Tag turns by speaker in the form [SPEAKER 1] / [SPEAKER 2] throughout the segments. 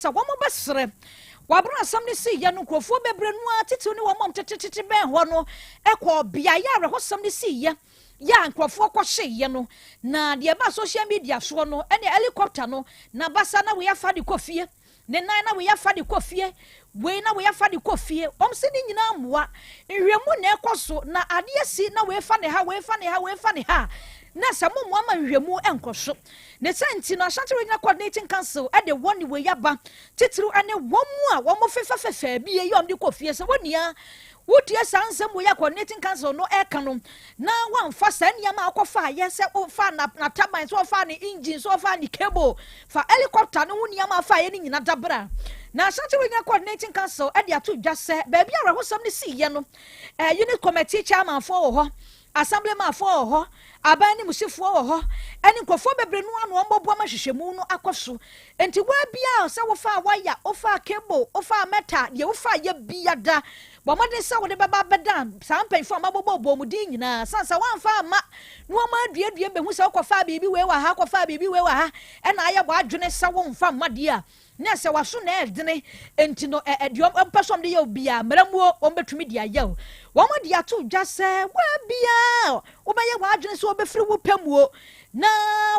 [SPEAKER 1] Sɛ wɔbɛsrɛ. Wɔ bere a asɛm no siiɛ no, nkurɔfoɔ bebree no ara, titiriw ne wɔn a wɔtetetete bɛn hɔ no, kɔɔ beaeɛ a awerɛhosɛm no siiɛ yɛ a nkurɔfoɔ kɔhyeeɛ no. Na deɛ ɛbaa social media soɔ no, ɛne helicopter no, n'abasa na wei afa de kɔ fie, ne nan na wei afa de kɔ fie, wei na wei afa de kɔ fie. Wɔn se ne nyinaa mmoa. Nhwehwɛmu na ɛkɔ so, na adeɛ si na wei fa ne ha, wei fa ne ha, wei fa ne ha a, na sɛ mommoa ma nhwehwɛmu nkɔ so. Ne saa nti no, Ashanti Regional Coordinating Council de wɔn ne wei aba, titiriw ne wɔn a wɔfefafefa bi yi a wɔde kɔ fie. Sɛ wo nua wotie saa nsɛm wei a Coordinating Council no reka no, na woamfa saa nneɛma a wokɔfaeɛ sɛ wofaa n'ataban, sɛ wɔfaa ne engine, sɛ wɔfaa ne cable, fa helicopter no ho nneɛma a faeɛ no nyina da bra. Na Ashanti Regional Coordinating Council de ato dwa sɛ baabi a awerɛhosɛm no siiɛ no, Unit Committee chairmanfoɔ wɔ hɔ, Assemblymanfoɔ wɔ hɔ, aban ananmusifoɔ wɔ hɔ, ɛne nkurɔfoɔ bebree no ara na wɔbɔboa ma nhwehwɛmu no akɔ so. Enti woa biara sɛ wofaa waya, wofaa cable, wofaa metal, deɛ wofaa yɛ biada, bɔ mmɔden sɛ wode bɛba abɛdan saa mpanyinfoɔ a mabobɔbɔ wɔn din nyinaa. Sane sɛ woamfa amma na wɔn aduadua mu bɛhu sɛ wokɔfaa biribi wei wɔ ha, wokɔfaa biribi wei wɔ ha, ɛna ayɛ w'adwene sɛ womfa mma deɛ a, Na sɛ w'aso na ɛredene nti no, ɛ, ɛ, deɛ wɔmpɛ sɛ wɔde yɛ wo biara, mmara mu o, wɔbɛtumi de ayɛ wo. Wɔde ato dwa sɛ, wo biara wobɛyɛ w'adwene sɛ wobɛfiri wo pɛ mu o, na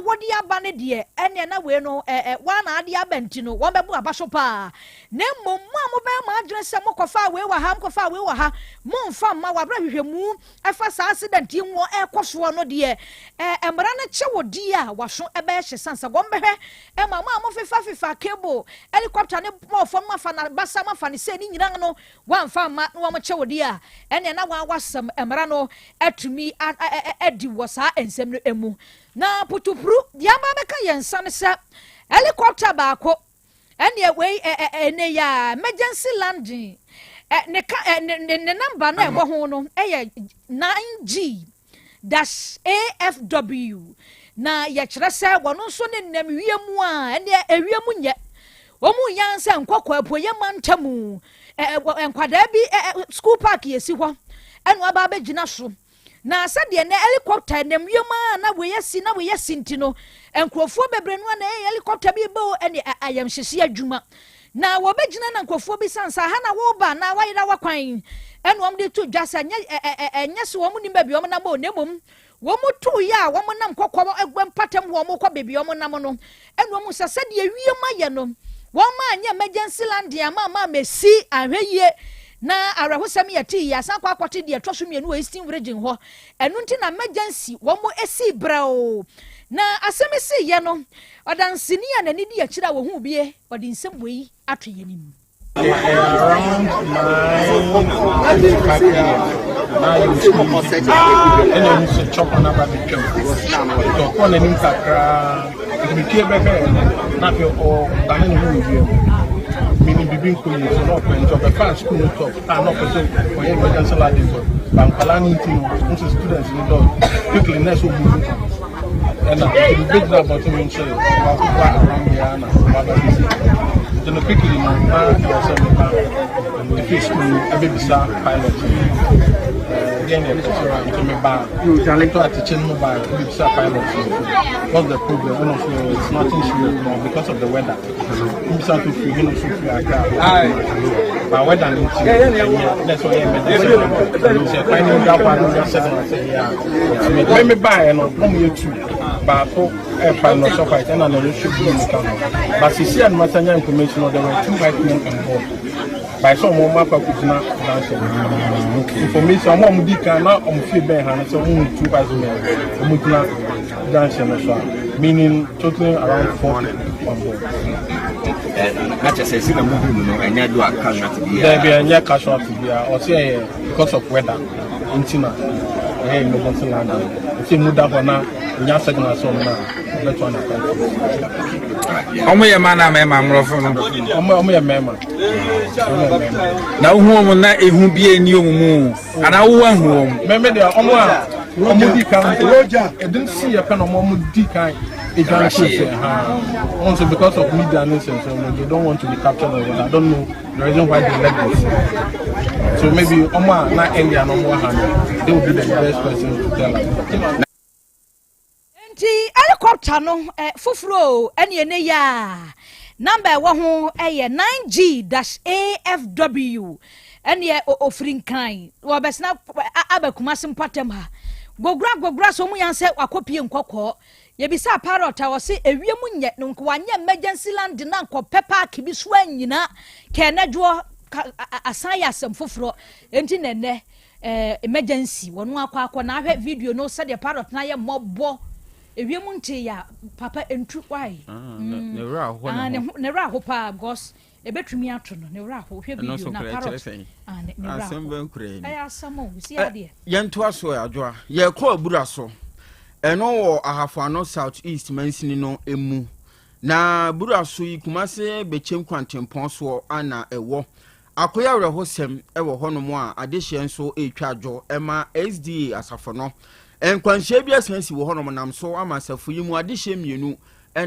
[SPEAKER 1] wode aba no deɛ, ɛnneɛ na wei no, ɛ, ɛ, woa na ade aba nti no, wɔbɛbo aba so paa. Na mmom, mo a mobɛyɛ mo adwene sɛ mokɔfaa wei wɔ ha, mokɔfaa wei wɔ ha, momfa mma wɔ aberɛ a hwehwɛmu ɛfa saa accident yi ho ɛrekɔ soɔ no deɛ, ɛɛ, mmara no kye wo deɛ a, w'aso ɛbɛyɛ hye sane sɛ wɔbɛhwɛ ɛma mo a mofefafefa cable, helicopter ne bɔɔ fam afa n'abasa mo afa ne sei ne nyinaa no, wɔamfa amma na wɔkye wo deɛ a, ɛnneɛ na wɔn awasɛm mmara no atumi adi wɔ saa nsɛm no mu. Na putupuru, deɛ aba abɛka yɛn nsa ne sɛ helicopter baako Ɛneɛ wei ɛ ɛ ɛnɛ yi a emergency landing ɛ ne ka ɛ ne ne ne number no a ɛbɔ ho no ɛyɛ 9G dash AFW na yɛkyerɛ sɛ wɔn nso ne nam wiem a ɛneɛ ewiem nyɛ wɔn yan sɛ nkɔkɔ apueyɛ mantamu ɛ ɛ nkwadaa bi ɛ ɛ school park yɛsi hɔ ɛna aba abɛgyina so. Na sɛdeɛ nnɛ helicopter nam wiem ara na wei asi na wei asi nti no, nkurɔfoɔ bebree no na ɛyɛ helicopter bi ba o ɛne ayamhyehye adwuma. Na wɔbɛgyina na nkurɔfoɔ bi san sɛ aha na woba na wayera wakwan ɛna wɔn de to dwa sɛ ɛnyɛ ɛnyɛ sɛ wɔn nim baabi wɔn nam o na mmom wɔn tu yɛ a wɔn nam kɔkɔ mpatam hɔ wɔn kɔ baabi wɔn nam no ɛna wɔn sɛ sɛdeɛ wiem ayɛ no wɔn anyɛ emergency landing ama ama amesi ahwɛ yie na awerɛhosɛm yɛ tee yi asan kɔ akɔte deɛ ɛtɔ so mmienu wɔ Eastern Region hɔ ɛno nti na emergency wɔn esi brɛoo na asɛm si yɛ no ɔdanseni a n'ani di akyire a wɔhu bie ɔde nsɛm wei ato yɛn anim.
[SPEAKER 2] Around 9:55 a.m. na yɛwɔ sukuu mu ɛna ɛhu sɛ chopper no aba bɛtwam nti ɔkɔɔ n'anim kakraa nti mepie bɛhwɛɛ no na afei ɔdane ne ho wɔ wiem menim biribi nkɔ yie so na ɔpɛ nti ɔbɛfaa sukuu no top a na ɔpɛ sɛ ɔyɛ emergency landing so ba nkwadaa no nti no nso students no dɔɔ quickly na ɛsɛ ɔmu ɛna nti mebɛgyina abɔnten mu nkyerɛ baako ba around there na waba bɛsi nti no quickly no na ɛwɔ sɛ meba ɛfiri sukuu no ɛbɛbisa pilot no deɛ na ɛkɔ so nti meba to atekye no ba ɛbɛbisa pilot no what's the problem ɛna ɔso it's nothing serious but because of the weather mbisa to firi hene so firi Accra ba weather no nti ɛnyɛ na ɛsɛ ɔyɛ emergency sɛ kwan no da hɔ a na ɔnya sɛ na sɛ yɛ a ɔtumi de mɛmɛ baeɛ no na ɔmo yɛ tu baako ɛfa no ɔhyɛ white ɛna na ɔhyɛ blue no ka ho but sisi a no masa nya information no there were two white men on board by sɛ ɔmo ɔmo akɔ akɔgyina danso information ɔmo a ɔmo di kan na ɔmo fie bɛn ha no sɛ ɔmo hu two white men ɔmo gyina junction no so a meaning totally around four people on board.
[SPEAKER 3] Na kyerɛ sɛ sɛ na muhu no no ɛnyɛ do a casualty biara.
[SPEAKER 2] Daabi ɛnyɛ casualty biara ɔsɛ ɛyɛ because of weather nti na ɛyɛ emergency landing nti emu da hɔ na nya signal sɛ ɔmo na ɔbɛto ana kwan.
[SPEAKER 4] Ɔmo yɛ mmaa na mmarima mmorɔfo no.
[SPEAKER 2] Ɔmo ɔmo yɛ mmarima. Ɔmo yɛ mmarima.
[SPEAKER 4] Na wohu wɔn na ehu bi ani wɔn mu anaa wo ahu wɔn.
[SPEAKER 2] Mɛmɛ deɛ ɔmo a ɔmo di kan ɛdum si yɛ pɛ na ɔmo ɔmo di kan edwan kɔ sɛ ha ɔmo nso because of media ne nsɛnsɛm no they don't want to be captured or what I don't know the reason why they left this so maybe ɔmo a na earlier na ɔmo wɔ ha no they will be the best person to tell us.
[SPEAKER 1] Enti helicopter no eh, foforɔ o, ɛne ɛnɛ yi a. Number ɛwɔ ho yɛ 9G-AFW. Ɛneɛ ofiri Nkran wɔbɛsena aba Kumase mpɔtam ha. Gogora gogora so ɔmu yan sɛ wakɔpie Nkɔkɔɔ. Yɛbisaa pilot a ɔse ewiem nyɛ no nka wanyɛ emergency landing na nkɔpɛ park bi so anyina kɛɛ nɛdwoɔ asan yɛ asɛm foforɔ. Enti na ɛnɛ eh, emergency wɔn akɔ akɔ na ahwɛ video no sɛdeɛ pilot no ayɛ mmɔbɔ. Ewiem ntee ya papa ntu why.
[SPEAKER 4] Ah, ne werɛ aho ne ho.
[SPEAKER 1] Ne werɛ aho paa because ebetumi ato no ne werɛ aho. Hwɛ video na parrot. Ah, ne werɛ aho.
[SPEAKER 4] Asɛm bɛn kura yi.
[SPEAKER 1] Ɛyɛ asɛm o, si adeɛ.
[SPEAKER 4] Yɛntoa so adwoa. Yɛkɔ abura so. Ɛno wɔ Ahafo Ano South East mansini no mu. Na abura so yi Kumase Bɛkyɛm kwantempɔn soɔ ana ɛwɔ. Akoyɛ awerɛhosɛm wɔ hɔnom a adehyeɛ nso retwa adwo ma SDA asafo no. Nkwanhyia bi asan asi wɔ hɔnom nam so ama asafo yi mu adehyeɛ mmienu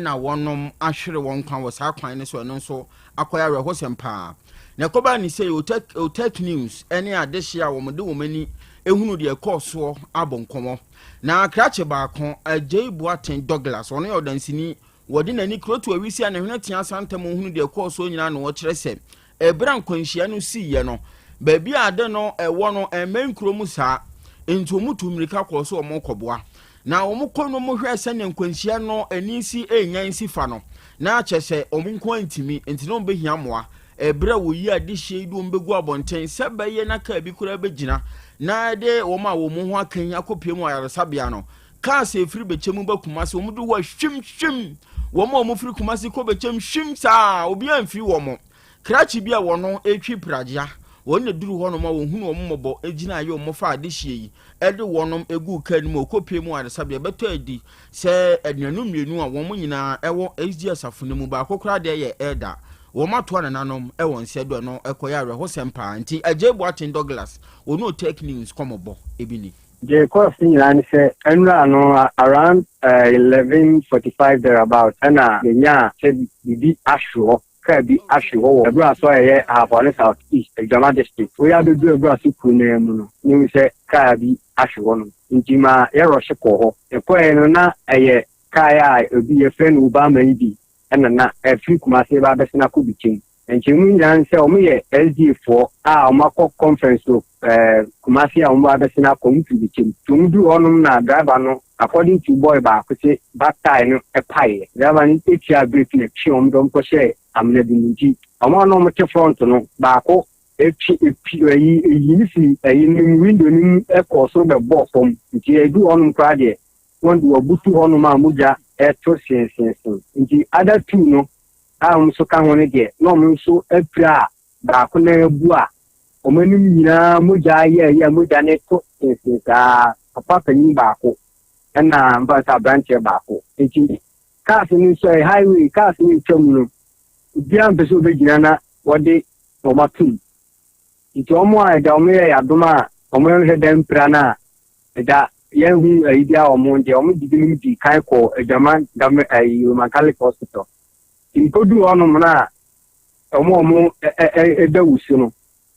[SPEAKER 4] na wɔnom ahwere wɔn nkwa wɔ saa kwan no so ɛno nso akɔyɛ awerɛhosɛm paa. Na ɛkɔbaa ne sei Otec News ne adehyeɛ a wɔde wɔn ani ehunu deɛ ɛkɔɔ soɔ abɔ nkɔmmɔ. Na krakye baako, Adjei Boateng Douglas, ɔno yɛ ɔdanseni Wɔde n'ani kurotow awisi a ne hwene tea asantam hunu deɛ ɛkɔɔ soɔ nyinaa na ɔkyerɛ sɛ ɛberɛ a nkwanhyia no siiɛ no, baabi a ade no ɛwɔ no ɛmmɛn kuro mu saa, enti wɔn tuu mmirika kɔɔ so wɔn rekɔboa. Na wɔn kɔ no wɔhwɛɛ sɛdeɛ nkwanhyia no ani si renyan si fa no, na kyerɛ sɛ wɔn nko ara ntumi, enti na wɔbɛhia mmoa. Ɛberɛ a wɔyi adehyeɛ yi de wɔn bɛgu abɔnten sɛ ɛbɛyɛ na kaa bi koraa bɛgyina na ɛde wɔn a wɔn ho aka yi akɔpue mu ayaresabea no, Cars a ɛfiri Bɛkyɛm ba Kumasi, wɔn duru hɔ a hwim hwim. Wɔn a wɔfiri Kumasi kɔ Bɛkyɛm hwim saa, obiara mfiri wɔn. Krakye bi a wɔn retwi pragya, wɔn na duru hɔnom a wɔhunu wɔn mmɔbɔ gyina ayɛ wɔn fa adehyeɛ yi de wɔn guu kaa no mu wɔkɔpie mu ayaresabea. Ɛbɛtɔ adi sɛ anuanom mmienu a wɔn nyinaa wɔ SG asafo no mu, baako koraa deɛ yɛ elder, wɔn atoa nananom wɔ nsɛ do ɛno ɛkɔyɛ awerɛhosɛm paa. Nti Adjei Boateng Douglas, wɔne Otec News kɔmɔbɔ bi ni.
[SPEAKER 5] Deɛ ɛkɔɔ so nyinaa ne sɛ nnora no around 11:45 there about ɛna yɛnyaa sɛ biribi ahwe hɔ, kaa bi ahwe hɔ wɔ Abura so a ɛyɛ Ahafo Ano South East, Aduama District. Wei abɛduru Abura so kuro no ara mu no, na yɛhu sɛ kaa bi ahwe hɔ nom. Nti ma yɛrɔhye kɔɔ hɔ. Yɛkɔeɛ no na ɛyɛ kaa a obi yɛfrɛ no Obama yi bi ɛna na ɛfiri Kumasi reba abɛsen akɔ Bikyem. Nkyerɛmu nyinaa ne sɛ wɔyɛ SDA foɔ a wɔakɔ conference wɔ ɛɛ Kumasi a wɔba abɛsen akɔ, wɔn firi Bikyem. Nti wɔn duru hɔnom na driver no according to boy baako se back tyre no paeɛ. Driver no tiaa brake na ɛtwee wɔn de wɔn kɔhyɛɛ amena bi mu. Nti wɔn a na wɔte front no baako twe epi ayi eyi no firi ayi no mu window no mu kɔɔ soro bɛbɔɔ fam. Nti ɛduru hɔnom koraa deɛ wɔn de wɔabutu hɔnom a mogya reto sensensen. Nti other two no a wɔn nso ka ho no deɛ, na wɔn nso apira a baako nan abu a wɔn anim nyinaa mogya ayɛ ayi a mogya no reto sensen saa, papa panin baako ɛna mfa sɛ aberanteɛ baako. Nti cars no nso ɛyɛ highway, cars no retwa mu no, obiara mpɛ sɛ ɔbɛgyina na wɔde wɔn atom. Nti wɔn a ɛda wɔn yɛ adom a wɔn nhwɛ da mpira no a ɛda yɛnhu ayi biara wɔn deɛ wɔn de binom dii kan kɔɔ Adwaman Government ayi Roman Catholic Hospital. Nti mekɔduu hɔnom no a wɔn a wɔn ɛda wusu no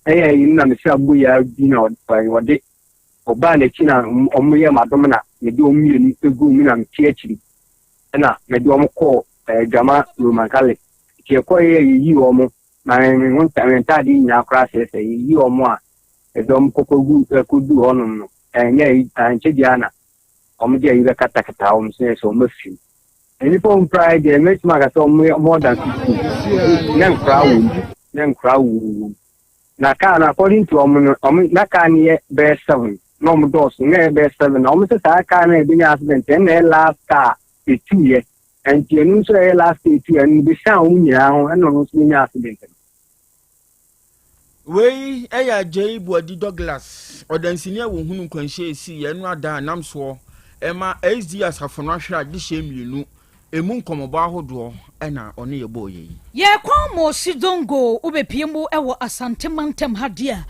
[SPEAKER 5] ɛyɛ ayi no na mesɛ aboyaa bi na wɔde ɔbaa n'akyi na wɔn yɛ m'adom na mede wɔn mmienu egu mu na mete akyiri ɛna mede wɔn kɔɔ Adwaman Roman Catholic. Nti ɛkɔɔ yɛ yɛyi wɔn na me ho ntaadeɛ nyinaa koraa sɛesɛe yɛyi wɔn a ɛdɔm kɔkɔgu kɔduu hɔnom no, ɛnyɛ ayi, ankyɛ biara na wɔde ayi bɛkatakata wɔn so sɛ wɔafi mu. Nnipa a wɔpirae deɛ, mɛtumi aka sɛ wɔyɛ more than 15. Na nkoraa wɔ mu, na nkoraa wɔ mu. Na kaa no, according to wɔn no, wɔn na kaa no yɛ bɛyɛ seven, na wɔn dɔɔso, na ɛyɛ bɛyɛ seven. Na wɔn sɛ saa kaa no a ɛbɛnya accident, ɛna ɛyɛ last car ɛtuiɛ. Ɛnti ɛno nso ɛyɛ last car ɛtuiɛ, ɛno bɛsian wɔn nyinaa ho, ɛna ɔno nso bɛnya accident no.
[SPEAKER 4] Wei yɛ Adjei Boadi Douglas, ɔdanseni a wɔhunu nkwanhyia a ɛsii ɛno ada a nam soɔ ma SD asafo no ahwere adehyeɛ mmienu ɛmu nkɔmmɔbɔ ahodoɔ na ɔne yɛ bɔɔ yei.
[SPEAKER 1] Yɛkɔ Mosi Dongo wobɛpie mu wɔ Asante mantam ha deɛ a,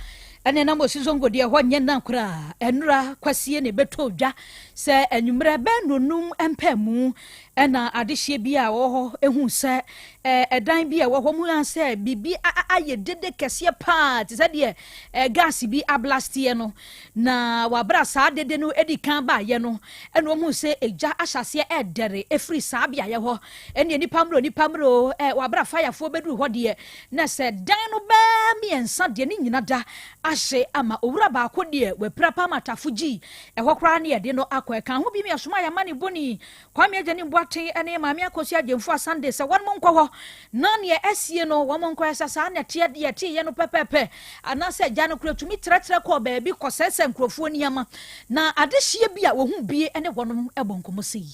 [SPEAKER 1] Ɛne na Mosi Zongo deɛ ɛhɔ nyɛ nna koraa. Ɛnora kwasie na ɛbɛtɔɔ dwa sɛ anwummerɛ bɛyɛ nnɔnnum mpaamu ɛna adehyeɛ bi a ɛwɔ hɔ ɛhuu sɛ ɛdan bi a ɛwɔ hɔ mu a sɛ biribi ayɛ dede kɛseɛ paa te sɛ deɛ gas bi ablasteɛ no na wɔabrɛ saa dede no ɛdi kan baayɛ no ɛna wɔn hu sɛ egya ahyɛ aseɛ ɛɛdɛre ɛfiri saa beaeɛ hɔ ɛne nipa mmerɛ nipa mmerɛ ɛ wɔabrɛ fayafoɔ bɛduru hɔ deɛ na sɛ dan no bɛɛ mmiɛnsa deɛ ne nyina da ahye ama owura baako deɛ wapira pa ama atafo gyi ɛhɔ koraa ne yɛde no akɔ ɛka ho bi mi asoma yɛama ne bɔni Kwame Agyanim Boateng ne Maame Akosua Agyemfo Asante sɛ wɔnom nkɔ hɔ na neɛ asie no wɔn nkɔ ɛsɛ saa na ɛteɛ deɛ ɛteeɛ no pɛpɛpɛ anaasɛ agya no kora tumi trɛtrɛ kɔɔ baabi kɔsɛesɛ nkurɔfoɔ nneɛma na adehyeɛ bi a wɔhu bie ne wɔnom bɔ nkɔmmɔ sei.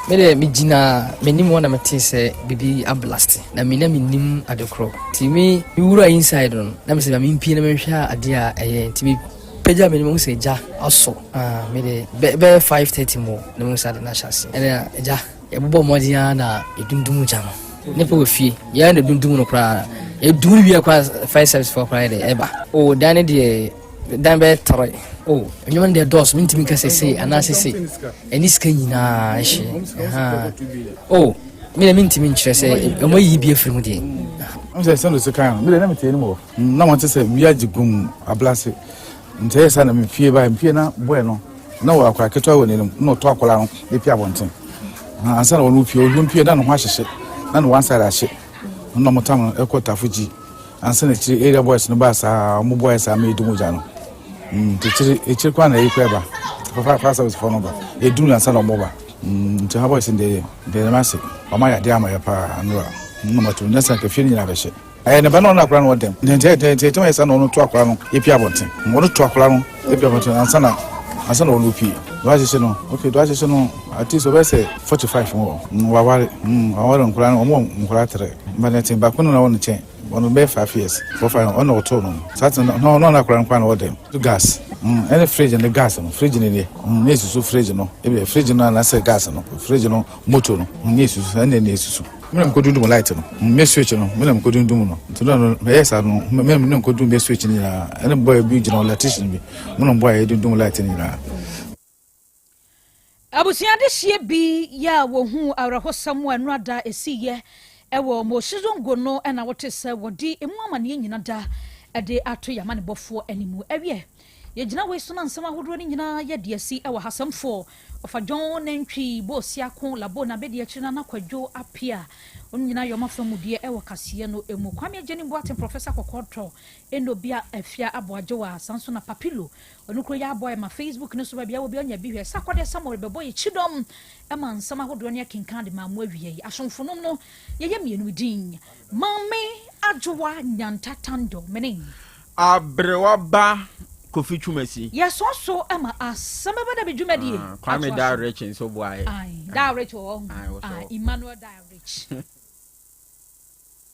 [SPEAKER 6] Me deɛ megyina m'anim hɔ na metee sɛ biribi ablaste na me na mennim ade korɔ nti me mewura inside no na mesɛ ma mempie na menhwɛ adeɛ a ɛyɛ nti me pagya m'anim hu sɛ gya asɔ ah, me de bɛyɛ 5:30 mu na mehu sɛ ade no ahyɛ ase ɛna gya yɛbobɔ mmɔden ara na yɛdundum gya no nipa wɔ fie yɛn na dundum no koraa yɛdum no wie koraa fire service foɔ koraa yɛ de ɛba o dan no deɛ dan bɛyɛ tere o nneɛma no deɛ dɔɔso mentumi nka sɛ sei anaasɛ sei ɛne sika nyinaa ɛhye o me deɛ mentumi nkyerɛ sɛ ɛmɔ yiyi bi afiri mu deɛ
[SPEAKER 7] sɛ sɛ no sika no me deɛ na mete anim hɔ na wɔte sɛ wia gye gum ablase nti ɛyɛ saa na mepie ba mepie na bɔɛ no na wɔ akwadaa ketewa wɔ n'anim na ɔtɔ akwadaa no epie abɔnten ansa na wɔn pie wɔn pie na ne ho ahyehye na ne one side ahye na wɔn tam no ɛkɔ tafo gyi ansa na akyiri area boys no baa saa wɔn boys saa ma edu mu gya no nti akyiri akyiri kwan na eyi kɔ ɛba fafa fire service fo no ba edu na ansa na wɔn ba nti ha boys no deɛ deɛ ɛma ase wɔn ayɛ adeɛ ama yɛ paa nora na wɔn ato nyɛ sɛ nkɛfie no nyinaa bɛhyɛ. Ɛyɛ ne ba na ɔno akora no wɔ dɛm. Nti nti nti nti wɔyɛ sɛ na ɔno to akora no epi abɔnten. Ɔno to akora no epi abɔnten ansa na ansa na ɔno pie. Do ahyehyɛ no okay do ahyehyɛ no at least ɔbɛyɛ sɛ 45 wɔ. Waware waware nkora no wɔn wɔ nkora tere. Mba ne ten baako no na wɔ ne nkyɛn ɔno bɛyɛ 5 years 4 5 ɔno ɔto no. Saa ten na ɔno akora no kora na wɔ dɛm. Gas ɛne fridge ne gas no fridge ne deɛ ne esusu fridge no ebi fridge no anaasɛ gas no fridge no moto no ne esusu ɛne ne esusu. Me na mekɔdundum light no, me switch no, me na mekɔdundum no. Nti no no mɛyɛ saa no, me na mekɔdundum me switch no nyinaa. Ɛne boy bi gyina electrician bi, mo na boy a yɛdundum light no nyinaa.
[SPEAKER 1] Abusua adehyeɛ bi yɛ a wɔhuu awerɛhosɛm a ɛno ada ɛsiiɛ ɛwɔ Moshi Zongo no na wote sɛ wɔde emu amaneɛ nyina da de ato yɛn amanebɔfoɔ anim. Ɛwiɛ, yɛgyina wei so na nsɛm ahodoɔ no nyinaa yɛde asi ɛwɔ ha. Asɛmfoɔ Ɔfa John Nantwi, Boosiako, Labo na bɛdi akyire Nana Kwadwo Appiah. Wɔn nyinaa yɛ wɔn afa mu deɛ ɛwɔ kaseɛ no mu. Kwame Agyenim Boateng, Professor Kɔkɔɔtɔ, Enobia Afia Aboagyewa, saa nso na Papilo, ɔno kuro yɛ aboa ma Facebook no so baabi a wɔ bi ɔnya bi hwɛ. Sarkodie Samuel bɛbɔ yɛ kyidɔm ma nsɛm ahodoɔ ne akenkan de maa mo awia yi. Asomfonom no yɛyɛ mmienu din Maame Adwoa Nyanta Tando mene.
[SPEAKER 4] Aberewa ba Kofi Twumasi.
[SPEAKER 1] Yɛsɔ so ma asɛm bɛba da bi dwumadie.
[SPEAKER 4] Ah, Kwame
[SPEAKER 1] atoa
[SPEAKER 4] Da
[SPEAKER 1] so.
[SPEAKER 4] Rich nso boaeɛ.
[SPEAKER 1] Aye, Da Rich wɔ hɔ.
[SPEAKER 4] Aye, wɔ
[SPEAKER 1] Aye,
[SPEAKER 4] so.
[SPEAKER 1] Emmanuel Da Rich.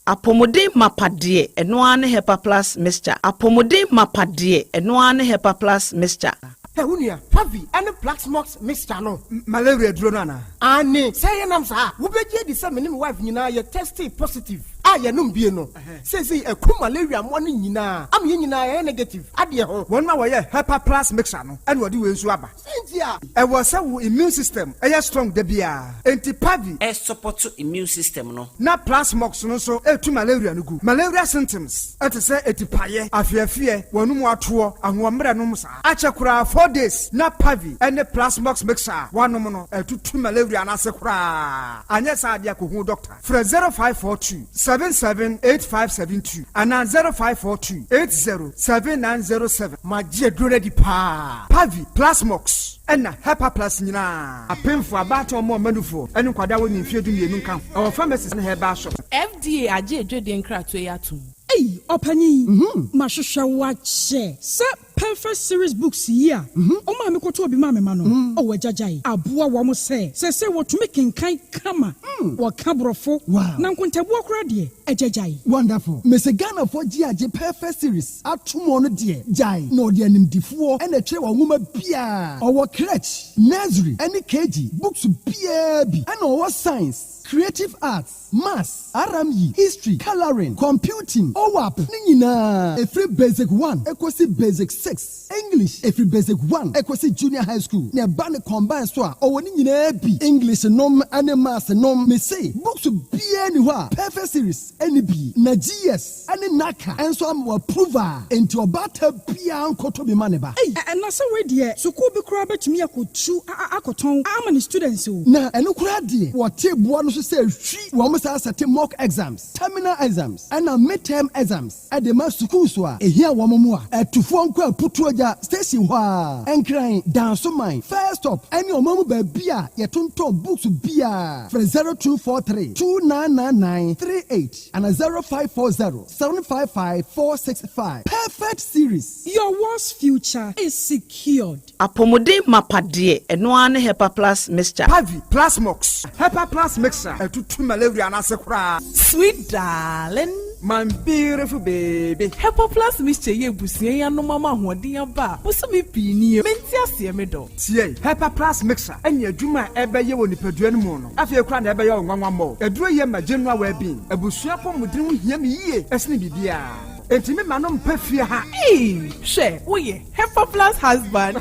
[SPEAKER 8] Apɔmuden mapa deɛ, ɛno ara ne Hepa Plus Mixture. Apɔmuden mapa deɛ, ɛno ara ne Hepa Plus Mixture.
[SPEAKER 9] Hɛ wo nua, Pavi ne Plaxmox mixture no, malaria aduro no anaa? Aane, sɛ yɛnam saa a, wobɛgye adi sɛ me ne me wife nyinaa yɛ testee positive a yɛnom bie no. Seesei aku malaria mmoa no nyinaa ama yɛn nyinaa yɛayɛ negative adeɛ ho.
[SPEAKER 10] Wɔn a wɔyɛ Hepa Plus mixture no na wɔde wei nso aba.
[SPEAKER 9] Sɛ nti a.
[SPEAKER 10] Ɛwɔ sɛ wo immune system yɛ strong da biara, enti Pavi.
[SPEAKER 11] Ɛsupɔto immune system no.
[SPEAKER 10] Na Plasmox no nso retu malaria no gu. Malaria symptoms te sɛ atipaeɛ, afeafeɛ, w'anomu atoɔ, ahoɔmmerɛ nom saa. Akyɛ koraa 4 days na Pavi ne Plasmox mixture a woanom no atutu malaria no ase koraa. Anyɛ saa adeɛ a kɔhu doctor. Frɛ 0542 778572 anaa 0542 807907.
[SPEAKER 9] Magye aduro no adi paa.
[SPEAKER 10] Pavi, Plasmox ɛna Hepa Plus nyinaa. Apemfo, abaatan, ɔmo ɔmanufoɔ ne nkwadaa a wɔnni mfeɛ 12 nka ho. Ɛwɔ pharmacies ne herbal shop.
[SPEAKER 12] FDA agye adwadie nkratoɔ yi atom.
[SPEAKER 13] Ei, ɔpanyin, mahwehwɛ wo akyɛ sɛ Perfect Series books yi a ɔma me kɔtɔ obi ma me ma no ɔwɔ agyagyae aboa wɔn sɛ sɛsɛ wɔtumi kenkan kama, wɔka borɔfo na nkontabuo koraa deɛ agyagyae.
[SPEAKER 14] Wonderful. Mese Ghanafoɔ gye agye Perfect Series ato mu no deɛ gyae na ɔde animdifoɔ ɛna ɛtwerɛ wɔn nwoma biara. Ɔwɔ crèche, nursery ɛne KG books biara bi, ɛna ɔwɔ science. Creative Arts, Maths, RME, History, Colouring, Computing, OWAP ne nyinaa ɛfiri Basic One ɛkɔsi Basic 6, English ɛfiri Basic 1 ɛkɔsi Junior High School na ɛba ne combine so a ɔwɔ ne nyinaa bi, English nom ne Maths nom. Mese books biara nni hɔ a Perfect Series nni bi na GS ne NaCCA nso ama wɔ approve a enti ɔbaatan biara nkɔtɔ bi ma ne ba.
[SPEAKER 13] Ei na sɛ wei deɛ sukuu bi koraa bɛtumi akɔtu akɔtɔn ama ne students o.
[SPEAKER 14] Na ɛno koraa deɛ wɔte boɔ no so sɛ hwi wɔn saa sɛte mock exams, terminal exams ɛna mid term exams de ma sukuus a ɛhia wɔn mmoa. Atufoɔ nkɔ Aputuogya station hɔ ara, Nkran, Dansoman, First Stop ɛne ɔman mu baabi a yɛtontɔn books biara. Frɛ 0243 2999 38 ana 0540 755 465. Perfect Series.
[SPEAKER 13] Your world's future is secured.
[SPEAKER 8] Apɔmuden mapa deɛ, ɛno ara ne Hepa Plus Mixture.
[SPEAKER 10] Pavi, Plasmox, Hepa Plus Mixture, ɛtutu malaria no ase koraa.
[SPEAKER 12] Sweet darling.
[SPEAKER 10] My beautiful baby.
[SPEAKER 12] Hepa Plus Mixture yi abusua yi anom ama ahoɔden aba a bosome pii nie. Mente aseɛ me dɔ.
[SPEAKER 10] Tie, Hepa Plus Mixture ne adwuma a ɛbɛyɛ wɔ nipadua no mu no, afei koraa na ɛbɛyɛ wo nwanwa mmɔ. Aduro yi ma general well-being. Abusua apɔmuden ho hia me yie sene biribiara. Enti me ma no mpa fie ha.
[SPEAKER 12] Eii hwɛ woyɛ Hepa Plus husband.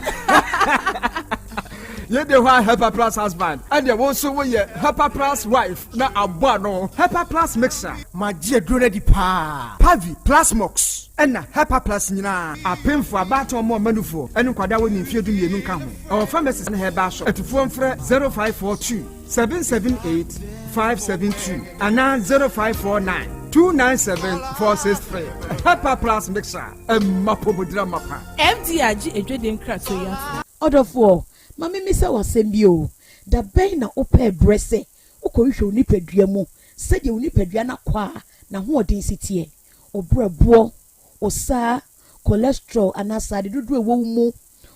[SPEAKER 10] Yei de hɔ a Hepa Plus husband, ɛnneɛ wo nso woyɛ Hepa Plus wife na abɔ ano. Hepa Plus Mixture. Magye aduro no adi paa. Pavi, Plasmox, ɛna Hepa Plus nyinaa. Apemfoɔ, abaatan, wɔn a wɔma nufoɔ, ne nkwadaa a wɔnni mfeɛ 12 nka ho. Ɛwɔ pharmacies ne herbal shop. Atufoɔ mfrɛ 0542 778 572 anaa 0549 297 463. Hepa Plus Mixture, ɛma apɔmuden amapa.
[SPEAKER 12] FDA agye adwadie nkratoɔ yi atom.
[SPEAKER 15] Ɔdɔfoɔ, ma memmisa wo asɛm bi o, da bɛn na wopɛɛ berɛ sɛ wokɔhwehwɛ wo nipadua mu sɛdeɛ wo nipadua no akwaa n'ahoɔden si teɛ, wo berɛboɔ, wo saa, cholesterol anaa sradeɛ dodoɔ a ɛwɔ wo mu,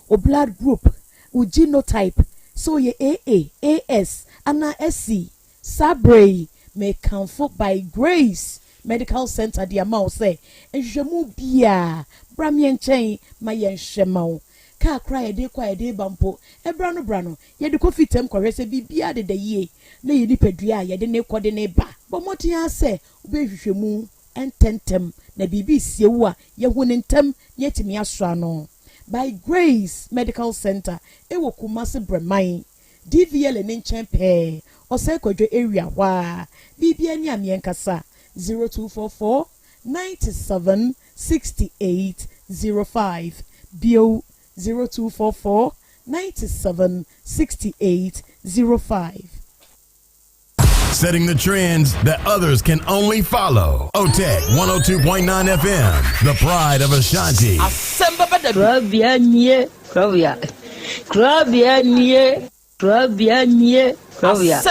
[SPEAKER 15] wo blood group, wo genotype, sɛ woyɛ AA, AS anaa SC. Saa berɛ yi, mekamfo By Grace Medical Center de ama wo sɛ nhwehwɛmu biara, bra me nkyɛn ma yɛnhwɛ ma wo. Kaa koraa a yɛde rekɔ a yɛde reba mpo, ɛberɛ ano berɛ ano, yɛde kɔ fitam kɔhwɛ sɛ biribiara deda yie na yɛn nipadua a yɛde no rekɔ de no reba. Bɔ mmɔden ara sɛ wobɛyɛ nhwehwɛmu ntɛmntɛm na biribi resie wo a, yɛahu no ntɛm na yɛatumi asɔ ano. By Grace Medical Centre wɔ Kumasi Brɛman, DVLA no nkyɛn pɛɛ, Ɔsɛe Kwadwo area hɔ ara. Biribiara ni a meɛnkasa, 0244 97 68 05, bio 0244 97 68 05.
[SPEAKER 16] Setting the trends that others can only follow. OTEC 102.9 FM, the pride of Ashanti.
[SPEAKER 17] Kurabea nie, kurabea, kurabea nie, kurabea nie, kurabea,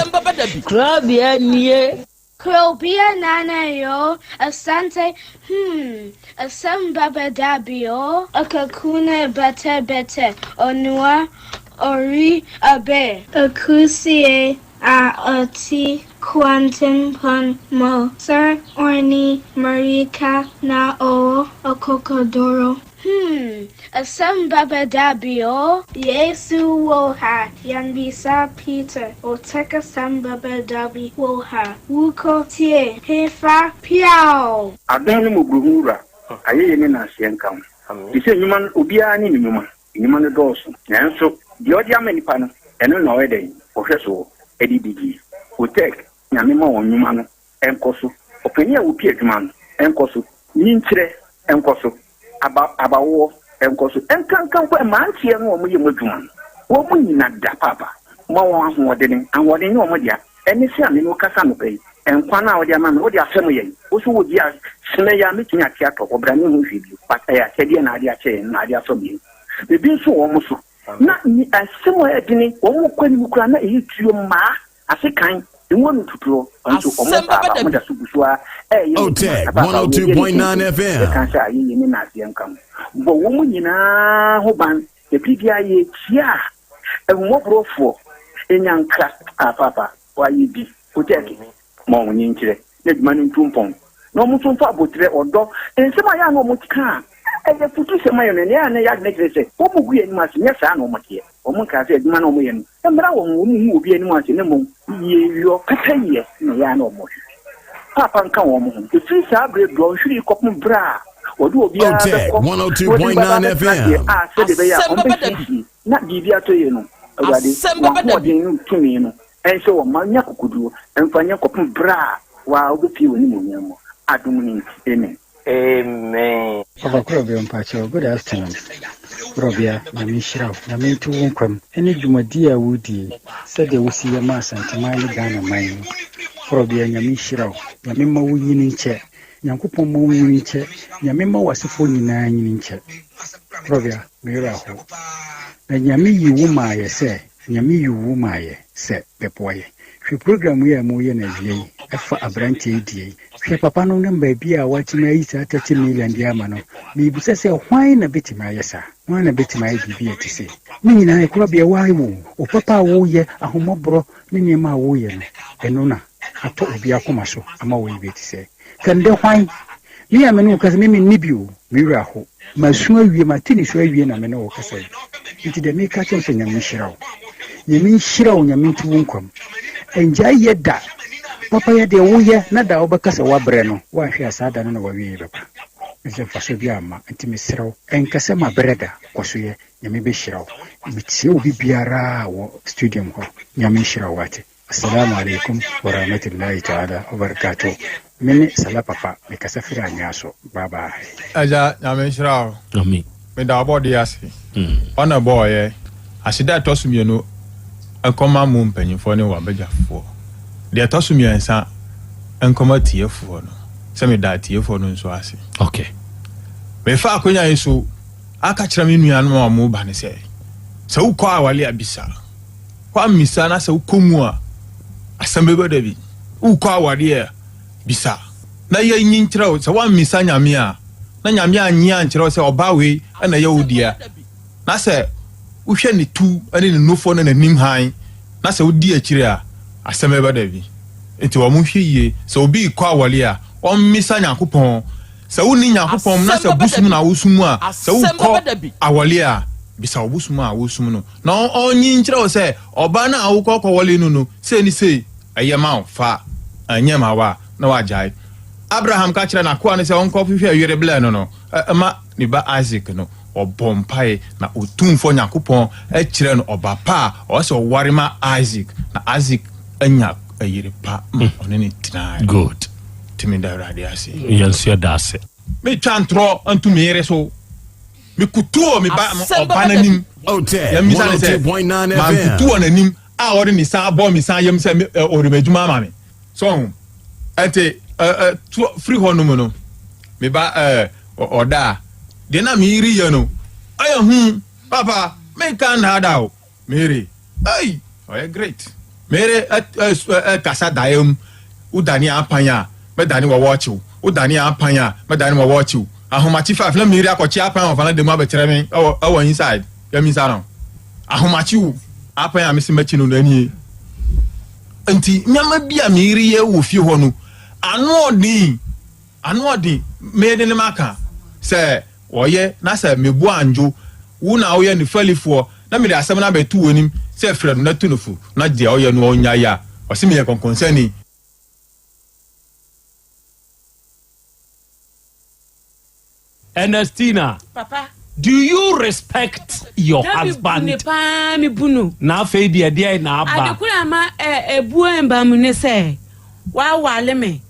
[SPEAKER 17] kurabea nie.
[SPEAKER 18] Krobea Nana yo, Asante hmm, Asem baba dabi o, Akakuna bete bete, Onua ori abe. Akusie a ɔte kwantempɔn mu sɛ ɔne mmirika na ɔwɔ akokoduru. Hmm, asɛm bɛba da bi o. Yesu wɔ ha, yɛmmisa Peter, Otec asɛm bɛba da bi wɔ ha, Wokɔ tie, hefa, piaw!
[SPEAKER 19] Adom ne mmɔborɔhunu Wura, ayɛyie ne nnaseɛ nka wo. Te sɛ nnwuma no, obiara ne ne nnwuma. Nnwuma no dɔɔso, nanso deɛ ɔde ama nnipa no, ɛno na ɔyɛ dɛn? Ɔhwɛ soɔ de didie. Otec, Nyame ma wɔn nnwuma no nkɔ so. Ɔpanin a ɔpi adwuma no nkɔ so. Nyinkyerɛ nkɔ so. Aba, abawoɔ nkɔ so. Nkanka mpo mmeranteɛ no a wɔyɛ mu adwuma no, wɔn nyina da paapa. Ma wɔn ahoɔdene. Ahoɔden nyɛ wɔn dea. Ɛne sɛ a me ne wo kasa anɔpa yi, nkwa no a wode ama me, wode afɛm yɛn. Wo nso wogye a, sene yi a mɛtumi ate atɔ hɔ, bra menhu hwee bio. But ɛyɛ akyɛdeɛ na ade akyɛ yɛn, na ade afɛm yɛn. Ebi nso wɔ wɔn so. Na ni asɛm a ɛyɛ dene, wɔn kɔ anim koraa na ɛyɛ tuo mmaa ase kan, emu ano tutuo, nso wɔn mpa aba, wɔn da so gu so ara ɛreyɛ wɔn adwuma.
[SPEAKER 16] Otec
[SPEAKER 19] Na paapa, wɔyɛ ne
[SPEAKER 16] 102.9
[SPEAKER 19] tenten,
[SPEAKER 16] FM.
[SPEAKER 19] yɛka sɛ ayɛyie ne nnaseɛ nka ho. Bɔ wɔn nyinaa ho ban, na bere biara yɛkyia a, ahummɔborɔfoɔ nya nkra, ah paapa, wɔayɛ bi, Otec, ma wɔn nkyerɛ na adwuma no ntu mpɔn, na wɔn nso mfa aboterɛ, ɔdɔ, nsɛm a ɛyɛ a na wɔka a ɛyɛ afutusɛm ma yɛn no, ɛyɛ a na ɛyɛ adwene kyerɛ sɛ wɔgu yɛn anim ase, nyɛ saa na wɔteɛ. Wɔnkaa sɛ adwuma no a wɔyɛ no, Mmra wɔn, wɔn nhu obi anim ase, na mmom yieyɔ, pɛpɛyɛ na ɛyɛ a na wɔhwehwɛ. Paapa nka wɔn ho. Ɛfiri saa berɛ dɔnhwere yi kɔpem berɛ a wɔde obiara
[SPEAKER 16] Otec
[SPEAKER 19] bɛkɔ na wɔde no bɛba
[SPEAKER 16] 102.9
[SPEAKER 19] abɛtena aseɛ
[SPEAKER 16] FM.
[SPEAKER 19] a sɛdeɛ ɛbɛyɛ a
[SPEAKER 11] Asɛm bɛba da bi.
[SPEAKER 19] wɔbɛsiesie na biribi atɔ yie no, Awurade,
[SPEAKER 11] Asɛm bɛba da bi.
[SPEAKER 19] w'ahoɔden ne wo tumi no nhyɛ wɔn ma nya akokoduo mfa nyɛ kɔpem berɛ a wo ara wobɛpue w'animuonyam mu. Adom no nti, amen.
[SPEAKER 20] Amen.
[SPEAKER 21] Papa Korɔbea mpakyɛw good afternoon Korɔbea Nyame nhyira wo Nyame nto wo nkwa mu ɛne dwumadie a wodie sɛdeɛ wosi yɛ ma Asanteman ne Ghana man yi Korɔbea Nyame nhyira wo Nyame mma wo nyini nkyɛ Nyankopɔn mma wo nyini nkyɛ Nyame mma w'asefoɔ nyinaa nyini nkyɛ Korɔbea me werɛ aho na Nyame yi wo maayɛ sɛ Nyame yi wo maayɛ sɛ bɛboa yɛ Hwɛ program yi a moreyɛ no awia yi ɛfa abranteɛ yi deɛ yi. Hwɛ papa no ne baabi a watumi ayi saa 30 million de ama no. Mebisa sɛ hwan na bɛtumi ayɛ saa? Hwan na bɛtumi ayɛ biribi a ɛte sei? Ne nyinaa ɛkorabea woayɛ wo wo papa a woyɛ, ahummɔborɔ ne nneɛma a woyɛ no, ɛno na atɔ obi akoma so ama woayɛ bi te sɛ. Kɛndɛ hwan? Me a me ne wo kasa, me menni bi o, me werɛ aho. Masu awie, mate nisuo awie na me ne wo kasa yi. Nti deɛ meka kyerɛ wo sɛ Nyame nhyira wo. Nyame nhyira wo, Nyame nto wo nkwa mu. Ɛngyae yɛ da. Papa yɛ deɛ woyɛ na da a wobɛka sɛ woabrɛ no, woanhwɛ a saa da no na w'awieɛ bɛba. Ɛfiri sɛ mfasoɔ biara mma. Nti mesrɛ wo, ɛnka sɛ mabrɛ da, kɔ so yɛ. Nyame bɛhyira wo. Metie obi biara wɔ studium hɔ. Nyame nhyira wo wate. Assalamu alaikum warahmatullahi ta'ala wabarakatuh Me ne Salah Papa, me kasa firi Anwea so. Bye bye.
[SPEAKER 22] Agya Nyame nhyira wo.
[SPEAKER 23] Amen.
[SPEAKER 22] Meda ɔbɔdeɛ ase. Ɔna ɛbɔɔ yɛ. Aseda a ɛtɔ so mienu nkɔma mo mpanyinfoɔ ne w'abadwafoɔ. Deɛ ɛtɔ so miɛnsa nkɔma atiefoɔ no. Sɛ meda atiefoɔ no nso ase.
[SPEAKER 23] Okay.
[SPEAKER 22] Mefa akonya yi so aka kyerɛ me nuanom a wɔn ba no sɛ, sɛ wokɔ awale a bisa. Woammisa na sɛ wokɔ mu a, asɛm bɛba da bi. Wokɔ awareɛ a, bisa na yɛnyi nkyerɛ wo. Sɛ woammisa Nyame a, na Nyame annye ankyerɛ wo sɛ ɔbaa wei na ɛyɛ wo dea, na sɛ wohwɛ ne tu ne ne nufoɔ ne n'anim hann, na sɛ wodi akyire a, asɛm bɛba da bi. Nti wɔn nhwɛ yie. Sɛ obi rekɔ awareɛ a, ɔmmisa Nyankopɔn. Sɛ wonni Nyankopɔn mu na sɛ bosom na wosom a, sɛ wokɔ awareɛ a, bisa wo bosom a wosom no. Na ɔnyi nkyerɛ wo sɛ ɔbaa no a wokɔ kɔwɔle no no, sei ne sei, ɛyɛ ma wo, fa, ɛnyɛ ma wo a, na wagyae. Abraham ka kyerɛɛ n'akoa no sɛ ɔnkɔhwehwɛ yere blɛ no no ma ne ba Isak no, ɔbɔɔ mpae, na Otumfoɔ Nyankopɔn kyerɛɛ no ɔba pa a ɔwɔ sɛ ɔware ma Isak, na Isak anya yere pa ma ɔne no tenae.
[SPEAKER 23] Good.
[SPEAKER 22] Nti meda Awurade ase.
[SPEAKER 23] Yɛn nso yɛda ase.
[SPEAKER 22] Metwa ntorɔ nto me yere so. Mekutu wɔ me ba ɔba n'anim. Na mmisa ne sɛ, mankutu wɔ n'anim a ɔde ne sa abɔ me sa yam sɛ ɔde m'adwuma ama me. So ho. Ɛnti firi hɔ nom no, me ba ɔda a, deɛ na me yere yɛ no, ɛyɛ hu. Papa, menka nnaadaa o. Mary, Ei! Ɔyɛ great. Mary kasa daeɛ mu, Wodane apan a, mɛdane wɔwɔɔkyew. Wodane apan a, mɛdane wɔwɔɔkyew. Ahomakye five na Mary akɔkye apan wɔ veranda mu abɛkyerɛ me ɛwɔ ɛwɔ inside. Yɛmmisa no. Ahomakye o, apan a mese mɛkye no no ɛnie. Nti nneɛma bi a Mary yɛ wɔ fie hɔ no, ano ɔden. Ano ɔden, me de ne maka sɛ ɔyɛ na sɛ me bo andwo wo na woyɛ ne fɛlifoɔ na mede asɛm no abɛto w'anim sɛ frɛ no na tu no fo na deɛ ɔyɛ no ɔnyae a, ɔse meyɛ kɔnkɔnsani.
[SPEAKER 23] Ernestina,
[SPEAKER 24] Papa.
[SPEAKER 23] do you respect your
[SPEAKER 24] Na me bu
[SPEAKER 23] husband?
[SPEAKER 24] ne paa, me bu no.
[SPEAKER 23] Na afei deɛ deɛn na aba?
[SPEAKER 24] Ade koro a ma ɛ ebuo mba mu ne sɛ wawale me.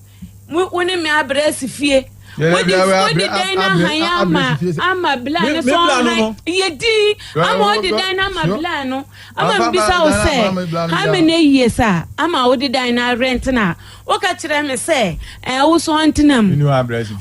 [SPEAKER 24] Wo wo ne me abrɛ asi fie. Wode wode dan no ahan ama ama bla no so ɔhan yɛ din ama wode dan no ama bla no ama mbisa wo sɛ how many years a ama wode dan no arɛnt na Woka kyerɛ me sɛ, Ɛɛ, wo so ɔntena mu.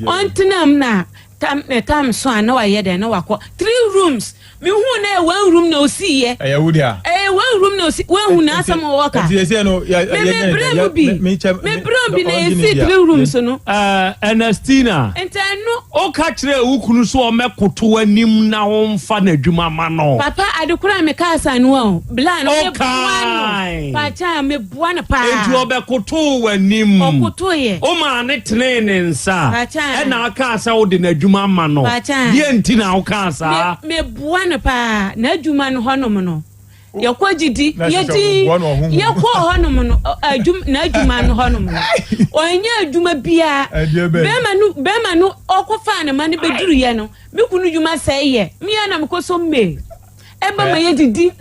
[SPEAKER 24] Ɔntena mu na tam ne tam so a na wayɛ dɛn na wakɔ. Three rooms. Mehu na ɛyɛ one room na osiiɛ.
[SPEAKER 22] Ɛyɛ wo dea.
[SPEAKER 24] Ɛyɛ one room na osi. Woahu na asɛm a wɔka.
[SPEAKER 22] Nti ɛsɛ no yɛ
[SPEAKER 24] Me me brɛ mu bi. Me brɛ mu bi na esi three rooms no.
[SPEAKER 23] Ɛɛ, Ernestina.
[SPEAKER 24] Nti ɛno.
[SPEAKER 23] Woka kyerɛɛ wo kunu sɛ ɔmmɛkoto w'anim na womfa n'adwuma mma no.
[SPEAKER 24] Papa ade koro a mekaa saa no o, bla no meboa no.
[SPEAKER 23] Okae.
[SPEAKER 24] Pakyɛ a meboa no paa.
[SPEAKER 23] Enti ɔbɛkotoo w'anim.
[SPEAKER 24] Ɔkotoeɛ.
[SPEAKER 23] Womaa no tenee ne nsa.
[SPEAKER 24] Pakyɛ a.
[SPEAKER 23] Ɛna wokaa sɛ wode n'adwuma ama no.
[SPEAKER 24] Pakyɛ a.
[SPEAKER 23] Deɛ nti na wokaa saa?
[SPEAKER 24] Me meboa no paa. N'adwuma no hɔnom no. Yɛkɔ didi, yɛdi, yɛkɔ hɔnom no, adwum, n'adwuma no hɔnom no. Ɔnyɛ adwuma biara. Bɛrima no, bɛrima no, ɔkɔfaa ne ma no bɛduruyɛ no, me kunu dwuma sɛe yɛ. Me ara na mekɔ so mmee. Ɛba ma yɛdidi.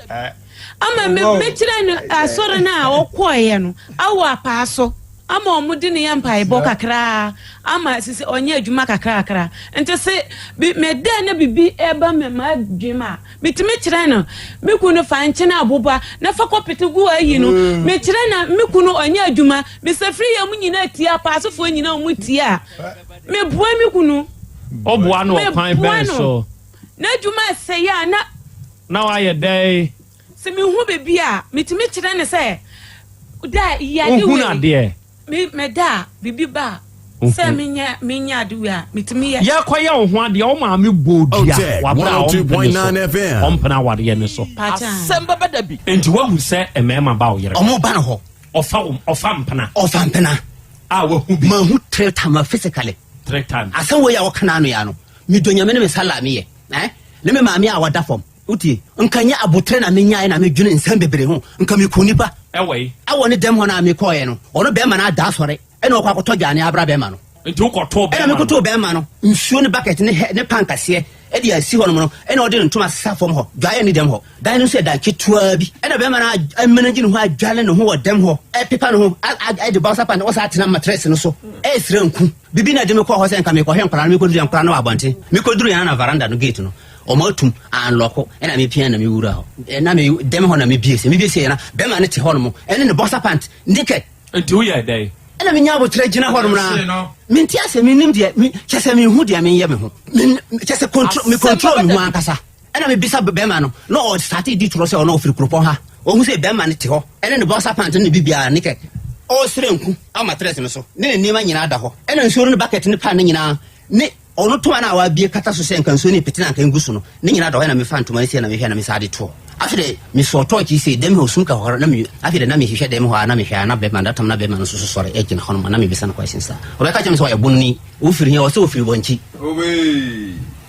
[SPEAKER 24] Ama me, mekyerɛ no asɔre no a ɔkɔeɛ no, awɔ apaa so. Ama ɔmo de no yɛ mpaebɔ kakraa ama sisi ɔnyɛ adwuma kakrakra nti se bi me dɛ na bibi ɛba me m'adwene mu a metumi kyerɛ no me kunu fa nkyene aboba na fa kɔ pete gu ayi no mm. me kyerɛ na me kunu ɔnyɛ adwuma me sɛ firi yɛ mu nyinaa tie apaasofoɔ nyinaa ɔmo tie a me boa me kunu.
[SPEAKER 23] Ɔboa no ɔkwan bɛn so?
[SPEAKER 24] N'adwuma ɛsɛ yɛ a na.
[SPEAKER 23] Na wayɛ dɛn?
[SPEAKER 24] Sɛ mehu biribi a, metumi kyerɛ no sɛ, da yi ade wei.
[SPEAKER 23] Wohunu adeɛ?
[SPEAKER 24] Me meda a, biribi ba a, sɛ menyɛ menyɛ ade wei a, metumi yɛ.
[SPEAKER 23] Yɛrekɔyɛ wo ho adeɛ, wo maame bɔɔ dua wɔ aberɛ a ɔmpene so, ɔmpene awareɛ no so.
[SPEAKER 11] Asɛm bɛba da bi.
[SPEAKER 23] Enti woahu sɛ mmarima ba wo yere hɔ?
[SPEAKER 2] Wɔba ne hɔ.
[SPEAKER 23] Ɔfa wo, ɔfa mpena.
[SPEAKER 2] Ɔfa mpena.
[SPEAKER 23] A wahu bi.
[SPEAKER 2] Mahu three times physically.
[SPEAKER 23] Three times.
[SPEAKER 2] Asɛm wei a wɔka n'ano yi ano, medɔ Nyame ne me sala a meyɛ, eh, ne me maame a wada fam. Wotie? Nka nyɛ aboterɛ na menyaeɛ na medwene nsɛm bebree ho. Nka mekuu nipa.
[SPEAKER 23] Ɛwɔ yi?
[SPEAKER 2] Ɛwɔ ne dɛm hɔ no a mekɔeɛ no, ɔno bɛrima no ada asɔre ɛna ɔkɔ akɔtɔ dwane abra bɛrima no.
[SPEAKER 23] Nti wokɔtoo bɛrima
[SPEAKER 2] no? Ɛna mekɔtoo bɛrima no nsuo ne bucket ne hɛ ne pan kɛseɛ ɛde asi hɔnom no, ɛna ɔde ne ntoma sesa fam hɔ. Dwaeɛ ne dɛm hɔ. Dan no nso yɛ dan ketewa bi. Ɛna bɛrima no amanage ne ho adwale ne ho wɔ dɛm hɔ, ɛpepa ne ho, ɛde boxer pant, ɔsan atena matress no so, ɛresrɛ nku. Biribi na ɛde me kɔɔ hɔ sɛ nka mekɔhwɛ nkwadaa no, mekɔduru yɛ nkwadaa no wɔ abɔnten. Mekɔduru yɛn na veranda no gate no, Ɔmo atum anlɔko ɛna me pia na me wura hɔ ɛna me dɛm hɔ na me bie se me bie se na bɛma ne te hɔ nom ɛne ne boxer pant naked.
[SPEAKER 23] Nti wo yɛ dɛn?
[SPEAKER 2] Ɛna me nya abotrɛ gyina hɔ nom na me nti ase me nim deɛ me kyɛ sɛ me hu deɛ me yɛ me ho me kyɛ sɛ control me control me ho ankasa ɛna me bisa bɛma no na ɔ starte di torɔ sɛ ɔno ɔfiri kuropɔn ha ɔhu sɛ bɛma ne te hɔ ɛne ne boxer pant ne bibiara naked ɔresrɛ nku ama mattress no so ne ne nneɛma nyinaa da hɔ ɛna nsuo no ne bucket ne pan ne nyinaa ne Ɔno toma no a wabue kata so sɛ nka nsuo no repete na anka ngu so no, ne nyinaa dɔ hɔ na mefa ntoma no sie na mehwɛ na mesan de toɔ. Afei de, mesɔɔ tɔɔkye yi sei, dɛm hɔ sum ka hɔ na me, afei de na mehwehwɛ dɛm hɔ a na mehwɛ a na bɛrima, that time na bɛrima no nso so sɔre gyina hɔnom a na mebisa no questions a ɔbɛka kyerɛ me sɛ ɔyɛ bononi, wofiri he? Ɔsɛ ofiri Wɔnkyi.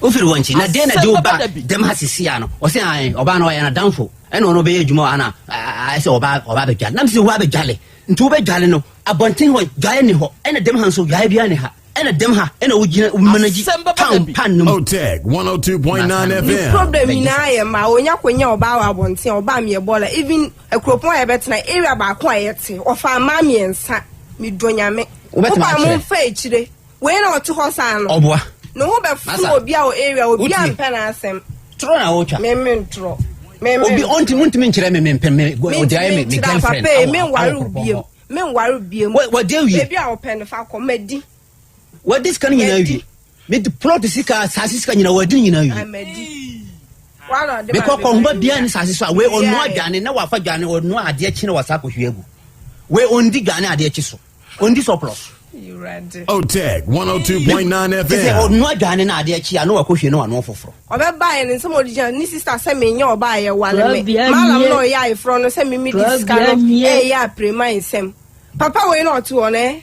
[SPEAKER 2] Wofiri Wɔnkyi, na deɛn na de wo ba dɛm ha sisi a no? Ɔsɛ ae, ɔbaa no ɔyɛ n'adamfo, ɛna ɔno ɔbɛyɛ adwuma wɔ ha na ayɛ sɛ ɔba ɔba abɛdwale. Na mese wo abɛdwale, nti wobɛdwale no, abɔnten hɔ dwaeɛ nni hɔ, ɛna dɛm ha nso dwaeɛ biara nni ha. Ɛna dɛm ha ɛna wo gyina wo manage town pan no mu.
[SPEAKER 16] Otec 102.9
[SPEAKER 3] Me
[SPEAKER 16] FM.
[SPEAKER 3] problem nyinaa yɛ mmaa onya konya ɔbaa wɔ abɔnten a ɔbaa meyɛ bɔɔla even akuropɔn a yɛbɛtena area baako a yɛte ɔfaa mmaa mmiɛnsa medɔ nyame
[SPEAKER 2] Wobɛtumi
[SPEAKER 3] wobaa
[SPEAKER 2] akyerɛ.
[SPEAKER 3] momfa akyire wei na ɔte hɔ saa no
[SPEAKER 2] Ɔboa.
[SPEAKER 3] ne ho bɛfo
[SPEAKER 2] Masa.
[SPEAKER 3] obi a wɔ area obi a
[SPEAKER 2] Wotie.
[SPEAKER 3] mpɛ n'asɛm
[SPEAKER 2] Torɔ na wotwa.
[SPEAKER 3] me me ntorɔ me me
[SPEAKER 2] Obi ɔnti muntumi nkyerɛ me me mpɛ me ɔde ayɛ me me
[SPEAKER 3] mentumi nkyerɛ
[SPEAKER 2] girlfriend.
[SPEAKER 3] papa yi
[SPEAKER 2] awɔ-
[SPEAKER 3] menware
[SPEAKER 2] awɔ
[SPEAKER 3] wo
[SPEAKER 2] kuropɔn
[SPEAKER 3] biom
[SPEAKER 2] hɔ.
[SPEAKER 3] Menware biom.
[SPEAKER 2] Wa wadi awie.
[SPEAKER 3] Baabi a wɔpɛ no fa kɔ. Madi.
[SPEAKER 2] Wadi sika no nyinaa awie. Mede plot sika, asase sika nyinaa wadi no nyinaa awie.
[SPEAKER 3] Madi. Wa na ɔde ma
[SPEAKER 2] Mekɔ kɔnhoma
[SPEAKER 3] bebree
[SPEAKER 2] biara ne sase so a wei ɔnoa
[SPEAKER 3] Biara.
[SPEAKER 2] dwane na wafa dwane ɔnoa adeɛ kye na wasa akɔhwie agu. Wei ɔndi dwane adeɛ kye so. Ɔndi surplus.
[SPEAKER 3] Awurade.
[SPEAKER 16] Otec 102.9
[SPEAKER 2] Te sɛ
[SPEAKER 16] FM.
[SPEAKER 2] ɔnoa dwane na adeɛ kye a na wakɔhwie na wanoa foforɔ.
[SPEAKER 3] Ɔbɛbaeɛ no nsɛm a ɔde gyina ne sister sɛ menyɛ ɔbaa a yɛware me.
[SPEAKER 17] Krabea
[SPEAKER 3] Malam
[SPEAKER 17] nie.
[SPEAKER 3] na ɔyɛ ayeforɔ no sɛ me medi sika
[SPEAKER 17] Krabea
[SPEAKER 3] no
[SPEAKER 17] nie.
[SPEAKER 3] ɛyɛ aprema nsɛm. Papa wei na ɔte hɔ no eh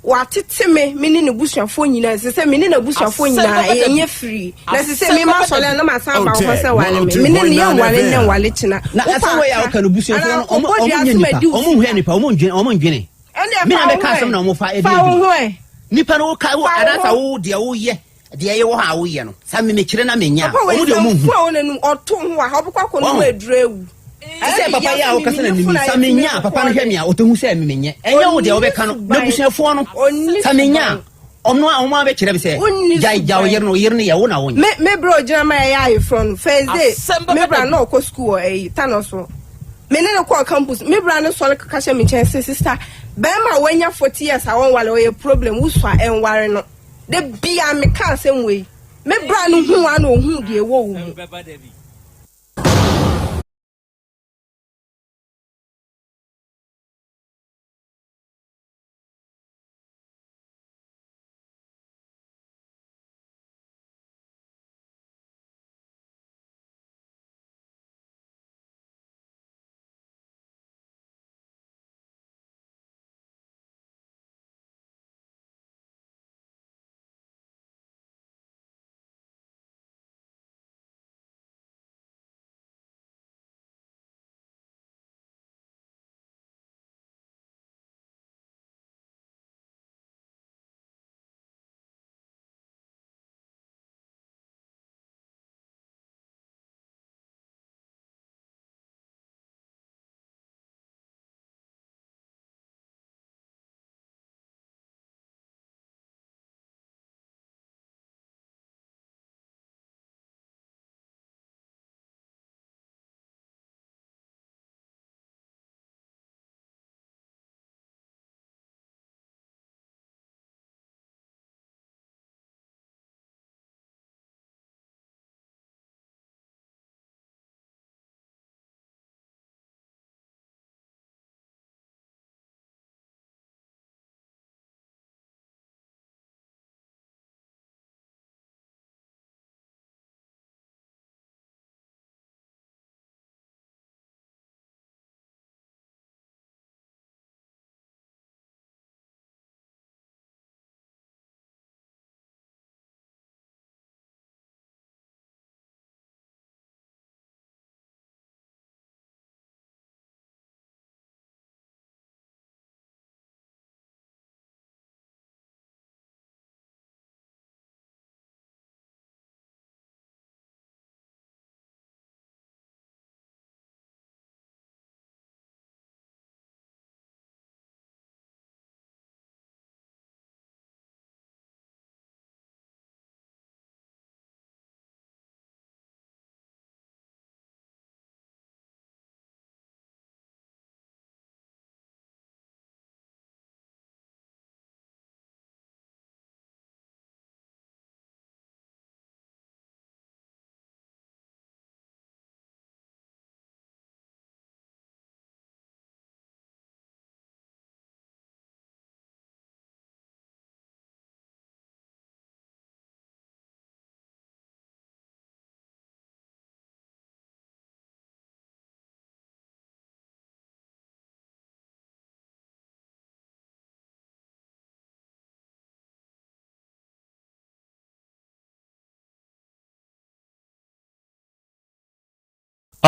[SPEAKER 3] watete me me ne ne busuafoɔ nyinaa ɛsɛ sɛ me ne n'abusuafoɔ
[SPEAKER 11] Asɛm
[SPEAKER 3] nyinaa
[SPEAKER 11] bɛba da bi.
[SPEAKER 3] yɛnyɛ firi na ɛsɛ sɛ
[SPEAKER 11] Asɛm
[SPEAKER 3] me ma
[SPEAKER 11] bɛba da
[SPEAKER 3] sɔre a
[SPEAKER 11] bi.
[SPEAKER 3] na masan aba wo hɔ
[SPEAKER 16] Otec
[SPEAKER 3] sɛ ware me me ne no
[SPEAKER 16] 102.9
[SPEAKER 3] yɛnware nnɛ
[SPEAKER 16] FM.
[SPEAKER 3] nware kyena
[SPEAKER 2] Na
[SPEAKER 3] wopɛ
[SPEAKER 2] asɛm wei a
[SPEAKER 3] aka
[SPEAKER 2] woka no busuafoɔ
[SPEAKER 3] anaa
[SPEAKER 2] no ɔmo
[SPEAKER 3] kɔbɔ
[SPEAKER 2] ɔmo
[SPEAKER 3] dua
[SPEAKER 2] nyɛ
[SPEAKER 3] so
[SPEAKER 2] nipa
[SPEAKER 3] madi wo
[SPEAKER 2] ɔmo nhwɛ
[SPEAKER 3] sika
[SPEAKER 2] nipa ɔmo ndwene ɔmo ndwene.
[SPEAKER 3] ɛndeɛ
[SPEAKER 2] Me na
[SPEAKER 3] fa wo
[SPEAKER 2] mɛka
[SPEAKER 3] ho
[SPEAKER 2] asɛm na
[SPEAKER 3] ɛ
[SPEAKER 2] ɔmo fa ɛde
[SPEAKER 3] fa wo
[SPEAKER 2] adwuma.
[SPEAKER 3] ho ɛ
[SPEAKER 2] Nipa no woka wo
[SPEAKER 3] fa wo
[SPEAKER 2] anaasɛ
[SPEAKER 3] ho
[SPEAKER 2] wo deɛ woyɛ Deɛ ɛyɛ wɔ hɔ a woyɛ no, saa me mekyerɛ na menya a,
[SPEAKER 3] Papa wei
[SPEAKER 2] wɔn deɛ
[SPEAKER 3] sɛ
[SPEAKER 2] wɔn nhu.
[SPEAKER 3] nfu a wɔ n'anum ɔto ho wɔ ha ɔbɛkɔ akɔ nom
[SPEAKER 2] Wɔn.
[SPEAKER 3] aduro awu.
[SPEAKER 2] Te sɛ papa yi a wokasa n'anim yi, sa menya a, papa no hwɛ me a, ɔtɔ hu sɛ me menyɛ. Ɛnyɛ wo deɛ wobɛka no, n'abusuafoɔ no, sa menya a, ɔno a wɔn abɛkyerɛ me sɛ, gyae gya wo yere no, wo yere no yɛ wo na wonyɛ.
[SPEAKER 3] Me me bra ogyina ma yɛyɛ ayeforɔ no first day
[SPEAKER 11] Asɛm bɛba
[SPEAKER 3] me bra
[SPEAKER 11] da bi.
[SPEAKER 3] na ɔkɔ sukuu wɔ ɛyi Tano so me ne no kɔɔ campus me bra no sɔre kaka hyɛ me nkyɛn sɛ sister bɛrima a wanya 40 years a wɔnware ɔyɛ problem wosua ɛnware no. Da biara meka asɛm wei. Me bra no huu a na ohuu deɛ ɛwɔ wo mu.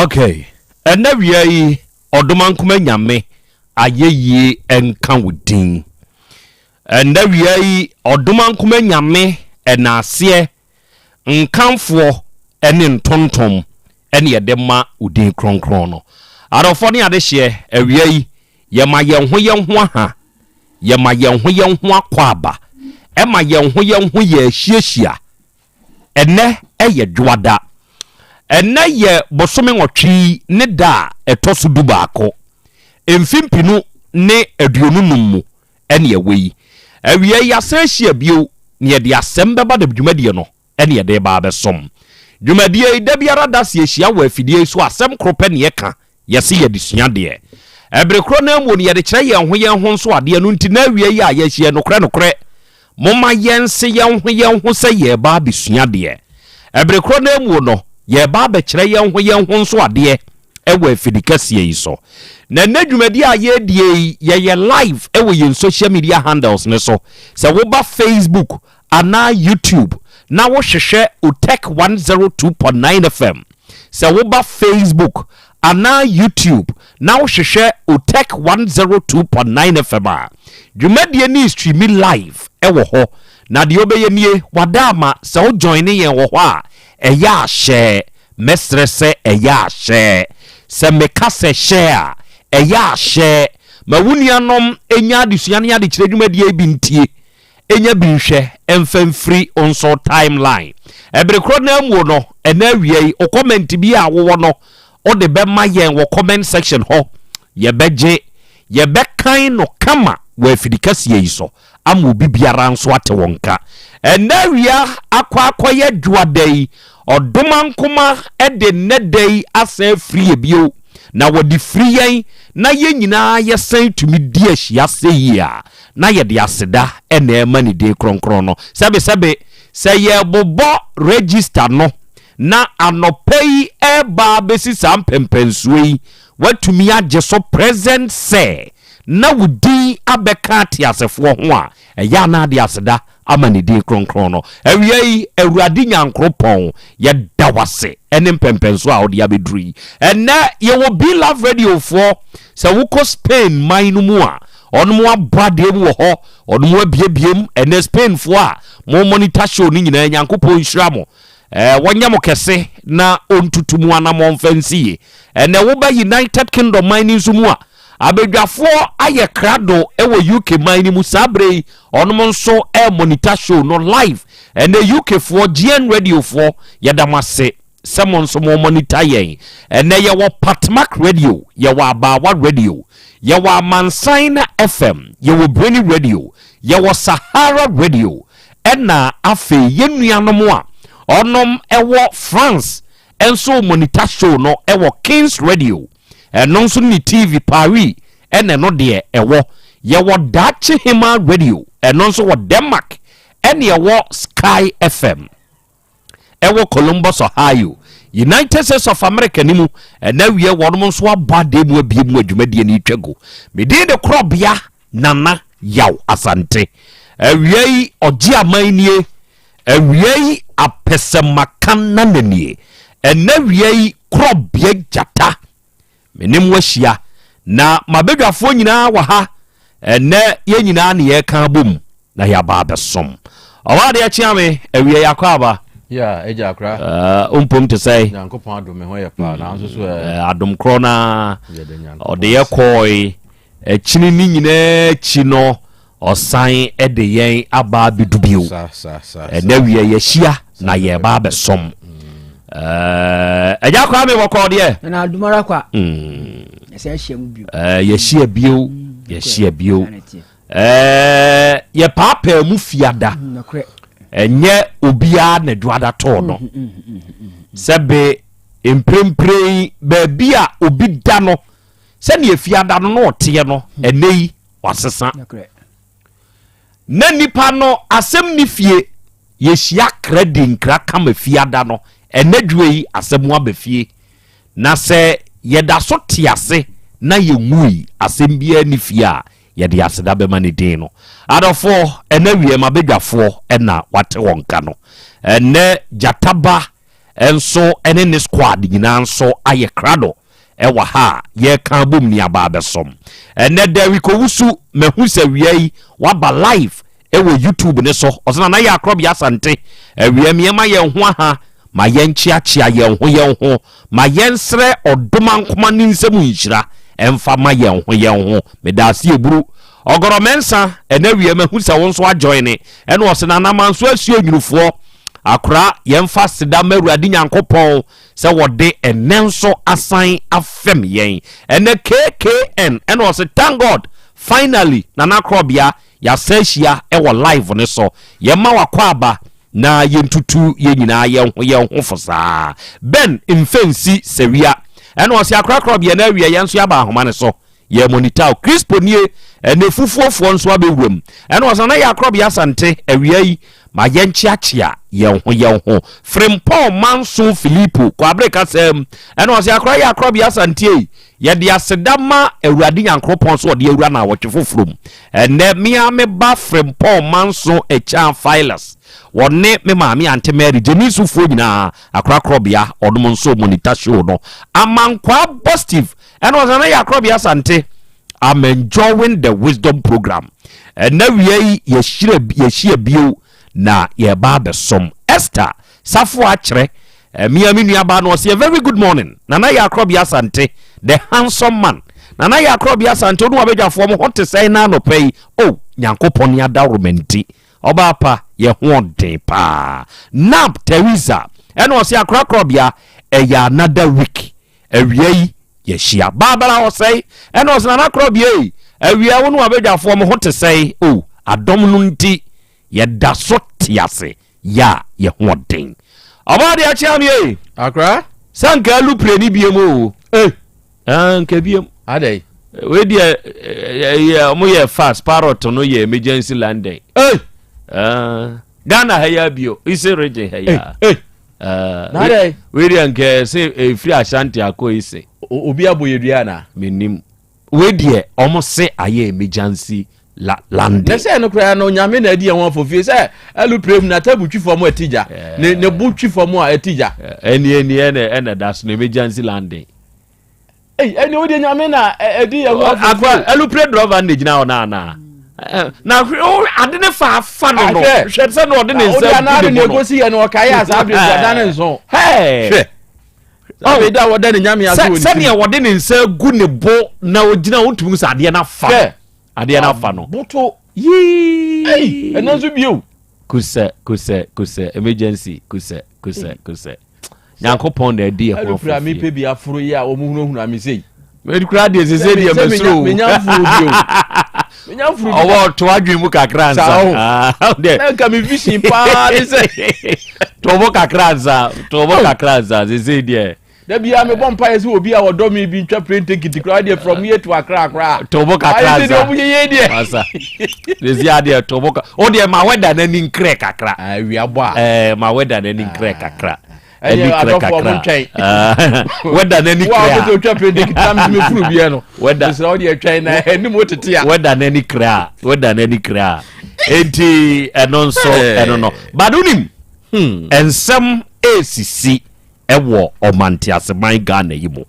[SPEAKER 23] Okay, ɛnɛ wia yi Ɔdomankoma Nyame ayɛyie nka wo din. Ɛnɛ wia yi Ɔdomankoma Nyame ɛnaaseɛ nkamfoɔ ne ntontom ɛne yɛde ma wo din kronkron no. Adɔfoɔ ne adehyeɛ, awia yi yɛma yɛn ho yɛn ho aha, yɛma yɛn ho yɛn ho akwaaba, ɛma yɛn ho yɛn ho yɛ ahyiahyia. Ɛnnɛ yɛ Dwoada. Ɛnnɛ yɛ bosome nwɔtwe yi ne da a ɛtɔ so dubaako, mfe mpenu ne 25 mu ɛne ɛwɔ yi. Awia yi yɛasan ahyia bio na yɛde asɛm bɛba da dwumadie no ɛne yɛde reba abɛsom. Dwumadie yi da biara da sɛ yɛhyia wɔ afidie yi so a asɛm koro pɛ ne yɛka Yɛse yɛde sua adeɛ. Ɛbere korɔ no ara mu no yɛde kyerɛ yɛn ho yɛn ho nso adeɛ. Ɛno nti na awia yi a yɛahyia yi, nokorɛ nokorɛ, momma yɛnse yɛn ho yɛn ho sɛ yɛreba abɛsua adeɛ. Ɛbere korɔ no ara mu no, yɛreba abɛkyerɛ yɛn ho yɛn ho nso adeɛ wɔ afidi kɛseɛ yi so. Na ɛnnɛ dwumadie a yɛredie yi, yɛyɛ live wɔ yɛn social media handles no so. Sɛ woba Facebook anaa YouTube na wohwehwɛ Otec 102.9 FM, Sɛ woba Facebook anaa YouTube na wohwehwɛ Otec 102.9 FM a, dwumadie no restreami live wɔ hɔ. Na deɛ wobɛyɛ nie, wada ama sɛ wo joine yɛn wɔ hɔ a, ɛyɛ a share. Mɛsrɛ sɛ ɛyɛ a share. Sɛ meka sɛ share a, ɛyɛ a share. Ma wo nuanom nya adesua ne adekyerɛ dwumadie yi bi ntie. Nya bi nhwɛ mfa mfiri wo nso timeline. Ɛbere korɔ no ara mu no, ɛnɛ awia yi, wo comment bi a wowɔ no, wode bɛma yɛn wɔ comment section hɔ. Yɛbɛgye, yɛbɛkan no kama wɔ afidi kɛseɛ yi so ama obi biara nso ate wo nka. Ɛnɛ awia akɔ akɔyɛ dwoada yi, Ɔdomankoma de nnɛ da yi asan afiri yɛ bio, na wɔde firi yɛn na yɛn nyinaa yɛsan tumi di ahyia sɛ yie a, na yɛde aseda na ɛrema ne din kronkron no. Sɛbesɛbe, sɛ yɛrebobɔ register no na anɔpa yi ɛreba abɛsi saa mpɛmpɛnsoɔ yi, woatumi agye so present sɛ na wo din abɛka ateasefoɔ ho a, ɛyɛ a na ade aseda ama ne din kronkron no. Awia yi, Awurade Nyankoropɔn, yɛda wo ase ne mpɛmpɛnsoɔ a wode abɛduru yi. Ɛnnɛ, yɛwɔ Be Love Radiofoɔ. Sɛ wokɔ Spain man no mu a, ɔnom abɔ adeɛ mu wɔ hɔ, ɔnom abiebie mu. Ɛnnɛ Spainfoɔ a mo monitor show no nyinaa, Nyankopɔn nhyira mo. Ɛɛ, wɔnyɛ mo kɛse na ɔntutu mo anammɔn mfa nsi yie. Ɛnnɛ woba United Kingdom man no nso mu a, abadwafoɔ ayɛ krado wɔ UK man no mu saa berɛ yi, ɔnom nso ɛremonita show no live. Ɛnnɛ UK foɔ, GN Radio foɔ, yɛda mo ase sɛ mo nso mo monitor yɛn. Ɛnnɛ yɛwɔ Patmak Radio, yɛwɔ Abaawa Radio, yɛwɔ Amansan FM, yɛwɔ Breni Radio, yɛwɔ Sahara Radio, ɛna afei yɛn nuanom a ɔnom ɛwɔ France nso monitor show no ɛwɔ Kings Radio, ɛno nso ne TV Paris ɛna ɛno deɛ ɛwɔ. Yɛwɔ Daakye Hemaa Radio, ɛno nso wɔ Denmark, ɛne ɛwɔ Sky FM ɛwɔ Columbus, Ohio, United States of America ne mu. Ɛna awie wɔnom nso abɔ adeɛ mu abie mu adwumadie no retwa gu. Me din de Korɔbea Nana Yaw Asante. Awia yi ɔgye aman nie. Awia yi apɛsɛmaka nana nie. Ɛna awia yi Korɔbea Gyata. Me ne mo ahyia na m'abadwafoɔ nyinaa wɔ ha. Ɛnnɛ yɛn nyinaa ne yɛreka abom na yɛaba abɛsom. Ɔwɔ adeɛ kyea me awia yi akɔ aba.
[SPEAKER 4] Yeah, agya akora.
[SPEAKER 23] Uh, mpom te sɛ.
[SPEAKER 4] Nyankopɔn adom me ho yɛ paa na nso so ɛ.
[SPEAKER 23] Uh, adom korɔ na ɔde yɛ kɔɔe. Akyini ne nyinaa akyi no Ɔsan de yɛn aba abɛdu bio. Ɛnɛ wia yɛahyia na yɛreba abɛsom. Ɛgya kwa me wɔkɔɔ deɛ.
[SPEAKER 5] Na adomara kwa.
[SPEAKER 23] Mm.
[SPEAKER 5] Yɛsɛ ahyia mu bio.
[SPEAKER 23] Yɛhyia bio.
[SPEAKER 5] Mm,
[SPEAKER 23] yɛhyia bio. Yɛpaapaa mu fiada.
[SPEAKER 5] Mm,
[SPEAKER 23] Ɛnyɛ obiara na dwoada tɔɔ no.
[SPEAKER 5] Mm,
[SPEAKER 23] Sɛbe mprempren baabi a obi da no sɛdeɛ fiada no na ɔteɛ no ɛnɛ yi wasesa na nipa no asɛm ni fie yɛhyia kra di nkra kama fiada no ɛnɛ dwuma yi asɛm aba fie na sɛ yɛda so te ase na yɛnwui asɛm biara ni fie a yɛde aseda bɛma ne din no adɔfoɔ ɛnɛ wie ma badwafoɔ ɛna wate wɔn ka no ɛnɛ gyataba. nso ne ne squad nyinaa nso ayɛ krado wɔ ha a yɛreka abom ni aba abɛsom. Ɛnɛ Derrick Owusu mahu sɛ wia yi waba live wɔ YouTube ne so. Ɔsɛ Nana yɛ akorɔbea Asante awia mmiɛma yɛn ho aha ma yɛnkyeakyea yɛn ho yɛn ho ma yɛnsrɛ ɔdomankoma ne nsam nhyira ɛmfa ma yɛn ho yɛn ho. Meda ase eburu. Ɔgɔrɔ Mɛnsa ɛnɛ wia mahu sɛ wo nso ajoine ɛna ɔsɛ Nana Manso asuo nwunufoɔ akora yɛmfa aseda ma Awurade Nyankopɔn sɛ wɔde ɛnɛ nso asan afɛm yɛn ɛnɛ KKN ɛna ɔse thank God finally Nana Korɔbea yɛasan ahyia ɛwɔ live ne so yɛma wakɔ aba na yɛntutu yɛn nyinaa yɛn ho yɛn ho fo saa Ben mfɛnsi sɛwia ɛna ɔse akora Korɔbea na awia yɛn nso yɛaba ahoma ne so yɛ monitor Crispo nie ɛnɛ fufuofoɔ nso abɛwuram ɛna ɔsɛ na yɛ akorɔbea Asante awia yi ma yɛnkyeakyea yɛn ho yɛn ho Frimpɔn Manso Filipo Kwabere kasɛm ɛna ɔsɛ akora yɛ akorɔbea Asante yi yɛde aseda ma Awurade Nyankoropɔn so ɔde awura na awɔtwe foforɔ mu ɛnɛ mea me ba Frimpɔn Manso Ekyan Philas wɔne me maame Ante Mary Gyemisufoɔ nyinaa akorakorɔbea ɔnom nso monitor show no Amankwaa Bostive ɛna ɔsɛ na yɛ akorɔbea Asante I'm enjoying the wisdom program ɛnɛ wia yi yɛhyira yɛhyia bio na yɛba abɛsom Esther Safo akyerɛ mmea me nuabaa no ɔsɛ very good morning Nana yɛ akorɔbea Asante the handsome man Nana yɛ akorɔbea Asante onu abadwafoɔ mo ho te sɛn na anɔpa yi oh Nyankopɔn ne adaworoma nti ɔbaa pa yɛ ho ɔden paa Nab Teresa ɛna ɔsɛ akorakorɔbea ɛyɛ another week awia yi yɛhyia Barbara ɔsɛe ɛna ɔsɛ Nana korɔbea yi awia wo ne wabadwafoɔ mo ho te sɛn o adɔm no nti yɛda so te ase yɛ a yɛ ho ɔden ɔbaa deɛ akyea me ei
[SPEAKER 4] akora
[SPEAKER 23] sɛ nka alupre ne biem o
[SPEAKER 4] eh
[SPEAKER 23] nka biem
[SPEAKER 4] adɛn
[SPEAKER 23] wei deɛ ɛyɛ ɔmo yɛ fast parrot no yɛ emergency landing
[SPEAKER 4] eh
[SPEAKER 23] Ghana ha ya bio Ise region ha ya
[SPEAKER 4] eh
[SPEAKER 23] na adɛn wei deɛ nka sɛ ɛfiri Ashanti akɔ Ise
[SPEAKER 4] obi abɔ yɛ dua na
[SPEAKER 23] menim wei deɛ ɔmo se ayɛ emergency la landing.
[SPEAKER 4] Na sɛ no koraa no nyame na adi ɛho afɔfie sɛ alupre mu na tabu twi fam a ɛti gya ne ne bo twi fam a ɛti gya.
[SPEAKER 23] Ɛni ɛni ɛna ɛna da so no emergency landing.
[SPEAKER 4] Ɛyi ɛni o de nyame na ɛdi ɛho afɔfie.
[SPEAKER 23] Akora alupre driver na gyina hɔ na ana na ade ne fa afa no no hwɛ sɛ na ɔde ne nsa gu ne bo no.
[SPEAKER 4] Ɔde yɛ no ɔkae a saa abiri ɔda ne nso.
[SPEAKER 23] Hwɛ.
[SPEAKER 4] Ɔbɛ da wɔda ne nyame ase wɔ ne tirim.
[SPEAKER 23] Sɛdeɛ wɔde ne nsa gu ne bo na ogyina wontumi sɛ adeɛ no afa no. Adeɛ no afa no.
[SPEAKER 4] Boto.
[SPEAKER 23] Yii.
[SPEAKER 4] Ɛno nso bio.
[SPEAKER 23] Kusɛ kusɛ kusɛ emergency kusɛ kusɛ kusɛ. Nyankopɔn na ɛdi ɛho afofie.
[SPEAKER 4] Ɛlupra mi pɛ bi aforo yi a wɔn hunahuna mi sei.
[SPEAKER 23] Mɛdi kura deɛ sese deɛ mɛsoro o.
[SPEAKER 4] Menya nfuru bi o. Menya nfuru bi.
[SPEAKER 23] Ɔwɔ ɔto adwene mu kakra nsa.
[SPEAKER 4] Saa o. Na nka mi vision paa de sɛ.
[SPEAKER 23] Tɔbɔ kakra nsa tɔbɔ kakra nsa sese deɛ.
[SPEAKER 4] Dabi a mebɔ mpa yɛ sɛ obi a ɔdɔ mi bi ntwa plane ticket koraa deɛ from here to Accra koraa.
[SPEAKER 23] Tɔbɔ kakra nsa.
[SPEAKER 4] Ayɛ sɛ deɛ ɔmo yɛ yɛ deɛ.
[SPEAKER 23] Masa. Sese adeɛ tɔbɔ ka o deɛ ma wɛda n'ani nkrɛ kakra.
[SPEAKER 4] Awia bɔ a.
[SPEAKER 23] Ɛɛ ma wɛda n'ani nkrɛ kakra.
[SPEAKER 4] Ɛni krɛ kakra.
[SPEAKER 23] Wɛda n'ani krɛ a.
[SPEAKER 4] Wa ɔmo sɛ otwa plane ticket na mi furu biɛ no.
[SPEAKER 23] Wɛda.
[SPEAKER 4] Mesrɛ wo deɛ twɛn na ɛni mu tete a.
[SPEAKER 23] Wɛda n'ani krɛ a. Wɛda n'ani krɛ a. Enti ɛno nso ɛno no. Badonim. Nsɛm esisi ɛwɔ ɔmanteaseman Ghana yi mu.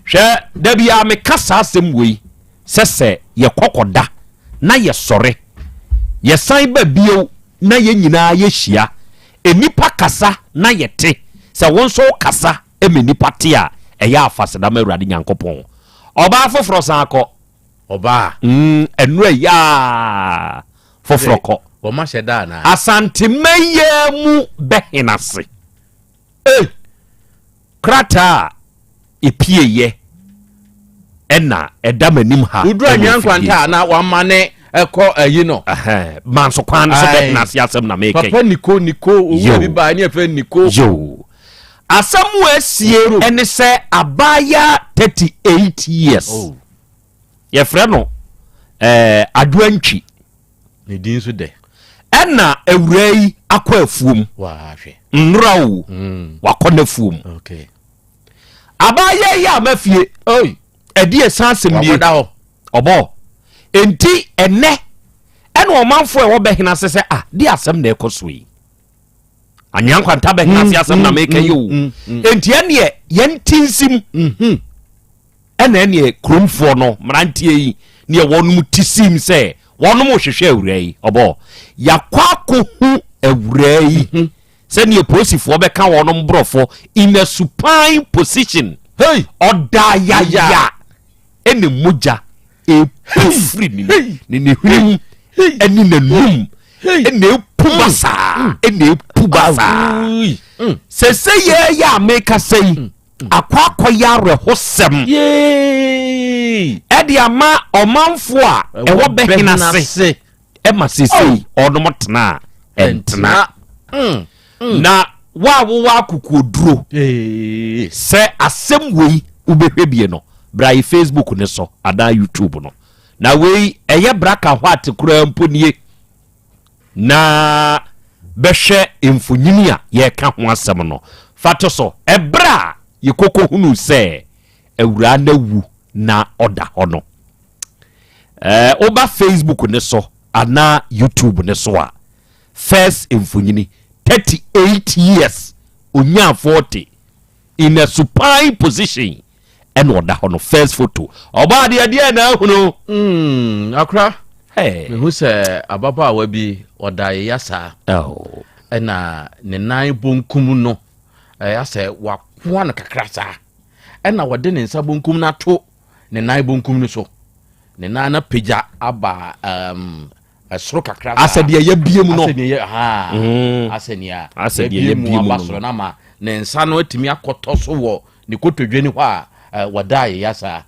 [SPEAKER 23] Hwɛ da bi a meka saa asɛm wei sɛ sɛ yɛkɔkɔda na yɛsɔre yɛsan ba bio na yɛn nyinaa yɛhyia nnipa kasa na yɛte sɛ wo nso kasa ma nnipa te a ɛyɛ afaseda ma Awurade Nyankopɔn. Ɔbaa foforɔ san kɔ.
[SPEAKER 4] Ɔbaa.
[SPEAKER 23] Ɛno ɛyɛ a foforɔ kɔ.
[SPEAKER 4] Wɔn ahyɛ da anaa?
[SPEAKER 23] Asantema yi mu bɛhena ase. Ei! Krataa a epieyɛ ɛna ɛda m'anim ha.
[SPEAKER 4] Woduru anwea nkwanta a na wama ne ɛkɔ ayi no.
[SPEAKER 23] Manso kwan no so bɛtena ase asɛm na meka.
[SPEAKER 4] Papa Niko Niko owura bi baa ne yɛfrɛ Niko.
[SPEAKER 23] Yo. Asɛm a asie ɛne sɛ abaayaa 38 years.
[SPEAKER 4] Oh.
[SPEAKER 23] Yɛfrɛ no ɛɛ Adwoa Ntwi.
[SPEAKER 4] Ne din nso dɛ.
[SPEAKER 23] Ɛna awuraa yi akɔ afuom.
[SPEAKER 4] Wahwɛ.
[SPEAKER 23] Nnora o. Wakɔ n'afuom.
[SPEAKER 4] Okay.
[SPEAKER 23] Abaayewa yi ama fie.
[SPEAKER 4] Oi.
[SPEAKER 23] Ɛdi ɛsan asɛm nie.
[SPEAKER 4] Wakɔda hɔ.
[SPEAKER 23] Ɔbɔ. Enti ɛnɛ ɛna ɔmanfoɔ a ɛwɔ bɛhena ase sɛ ah di asɛm na ɛkɔ so yi. Anwea nkwanta bɛhena ase asɛm na meka yi o. Enti ɛneɛ yɛnte nsim. Ɛna ɛneɛ kuromfoɔ no mmeranteɛ yi neɛ wɔnom te sim sɛ wɔnom hwehwɛ awuraa yi. Ɔbɔ yɛakɔ akɔhu awuraa yi sɛdeɛ polisifoɔ bɛka wɔnom borɔfo in a supine position.
[SPEAKER 4] Hey!
[SPEAKER 23] Ɔda yaya ɛne mogya ɛpu firi ne mu ne ne hwene mu ɛne n'anum ɛna ɛpu mm. basaa mm. ɛna ɛpu basaa mm. sɛsɛ yɛyɛ a mekasa yi akɔ akɔyɛ awerɛhosɛm ɛde ama ɔmanfoɔ a ɛwɔ bɛhena ase ɛma sesei oh. ɔnom tena a ɛntena mm. Mm. Na wo a wowɔ akokoɔduro sɛ asɛm wei wobɛhwɛ bie no bra yɛ Facebook ne so anaa YouTube no na wei ɛyɛ braka hɔ ate koraa mpo nie na bɛhwɛ mfonyini a yɛreka ho asɛm no fa to so ɛberɛ a yɛkɔkɔ hunu sɛ awuraa no awu na ɔda hɔ no ɛɛ woba Facebook ne so anaa YouTube ne so a first mfonyini 38 years onyaa 40 in a supine position ɛna ɔda hɔ no first photo ɔbɔ adeɛ deɛ na ahunu.
[SPEAKER 4] Mm, akora hey. mehu sɛ ababaawa bi ɔda yeya saa oh. ɛna ne nan bonkum no ɛyɛ sɛ wakoa no kakra saa ɛna wɔde ne nsa bonkum no ato ne nan bonkum no so ne nan no apagya aba um, ɛsoro kakra
[SPEAKER 23] saa asɛ deɛ yɛbie mu no
[SPEAKER 4] asɛ deɛ yɛ haa mm. asɛ deɛ
[SPEAKER 23] asɛ deɛ yɛbie mu
[SPEAKER 4] aba soro na ma ne nsa no atumi akɔtɔ so wɔ ne kotodwe ne hɔ a wɔda ayeya saa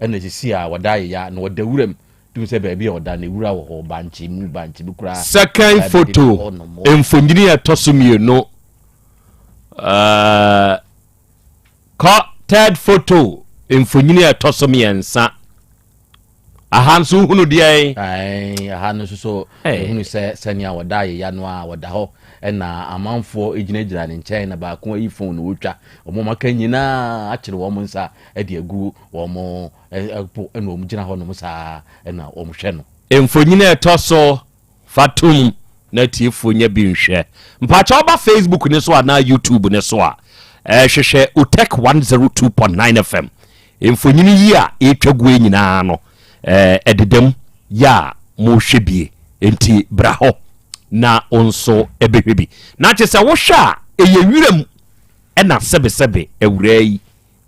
[SPEAKER 4] ɛna sisi a wɔda ayeya na wɔda wuram tumi sɛ baabi a ɔda ne wura wɔ hɔ bankye mu bankye bi koraa.
[SPEAKER 23] Second photo mfonini a ɛtɔ so mmienu kɔ third photo mfonini a ɛtɔ so mmiɛnsa. Aha nso wohunu deɛn?
[SPEAKER 4] Ae, aha no nso so wohunu sɛ sɛnea wɔda ayeya no a wɔda hɔ ɛna amanfoɔ gyinagyina ne nkyɛn na baako ayi fon na wɔtwa wɔn aka nyinaa akyere wɔn nsa de agu wɔn po ɛna wɔn gyina hɔ nom saa ɛna wɔn hwɛ no.
[SPEAKER 23] Mfonyin a ɛtɔ so Fa tom na atiefoɔ nya bi nhwɛ. Mpakyɛ woba Facebook ne so anaa YouTube ne so a, eh, hwehwɛ Otec 102.9 FM. Mfonyini yi a ɛretwa gu yi nyinaa no, eh, ɛdedam yɛ a mohwɛ bie. Enti bra hɔ na wo nso ɛbɛhwɛ bi. Na kyerɛ sɛ wohwɛ a, ɛyɛ wiram ɛna sɛbesɛbe awuraa yi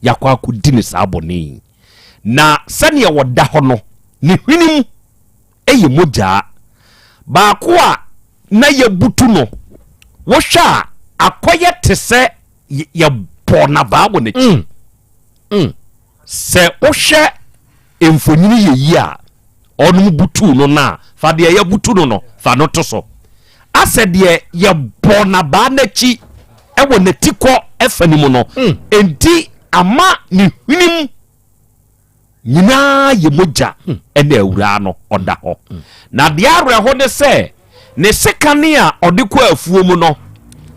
[SPEAKER 23] yɛakɔ akɔdi no saa bɔne yi. Na sɛdeɛ wɔda hɔ no, ne hwenem yɛ mogyaa. Baako a na yɛabutu no, wohwɛ a akɔyɛ te sɛ yɛbɔɔ n'abaa wɔ n'akyi. Mm. Mm. Sɛ wohwɛ mfonini yɛ yi a ɔnom butuu no no a, fa deɛ yɛbutu no no fa no to so. Asɛ deɛ yɛbɔɔ n'abaa n'akyi wɔ n'atikɔ ɛfa no mu no, mm. enti ama ne hwenem nyinaa yɛ mogya ɛna awuraa no ɔda hɔ na deɛ awerɛho ne sɛ ne sekane a ɔde kɔ afuo mu no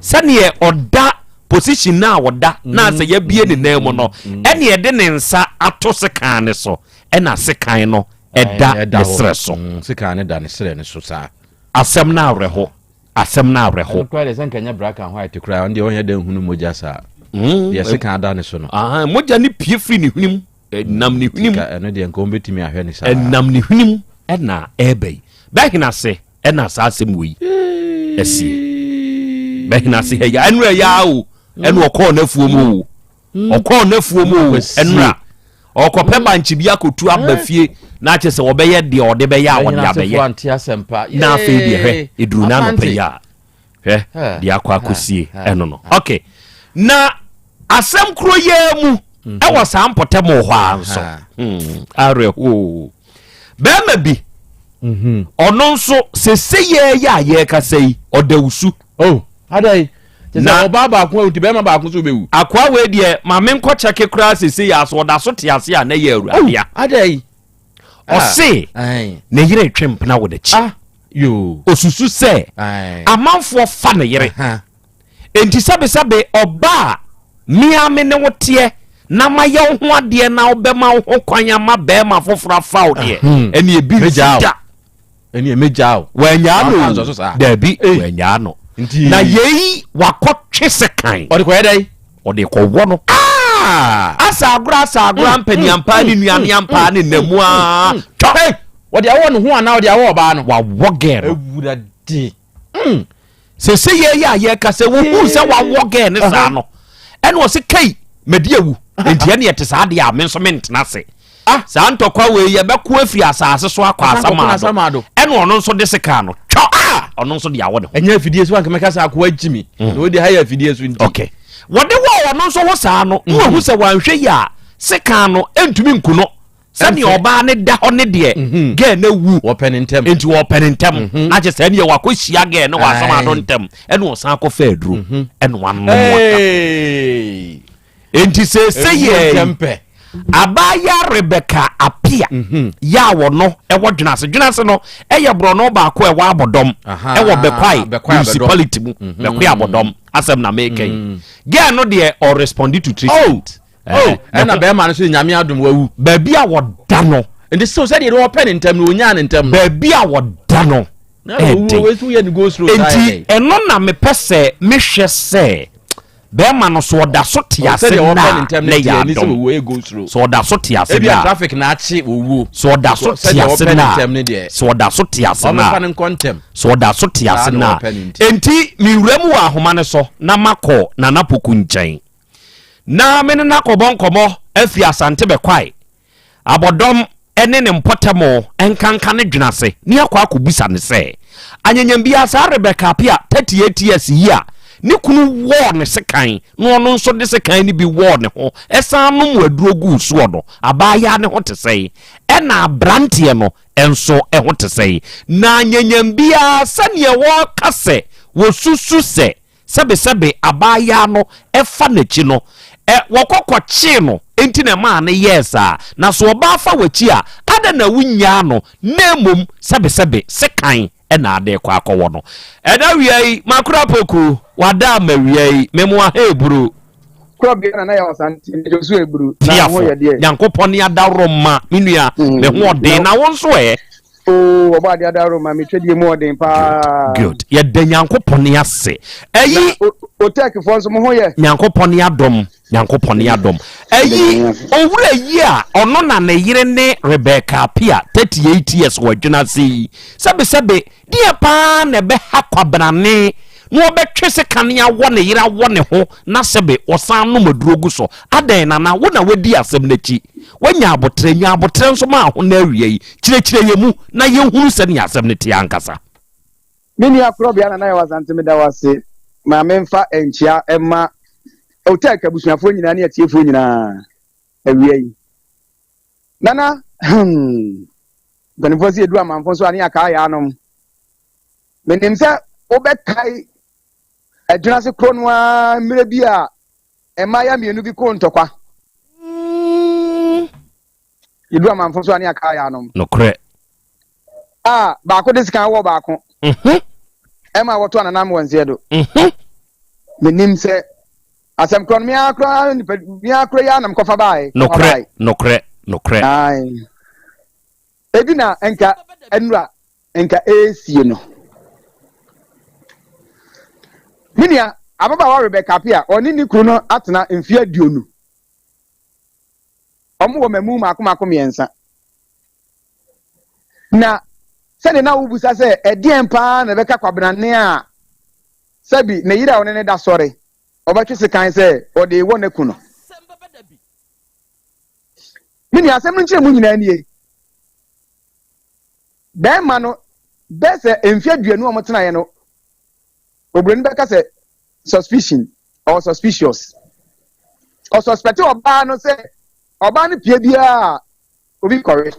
[SPEAKER 23] sɛdeɛ ɔda position no a ɔda na sɛ yɛabie ne nan mu no ɛne ɛde ne nsa ato sekan no so ɛna sekan no ɛda ne serɛ so
[SPEAKER 4] mm, sekan no da ne serɛ no so saa
[SPEAKER 23] asɛm no awerɛho asɛm no awerɛho
[SPEAKER 4] ɛno koraa deɛ sɛ nka nyɛ black and white koraa ɔno deɛ ɔnyɛ dɛ nhunu mogya saa mm. deɛ sekan da ne so no
[SPEAKER 23] mogya no pie firi ne hwenem ɛnam ne hwenem
[SPEAKER 4] ɛno deɛ nka wɔbɛtumi ahwɛ ne saa
[SPEAKER 23] ɛnam ne hwenem ɛna ɛreba yi bɛhena ase ɛna saa asɛm wɔ yi ɛsie bɛhena ase ha yi ɛno ɛyɛ o ɛna ɔkɔɔ n'afuo mu o hmm. ɔkɔɔ n'afuo mu o ɛnora ɔkɔpɛ hmm. bankye bi akɔtu aba eh. fie na akyɛ sɛ ɔbɛyɛ deɛ ɔde bɛyɛ a ɔde abɛyɛ na afei deɛ hwɛ ɛduru no anɔpɛ yi a hwɛ deɛ akɔ akɔsie ɛno no ok na asɛm koro yɛ mu mhm. ɛwɔ saa mpɔtam wɔ hɔ a nso hmm, awerɛhoo bɛrima bi mhm. ɔno nso sese yɛyɛ a yɛrekasa yi ɔda wusu
[SPEAKER 4] oh, adɛn na ɔbaa baako awu nti bɛrima baako nso bɛwu
[SPEAKER 23] akoa wei deɛ maame nkɔ kyɛke koraa sese yɛ aso ɔda so te ase a na yɛ awurade a
[SPEAKER 4] oh, adɛn
[SPEAKER 23] ɔse ne yere retwe mpena wɔ n'akyi ah, osusu sɛ amanfoɔ fa ne yere enti sɛbesɛbe ɔba a mea me ne wo teɛ na mayɛ wo ho adeɛ na wobɛma wo ho kwan ama bɛrima foforɔ afa wo deɛ hmm. ɛne ebi nsi da
[SPEAKER 4] ɛne ɛmɛgya o
[SPEAKER 23] wanyaa no daabi wanyaa no. Na yei wakɔtwe sekan.
[SPEAKER 4] Ɔde kɔyɛ dɛn?
[SPEAKER 23] Ɔde kɔwɔ no.
[SPEAKER 4] Ah!
[SPEAKER 23] Asa agorɔ asa agorɔ ampaniampaa ne nnuaneampaa ne nnamu aa twɔ.
[SPEAKER 4] Ɔde awɔ ne ho anaa ɔde awɔ ɔbaa no?
[SPEAKER 23] Wawɔ gɛɛ no.
[SPEAKER 4] Awurade.
[SPEAKER 23] Sese yɛ yɛ a yɛka sɛ wohuu sɛ wawɔ gɛɛ ne saa no ɛna ɔse kai madi awu nti ɛne ɛte saa deɛ a me nso mentena ase.
[SPEAKER 4] Ah.
[SPEAKER 23] Saa ntɔkwa wei yɛbɛko afiri asase so akɔ asamado ɛna ɔno nso de sekaa no twɔ ah! Ɔno nso de awɔ ne ho.
[SPEAKER 4] Ɛnyɛ afidie so anka mɛka sɛ akoa gyi mi na wodi ha yɛ afidie so nti.
[SPEAKER 23] Okay. Wɔde wɔ ɔno nso ho saa no na wahu sɛ wanhwɛ yi a sekaa no ntumi nku no sɛdeɛ ɔbaa ne da hɔ ne deɛ gɛɛ no awu
[SPEAKER 4] wɔpɛ ne ntɛm
[SPEAKER 23] nti wɔpɛ ne ntɛm na kyɛ sɛ ɛneɛ wakɔhyia gɛɛ no wɔ asamado ntɛm ɛna ɔsan akɔfa aduro ɛna wanom aka. Enti seesei yɛ abaayewa Rebecca Apia mhm. yɛ a wɔno ɛwɔ Dwenase. Dwenase no ɛyɛ borɔno baako a ɛwɔ Abɔdɔm ɛwɔ Bɛkwae municipality mu. Mhm. Bɛkwae Abɔdɔm asɛm na meka yi. Mhm. Girl no deɛ ɔrespond to treatment.
[SPEAKER 4] Oh, oh, ɛna bɛrima no so nyame adom wawu.
[SPEAKER 23] Baabi a wɔda no.
[SPEAKER 4] Nti so sɛdeɛ wɔpɛ ne ntɛm no wɔnyaa ne ntɛm no.
[SPEAKER 23] Baabi a wɔda no. Ɛden. Enti ɛno na mepɛ sɛ mehwɛ sɛ bɛrima no so ɔda so te ase na na yɛ adɔm so ɔda so te ase na
[SPEAKER 4] traffic na akye owuo
[SPEAKER 23] so ɔda so te ase na so ɔda so te ase na so ɔda so te ase na enti mewura mu wɔ ahoma no so na makɔ Nana Poku nkyɛn na me ne no akɔbɔ nkɔmmɔ afiri Asante Bɛkwae Abɔdɔm ne ne mpɔtam nkanka no dwene ase ne akɔ akɔbisa no sɛ, Anyanyam biara saa Rebecca Appiah, 38 years yi a ne kunu wɔɔ ne sekan na ɔno nso de sekan no bi wɔɔ ne ho san nom aduro guu soɔ no, abaayaa no ho te sɛn? Ɛna aberanteɛ no nso ho te sɛn? Na anyanyam biara sɛdeɛ wɔka sɛ wɔsusu sɛ sɛbesɛbe abaayaa no fa n'akyi no, ɛ, wɔkɔ kɔkyee no nti na ɛmaa no yɛɛ saa. Na sɛ ɔbaa fa w'akyi a, adɛn na wonnyaa no, na mmom sɛbesɛbe sekan na ade rekɔ akɔwɔ no? Ɛna awia yi, Makora Poku, wada ama awia yi, memoa ha eburu.
[SPEAKER 1] Korɔbea na na yɛ ɔsante, megye so eburu, na wo ho
[SPEAKER 23] Tiafo,
[SPEAKER 1] yɛ deɛ?
[SPEAKER 23] Nyankopɔn ne adaworoma, me nua, me ho ɔden, na wo nso ɛ?
[SPEAKER 1] Oo, ɔbɔ adeɛ adaro ma me twɛdeɛ mu ɔden paa.
[SPEAKER 23] Good. Yɛda Nyankopɔn ase. Ɛyi.
[SPEAKER 1] Otɛkfoɔ nso mo ho yɛ.
[SPEAKER 23] Nyankopɔn adom. Nyankopɔn adom. Ɛyi owura yi a ɔno na ne yere ne Rebecca Apia 38 years wɔ adwene ase yi. Sɛbesɛbe deɛ paa na ɛbɛha kwabrane na ɔbɛtwe sekane awɔ ne yere awɔ ne ho na sɛbe ɔsan nom aduro gu so. Adɛn nana wo na wadi asɛm no akyi. Woanya aboterɛ, nya aboterɛ nso ma ho na awia yi. Kyerɛkyerɛ yɛn mu na yɛnhunu sɛnea asɛm no teɛ ankasa.
[SPEAKER 1] Me nua Korɔbea Nana Yaw Asante meda wo ase ma memfa nkyea mma Otec abusuafoɔ nyinaa ne atiefoɔ nyinaa awia yi. Nana hmm, mpanimfoɔ sɛ yɛduru amanfo nso a ne yɛakaa yɛ anom. Menim sɛ wobɛkae adwunase korɔ no ara mmerɛ bi a Mmayewa mmienu bi koo ntɔkwa. Yɛdu amanfo so a ne yɛaka ayɛ anom.
[SPEAKER 23] Nokorɛ.
[SPEAKER 1] A baako de sekan wɔ baako.
[SPEAKER 23] Mhm.
[SPEAKER 1] Ɛma wɔto ananam wɔ nseɛ do.
[SPEAKER 23] Mhm.
[SPEAKER 1] Menim sɛ asɛm korɔ no me ara koraa nipa me ara koraa yi ara na mekɔfa baeɛ.
[SPEAKER 23] Nokorɛ, nokorɛ, nokorɛ.
[SPEAKER 1] Ae. Ebi na nka nnura nka ɛresie no. Me nua, ababaawa Rebecca Appiah, ɔne ne kunu no atena mfeɛ aduonu. Wɔwɔ mmamu mmaako mmaako mmiɛnsa. Na sɛdeɛ na wobisa sɛ ɛdeɛn paa na ɛbɛka Kwabenane a sɛbi ne yere a ɔne ne da sɔre, ɔbɛtwe sekan sɛ ɔde rewɔ n'aku no. Me nua, asɛm no nkyerɛmu nyinaa nie. Bɛrima no, bɛyɛ sɛ mfe aduonu a wɔtenaeɛ no, oburoni bɛka sɛ suspicion or suspicious. Ɔsuspɛte ɔbaa no sɛ ɔbaa no pie biara a obi kɔwe.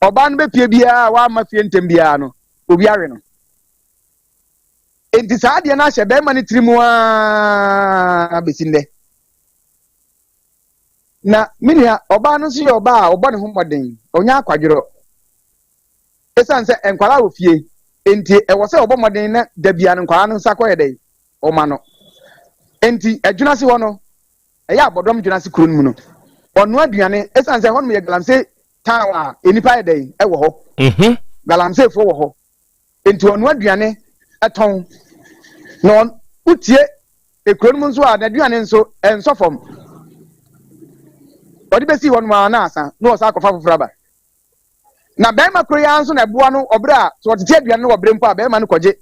[SPEAKER 1] Ɔbaa no bɛpie biara a wamma fie ntɛm biara no, obi awe no. Enti saa adeɛ no ahyɛ bɛrima no tiri mu ara bɛsi nnɛ. Na me nua, ɔbaa no nso yɛ ɔbaa a ɔbɔ ne ho mmɔden, ɔnyɛ akwadworɔ. Esiane sɛ nkwadaa wɔ fie nti, ɛwɔ sɛ ɔbɔ mmɔden na da biara no nkwadaa no nsa kɔyɛ dɛn? Ɔma no. Enti Adwunase hɔ no, ɛyɛ abɔdɔm Dwunase kuro no mu no, ɔnoa aduane. Esiane sɛ ɛhɔnom yɛ galamsey town a nnipa yɛ dɛn? Ɛwɔ hɔ.
[SPEAKER 23] Mhm.
[SPEAKER 1] Galamseyfoɔ wɔ hɔ. Nti ɔnoa aduane tɔn. Na wotie ekuro no mu nso a, n'aduane nso ɛnsɔ fam. Ɔde bɛsi hɔ nom ara na asa, na ɔsan akɔfa foforɔ aba. Na bɛrima koro yi ara nso na ɛboa no wɔ berɛ a sɛ ɔtete aduane no wɔ berɛ mpo a, bɛrima no kɔgye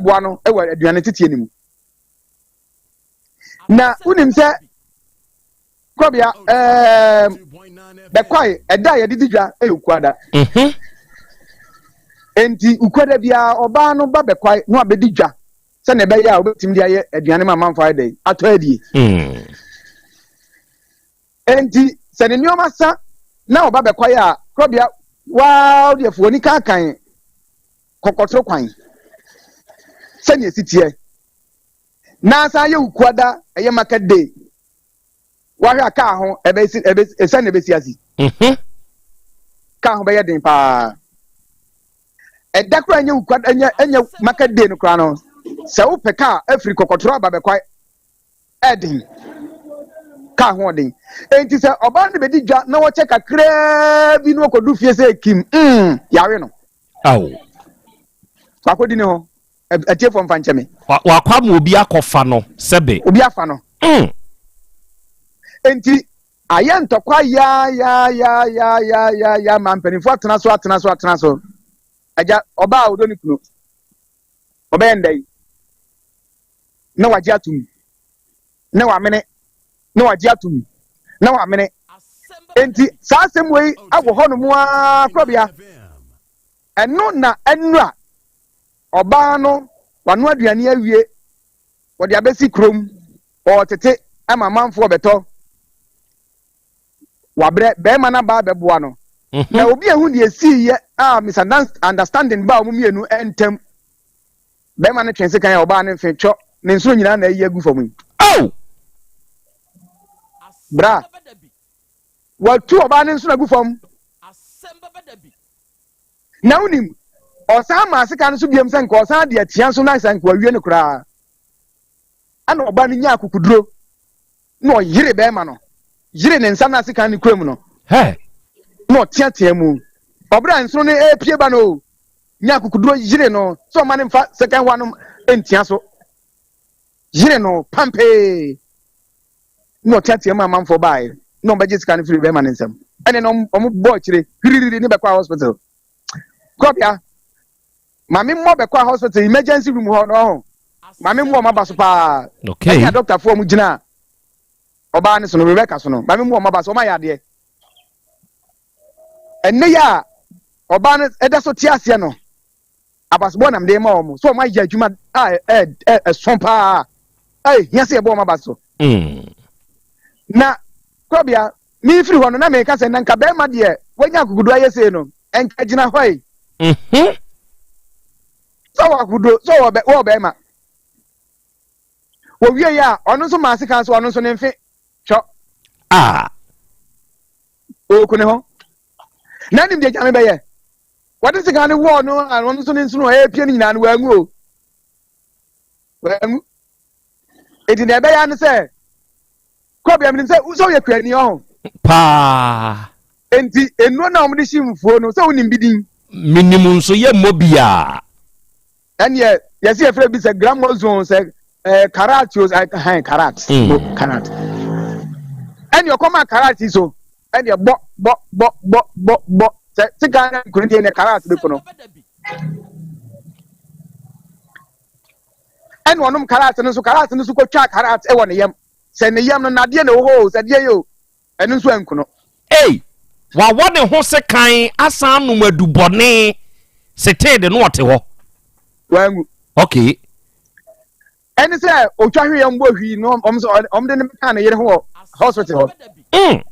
[SPEAKER 1] boa no wɔ aduane teteɛ no mu. Na wonim sɛ kɔbea ɛɛm bɛkwae ɛda a yɛde di dwa yɛ ukuada. Enti ukuada biara ɔbaa no ba bɛkwae na wabɛdi dwa sɛnea ɛbɛyɛ a wobɛtumi de ayɛ aduane ma amanfo ayɛ dɛn atɔ adie. Enti sɛ ne nneɛma sa na ɔba bɛkwae a kɔbea waa deɛ fo ani kankan kɔkɔtoro kwan sɛnea ɛsi teɛ. Na asan yɛ ukuada ɛyɛ market day wahwɛ a kaa ho ɛbɛsi ɛbɛsi ɛsɛn na ɛbɛsi asi.
[SPEAKER 23] Mhm.
[SPEAKER 1] Kaa ho bɛyɛ den paa. Ɛda koraa ɛnyɛ ukuada ɛnyɛ ɛnyɛ market day no koraa no sɛ wopɛ kaa afiri kɔkɔtoro aba bɛkwae ɛden kaa ho ɔden. Enti sɛ ɔbaa no bɛdi dwa na wɔkyɛ kakraa bi na wɔkɔdu fie sɛ kim mm yare no.
[SPEAKER 23] Awo.
[SPEAKER 1] Wakɔdi ne ho. Atiefoɔ mfa nkyɛ me.
[SPEAKER 23] Wakɔ ama obi akɔfa no sɛbe.
[SPEAKER 1] Obi afa no.
[SPEAKER 23] Mm.
[SPEAKER 1] Enti ayɛ ntɔkwa yaayaayaayaaya ma mpanimfoɔ atena so atena so atena so. Agya ɔbaa a ɔdɔ ne kunu ɔbɛyɛ nda yi na wagye atum na wamene na wagye atum na wamene. Enti saa asɛm wei awɔ hɔ nom ara korɔbea. Ɛno na ɛnura Ɔbaa no, wanoa aduane awie, wɔde abɛsi kurom, ɔretete ama amanfoɔ bɛtɔ. Wabrɛ, barima no aba abɛboa no.
[SPEAKER 23] Mhm.
[SPEAKER 1] Na obi ehu deɛ esiiɛ a misunderstanding baa wɔn mmienu ntam. Barima no twe sekan a ɔbaa no mfe twɔ, ne nsono nyinaa na ayi agu fam yi.
[SPEAKER 23] Oh!
[SPEAKER 1] Bra, watu ɔbaa no nsono agu fam. Na wonim, ɔsan maa sika no so biom sɛ nka ɔsan de atia nso na sɛ nka wawie no koraa. Ɛna ɔba no nyaa akokoduro na ɔyere bɛrima no, yere ne nsa na sika no kura mu no.
[SPEAKER 23] Hey.
[SPEAKER 1] Na ɔteatea mu. Ɔberɛ a nsono no ɛrepie ba no, nya akokoduro yere no sɛ ɔma no mfa second one no ntia so. Yere no pampee. Na ɔteatea mu amanfoɔ baeɛ na ɔbɛgye sika no firi bɛrima no nsam. Ɛne no ɔmo bɔ akyire hiriri ne bɛkɔ hospital. Kɔbea, maame mmɔ bɛkɔ hospital emergency room hɔ no ɔho. Maame mmɔ ɔmo aba so paa.
[SPEAKER 23] Okay.
[SPEAKER 1] Ɛne adɔktafoɔ ɔmo gyina ɔbaa no so no Rebecca so no maame mmɔ ɔmo aba so ɔmo ayɛ adeɛ. Ɛnne yɛ a ɔbaa no ɛda so te aseɛ no abasobɔ nam de ma wɔn so wɔn ayɛ adwuma a ɛ ɛ ɛsɔn paa a ehia sɛ yɛbɔ wɔn aba so.
[SPEAKER 23] Mm.
[SPEAKER 1] Na kɔbea mefiri hɔ no na meka sɛ na nka bɛrima deɛ wanya akokodo ayɛ sei no nka gyina hɔ yi.
[SPEAKER 23] Mm-hmm.
[SPEAKER 1] Sɛ wɔ akokodo sɛ wɔ bɛ wɔ bɛrima. Wɔwie yɛ a ɔno nso maa sika nso ɔno nso ne mfe twɔ.
[SPEAKER 23] Ah.
[SPEAKER 1] Ɔɔku ne ho. Na nim deɛ gyame bɛyɛ. Wɔde sika no wɔɔ no a ɔno nso ne nsono a ɛrepie no nyinaa no wangu o. Wangu. Enti deɛ ɛbɛyɛ ne sɛ kɔbea menim sɛ sɛ woyɛ kuani ɔho.
[SPEAKER 23] Paa.
[SPEAKER 1] Enti nnuro no a wɔde hye mfuo no sɛ wonim bi din.
[SPEAKER 23] Menim nso yɛ mmɔ biaa.
[SPEAKER 1] Ɛneɛ yɛsɛ yɛfrɛ bi sɛ gramozone sɛ eh, karat o eh, hɛn karat.
[SPEAKER 23] Mm.
[SPEAKER 1] No, karat. Ɛneɛ ɔkɔma karat yi so ɛneɛ bɔ bɔ bɔ bɔ bɔ bɔ sɛ sika na nkuro deɛ ɛneɛ karat bɛku no. Ɛna ɔnom karat no nso karat no nso kɔtwa karat ɛwɔ ne yam sɛ ne yam no nadeɛ na ɛwɔ hɔ o sɛ deɛ yɛ o ɛno nso anku no.
[SPEAKER 23] Ei! Wawɔ ne ho sekan asan anom adubɔne setee de no ɔte hɔ.
[SPEAKER 1] Wanwu.
[SPEAKER 23] Okay.
[SPEAKER 1] Ɛne sɛ otwa hwee ɔmo bɔ hwii no ɔmo sɛ ɔmo de ne bɛka ne yere ho wɔ hospital hɔ.
[SPEAKER 23] Mm.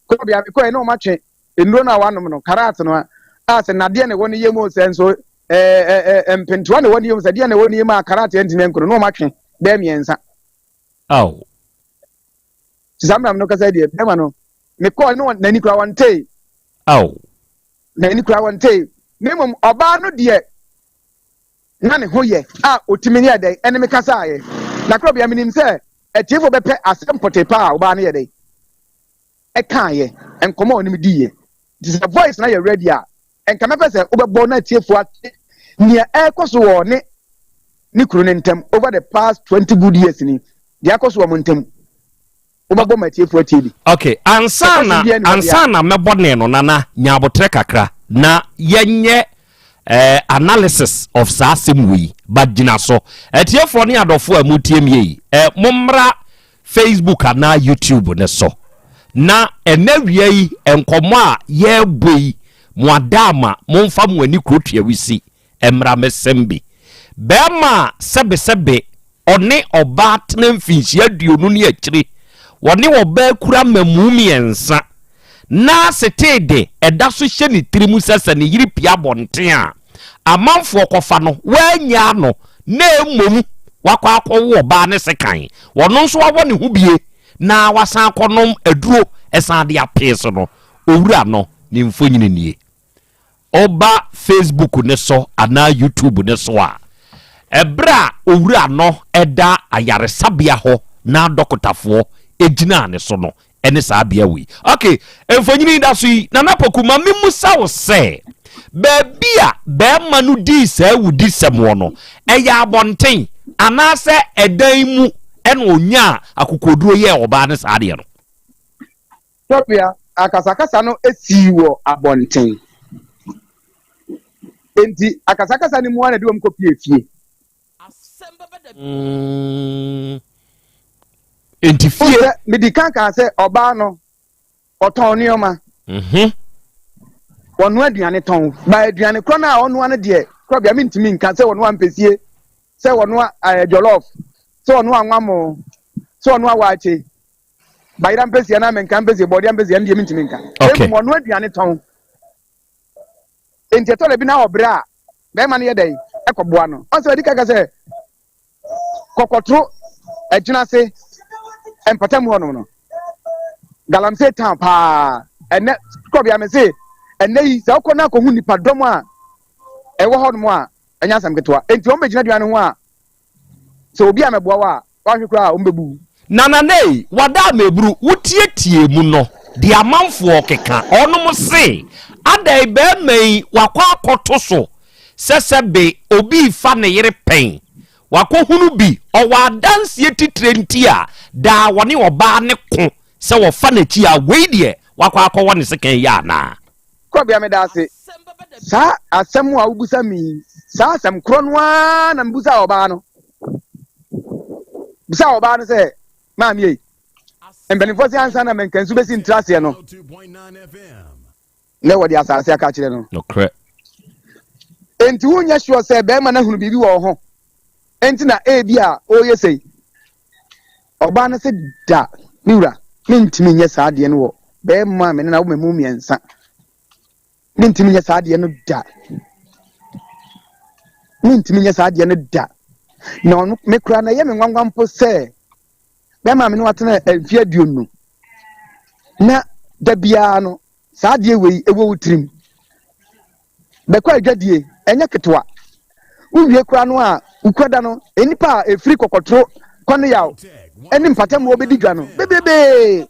[SPEAKER 1] Kɔ bea mekɔɛ na ɔmo atwe nnuro no a wanom no karat no a a sɛ nadeɛ na ɛwɔ ne yam o sɛ nso ɛɛ ɛɛ mpentoa na ɛwɔ ne yam sɛ deɛ na ɛwɔ ne yam a karat ɛntumi nkono na ɔmo atwe bɛɛ mmiɛnsa.
[SPEAKER 23] Aw.
[SPEAKER 1] Nti saa mmerɛ no kasa deɛ bɛrima no mekɔɔ no n'ani kura wɔntee.
[SPEAKER 23] Aw.
[SPEAKER 1] N'ani kura wɔntee. Na mmom ɔbaa no deɛ na ne ho yɛ a ɔtumi ne ɛdɛn ɛne me kasaeɛ. Na korɔ bia menim sɛ atiefoɔ bɛpɛ asɛm pɔtee paa a ɔbaa no yɛ dɛn ɛkaeɛ nkɔmmɔ a ɔne me diiɛ. Nti sɛ voice na yɛ ready a. Nka mɛpɛ sɛ wobɛbɔ na atiefoɔ ate nea ɛrekɔ so wɔ ne ne kunu no ntam over the past 20 good years ni, deɛ akɔ so wɔ mo ntam. Wobɛbɔ ma atiefoɔ atie bi.
[SPEAKER 23] Okay, ansa na ansa na mɛbɔ ne no nana nya abotrɛ kakra na yɛnyɛ eh, analysis of saa asɛm wei but gyina so. Atiefoɔ ne adɔfoɔ a motie mie yi, eh, mommra Facebook anaa YouTube no so. Na ɛnɛ wia yi nkɔmmɔ a yɛrebɔ yi, mo adaama momfa mo ani kuro tuawisi mmra mesɛm bi. Bɛrima a sɛbesɛbe ɔne ɔbaa tena mfinhyia aduonu ne akyire, wɔne ɔbaa kura mmamu mmiɛnsa, na setee de ɛda so hyɛ ne tirim sɛ sɛ ne yere pie abɔnten a, amanfoɔ kɔfa no, wannyaa no, na mmom wakɔ akɔwo ɔbaa no sekan. Ɔno nso awɔ ne ho bie na wasan akɔnom aduro san de apee so no, owura no ne mfonini nie. Woba Facebook no so anaa YouTube no so a, ɛberɛ a owura no da ayaresabea hɔ na dɔkotafoɔ gyinaa ne so no, ɛne saa bea wei. Ok, mfonini yi da so yi, Nana Poku, ma memmusa wo sɛ, baabi a bɛrima no dii saa awudisɛm wɔ no, ɛyɛ abɔnten anaasɛ ɛdan mu ɛna ɔnyaa akokoɔduro yɛɛ ɔbaa no saa adeɛ no?
[SPEAKER 1] Tɔbea, akasakasa no sii wɔ abɔnten. Enti akasakasa no mu ara na ɛde wɔn kɔpie fie.
[SPEAKER 23] Mm. Enti fie.
[SPEAKER 1] Sɛ medi kan kaa sɛ ɔbaa no ɔtɔn nneɛma.
[SPEAKER 23] Mhm.
[SPEAKER 1] Ɔnoa aduane tɔn. Ba aduane korɔ no a ɔnoa no deɛ korɔbea mentumi nka sɛ ɔnoa mpɛsie, sɛ ɔnoa eh, jollof, sɛ ɔnoa nwamo, sɛ ɔnoa waakye. Bayera mpɛsie anaa menka mpɛsie, bɔɔdeɛ mpɛsie ɛno deɛ mentumi nka.
[SPEAKER 23] Okay.
[SPEAKER 1] Mmom ɔnoa aduane tɔn. Enti ɛtɔ da bi na ɔbrɛ a, bɛrima no yɛ dɛn ɛkɔboa no. Ɔn sɛ ɔdi kaka sɛ kɔkɔtoro ɛgyina ase mpɔtam hɔnom no galamsey town paa ɛnɛ kɔbea me se ɛnɛ yi sɛ wokɔ no akɔhu nipadɔm a ɛwɔ hɔnom a ɛnyɛ asɛm ketewa. Enti wɔn bɛgyina dua no ho a sɛ obi a mɛboa wo a Woanhwɛ koraa a, wɔbɛbu wo.
[SPEAKER 23] Nana Nei, wada a meburu wo tietie mu no deɛ amanfoɔ keka, ɔnom se adɛn bɛɛma yi wakɔ akɔto so sɛ sɛbe obi refa ne yere pɛn, wakɔ hunu bi, ɔwɔ adanseɛ titire nti a daa wɔne ɔbaa no ko sɛ wɔfa n'akyi a wei deɛ wakɔ akɔwɔ ne sekan yi anaa?
[SPEAKER 1] Kɔbea meda ase. Saa asɛm a wobisa me yi, saa asɛm korɔ no ara na mebisaa ɔbaa no. Bisaa ɔbaa no sɛ, Maame ei, mpanimfoɔ se ansa na mankansu bɛsi ntraseɛ no, na wɔde asase aka akyerɛ no.
[SPEAKER 23] Nokorɛ.
[SPEAKER 1] Enti wonyɛ sure sɛ bɛrima no ahunu biribi wɔ wo ho enti na ebi a ɔreyɛ sei. Ɔbaa no se, Da, me wura, mentumi nyɛ saa adeɛ no wɔ bɛrima a me ne no awo mmamu mmiɛnsa. Mentumi nyɛ saa adeɛ no da. Mentumi nyɛ saa adeɛ no da. Na ɔno, me koraa na ɛyɛ me nwanwa mpo sɛ bɛrima a me ne watena mfeɛ aduonu na da biara no saa adeɛ wei ɛwɔ wo tirim. Bɛkɔ adwadie, ɛnyɛ ketewa. Wowie koraa no a, wokura da no, nnipa a ɛfiri kɔkɔtoro kɔ ne yaw ne mpatamu wɔbɛdi dwa no bebrebee.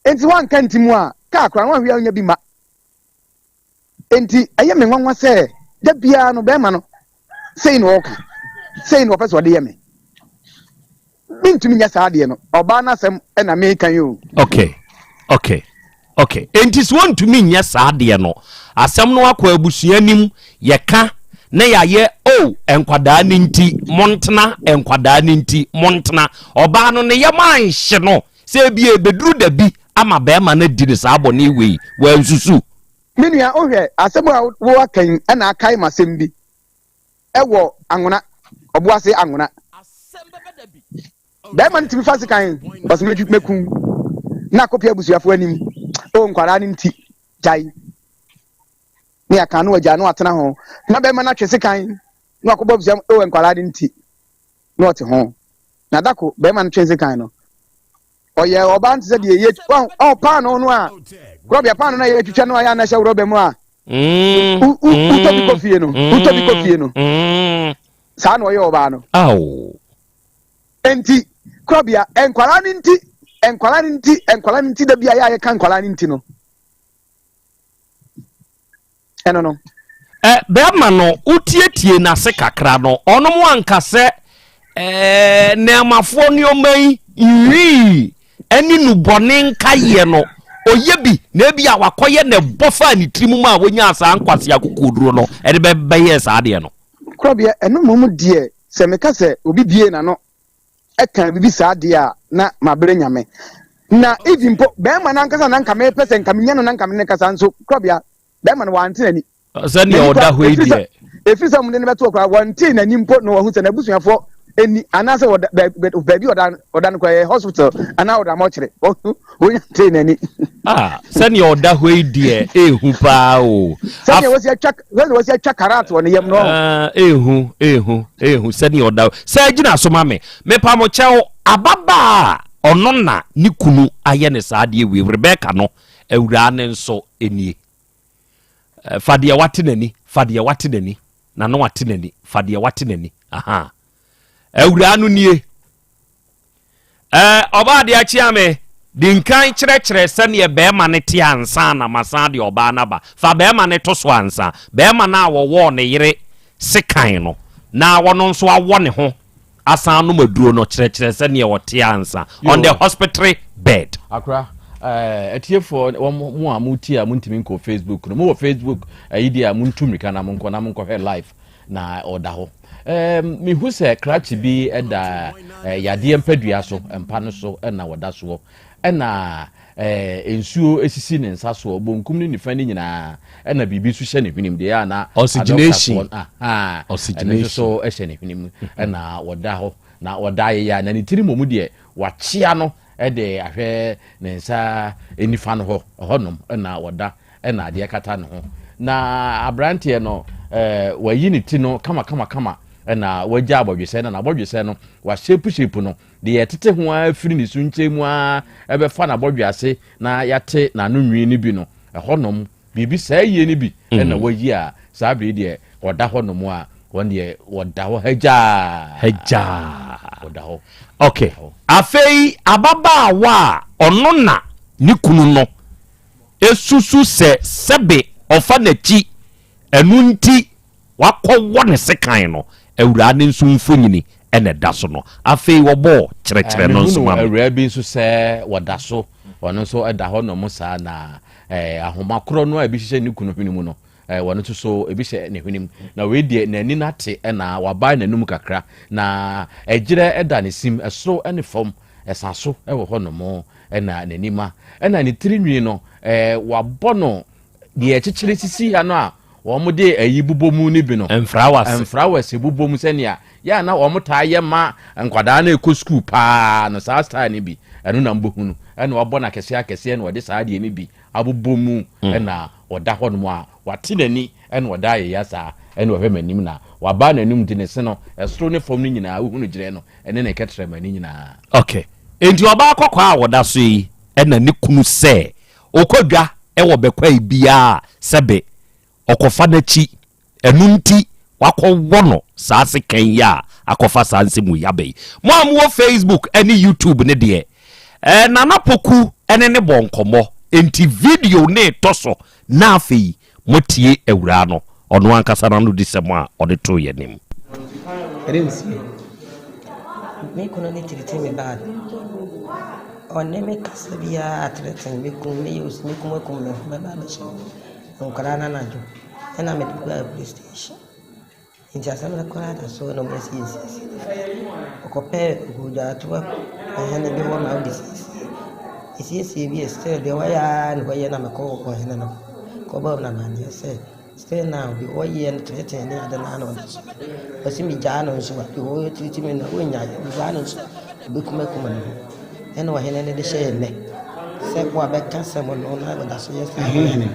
[SPEAKER 1] Enti woanka nti mu a, kaa koraa no woanhwɛ a wonya bi ma. Enti ɛyɛ me nwanwa sɛ da biara no bɛrima no sei na ɔka, sei na ɔpɛ sɛ ɔde yɛ me. Mentumi nyɛ saa adeɛ no. Ɔbaa no asɛm na meka yi o.
[SPEAKER 23] Okay, okay, okay. Enti sɛ wɔntumi nyɛ saa adeɛ no, asɛm no akɔ abusua anim, yɛka na yɛayɛ o oh, nkwadaa no nti montena, nkwadaa no nti montena. Ɔbaa no ne yam anhye no sɛ ebi ebeduru da bi ama bɛrima no adi ne saa bɔne wei, wansusu.
[SPEAKER 1] Me nua, wohwɛ asɛm a woaka yi na akae m'asɛm bi. Ɛwɔ Anwona, Ɔboase Anwona. Bɛrima no tumi fa sekan, ɔsɛ mɛku na akɔpia abusuafoɔ anim. O nkwadaa no nti, gyae. Ne aka no agya no atena ho. Na bɛrima no atwe sekan na wakɔbɔ abusua o nkwadaa no nti na ɔte ho. Na dako bɛrima no twe sekan no, ɔyɛ ɔbaa no te sɛ deɛ yɛ ɔ paano no a rɔbea paano no a yɛtwitwa no a yɛ anahyɛ rɔba mu a mm, wotɔ bi kɔ fie no mm, wotɔ bi kɔ fie no mm. saa na ɔyɛ ɔbaa no nti korɔbea nkwadaa no nti nkwadaa no nti nkwadaa no nti da bi a yɛ a yɛka nkwadaa no nti no. Ɛno no.
[SPEAKER 23] Ɛ, bɛrima no, wotietie n'ase kakra no, ɔnom anka sɛ, ɛɛ, nɛɛmafoɔ nneɛma yi, nhwii ne nnubɔne nkaeɛ no, ɔyɛ bi, na ebi a wakɔyɛ na ɛbɔ faa ne tirim ma a wɔnyaa saa nkwasea akokoɔduro no de bɛ, bɛyɛɛ saa adeɛ no.
[SPEAKER 1] Korabea, ɛno mmom deɛ, sɛ meka sɛ obi bue n'ano ka biribi saa deɛ a, na mabrɛ Nyame. Na even mpo, bɛrima no ankasa na nka mepɛ sɛ nka menya no na nka mene no kasa nso, korabea, bɛrima no wante n'ani.
[SPEAKER 23] Sɛdeɛ ɔda hɔ yi deɛ.
[SPEAKER 1] Ɛfiri sɛ wɔde no bɛto hɔ koraa, wɔntee n'ani mpo na wɔahu sɛ n'abusuafoɔ ni anaasɛ wɔda baabi ɔda ɔda no koraa yɛ hospital anaa ɔda mɔkyere. Wɔnya ntee n'ani.
[SPEAKER 23] Ah, sɛdeɛ ɔda hɔ yi deɛ ehu paa o.
[SPEAKER 1] Sɛdeɛ wɔsi atwa sɛdeɛ wɔsi atwa karat wɔ ne yam no.
[SPEAKER 23] Ah, ehu ehu ehu sɛdeɛ ɔda hɔ sɛ gyina so ma me mepa mo kyɛw ababaa a ɔno na ne kunu ayɛ ne saa adeɛ wie Rebecca no awuraa ne nso nie. Fa deɛ wate n'ani, fa deɛ wate n'ani, na no ate n'ani, fa deɛ wate n'ani. Aha. Awuraa no nie. Ɛɛ ɔbaa deɛ akyia me. Di nkan kyerɛkyerɛ sɛdeɛ bɛrima no te ansa na masan de ɔbaa no aba. Fa bɛrima no to so ansa. Bɛrima no a wɔwɔɔ ne yere sekan no na ɔno nso awɔ ne ho asan anom aduro no, kyerɛkyerɛ sɛdeɛ ɔte ansa on the hospital bed.
[SPEAKER 4] Akora, eh, atiefoɔ wɔn mo a motie a montumi nkɔ Facebook no, mowɔ Facebook ayi deɛ a montu mmirika na monkɔ na monkɔhwɛ live na ɔda hɔ. Eh, mehu sɛ krakye bi da eh, yadeɛ mpadua so, mpa no so na wɔda soɔ ɛna eh, nsuo sisi ne nsa soɔ, bonkum ne nifa no nyinaa, ɛna biribi nso hyɛ ne hwenem deɛ a na
[SPEAKER 23] Oxygenation.
[SPEAKER 4] Aha, ɛno nso so hyɛ ne hwenem ɛna wɔda hɔ na wɔda ayeya na ne tiri mmom deɛ wakyea no de ahwɛ ne nsa nifa no hɔ ɛhɔnom ɛna wɔda ɛna adeɛ kata ne ho na aberanteɛ no ɛɛ wayi ne ti no kama kama kama ɛna wagya abɔdwesɛ na n'abɔdwesɛ no wahyɛpu hyɛpu no Deɛ yɛtete ho ara firi ne su nkyɛn mu ara bɛfa n'abɔdwe ase na yɛate n'ano nwi no bi no, ɛhɔnom, biribi saa yie no bi na wayi a, saa bere yi deɛ ɔda hɔnom a, wɔn deɛ wɔda hɔ hagyaa.
[SPEAKER 23] Hagyaa.
[SPEAKER 4] Wɔda hɔ.
[SPEAKER 23] Ok. Afei ababaawa a ɔno na ne kunu no susu sɛ sɛbe ɔfa n'akyi, ɛno nti Wakɔwɔ ne sekan no, awuraa no nso mfonini na ɛda so no. Afei wɔbɔɔ kyerɛkyerɛ no nso
[SPEAKER 4] Mehunuu
[SPEAKER 23] ma me.
[SPEAKER 4] awuraa bi nso sɛ wɔda so, ɔno nso da hɔ nom saa, na ahoma korɔ no a ebi hyehyɛ ne kunu hwene mu no, wɔno nso so ebi hyɛ ne hwene mu. Na wei deɛ n'ani no ate na wabae n'anum kakra, na ɛgyerɛ da ne sim, ɛsoro ne fam, ɛsa so wɔ hɔ nom, na n'anim a, ɛna ne tiri nwi no, wabɔ no deɛ ɛkyekyere sisi ha no a wɔde ayi bobɔ mu no bi no.
[SPEAKER 23] Mfrawase.
[SPEAKER 4] Mfrawase bobɔ mu sɛnea yɛ a na wɔn taa yɛ ma nkwadaa no ɛkɔ sukuu paa no saa style no bi ɛno na mbɔhu no ɛna wabɔ no akɛseɛ akɛseɛ na wɔde saa adeɛ no bi abobɔ mu mm. ɛna ɔda hɔ nom a wate n'ani ɛna ɔda ayɛya saa ɛna ɔhwɛ m'anim na waba n'anim de ne se no ɛsoro ne fam no nyinaa wohunu gyerɛ no ɛne ne kɛtrɛma no nyinaa.
[SPEAKER 23] Okay. Enti ɔbaa kɔkɔɔ a wɔda so yi ɛna ne kunu sɛ Ɔkɔ dwa wɔ bɛkwae biara a sɛbe ɔkɔfa n'akyi, ɛno nti wakɔwɔ no saa sekan yi a akɔfa saa nsɛm wei aba yi. Mo a mowɔ Facebook ne YouTube no deɛ, eh, Nana Poku ne ne bɔ nkɔmmɔ, enti video no retɔ so na afei Moatie Awuraa no, ɔno ankasa n'anodisɛm a ɔde too yɛn anim.
[SPEAKER 6] Ɛdɛ nsie. Me kunu ne tiriti me bad. Ɔne me kasa biara threaten me kum me yɛ osi me kum akum me ho bɛba abɛhyɛ nkwadaa no anadwo ɛna mede kɔɔ police station. Ntsi asɛm no koraa da so na wɔasiesie no. Wɔkɔpɛɛ okugyaatoa hɛn bi hɔ ma wɔde siesie. Esiesie wie a still deɛ wɔyɛ ara na wɔyɛ na mekɔɔ ɔhene no hɔ kɔbɔɔ no amanneɛ sɛ still now deɛ wɔyɛ no teetee ne ade no ara na ɔda so. Ɔse megyaa no nso a deɛ ɔreteetee me no ɔnnyae, megyaa no nso a ɔbɛkumakum ne ho. Ɛna ɔhene no de hyɛɛ nnɛ sɛ wɔabɛka asɛm no na ɔda so yɛ saa.
[SPEAKER 1] Ɛhe hene?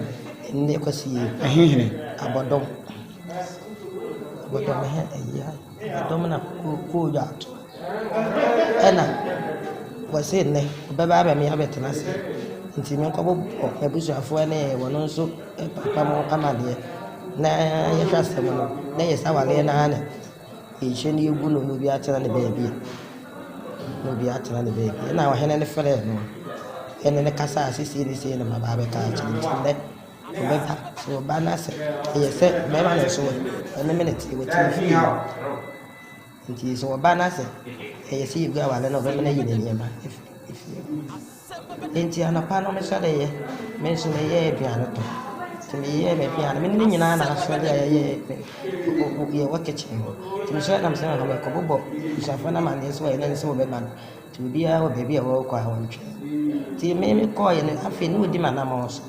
[SPEAKER 6] Nnɛ kwasi yi.
[SPEAKER 1] Ɛhe hene?
[SPEAKER 6] Abɔdɔm. Abɔdɔm hɛ ɛyi a abɔdɔm na koo dwa ato ɛna wɔse nnɛ ɔbɛba abɛ me abɛtena ase nti me nkɔ bobɔ m'abusuafoɔ ne wɔn nso papa mo amaneɛ na yɛhwɛ asɛm no na yɛ sɛ awareɛ no ara na yɛhyɛ no yɛgu no na obi atena ne baabi a na obi atena ne baabi ɛna ɔhene no frɛɛ no ɛne no kasaa sɛ sei ne sei na maba abɛka akyerɛ nti nnɛ. Ɔbɛba. Sɛ ɔba na sɛ ɛyɛ sɛ bɛrima no nso ɔne me na ɛte, wɔte me fie hɔ. Nti sɛ ɔba na sɛ ɛyɛ sɛ yɛgu aware no a, ɔbɛma no ayi ne nneɛma afiri fie hɔ. Enti anɔpa no mesɔreeɛ, me nso meyɛɛ aduane tɔ. Nti meyɛɛ m'aduane, me ne ne nyinaa na asɔre a yɛyɛ yɛwɔ kitchen hɔ. Nti mesɔre na mesɛ nka mekɔbobɔ abusuafoɔ no amanneɛ sɛ wɔyɛ ne sɛ wɔbɛba no. Nti obiara wɔ baabi a wɔrekɔ a wɔntwɛn. Nti me mekɔeɛ no afei na ɔdi m'anammɔn so.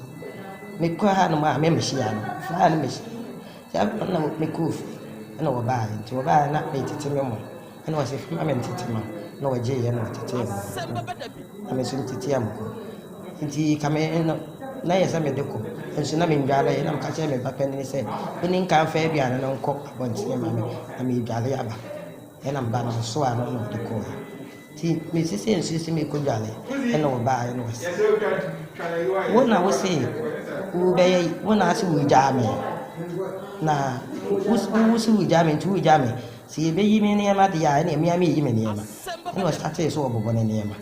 [SPEAKER 6] Mekɔ hanom a me mehyia no, mefiri ha no mehyia no. Nti afei na mekɔɔ fie ɛna wɔbaeɛ. Nti wɔbaeɛ na metete me mo. Ɛna ɔse fa ma me ntete ma wo na ɔgyeeɛ na ɔtetee mo na me nso metete amoko nti ka me no na yɛ sɛ mede kɔ nso na mendwale na meka kyerɛ me ba panin sɛ ɔni nka mfa aduane no nkɔ abɔntene ma me na medwale aba ɛna mba no so ano na ɔde kɔɛ nti mesese nsuo sɛ mekɔ dwale ɛna ɔbaeɛ na ɔse wo na wo se wobɛyɛ wo na ase wogyaa me na wo se wogyaa me nti wogyaa me Sɛ yɛbɛyi me nneɛma deɛ a, ɛnneɛ me ara meyi me nneɛma. Ɛnna ɔstartee sɛ ɔbobɔ ne nneɛma.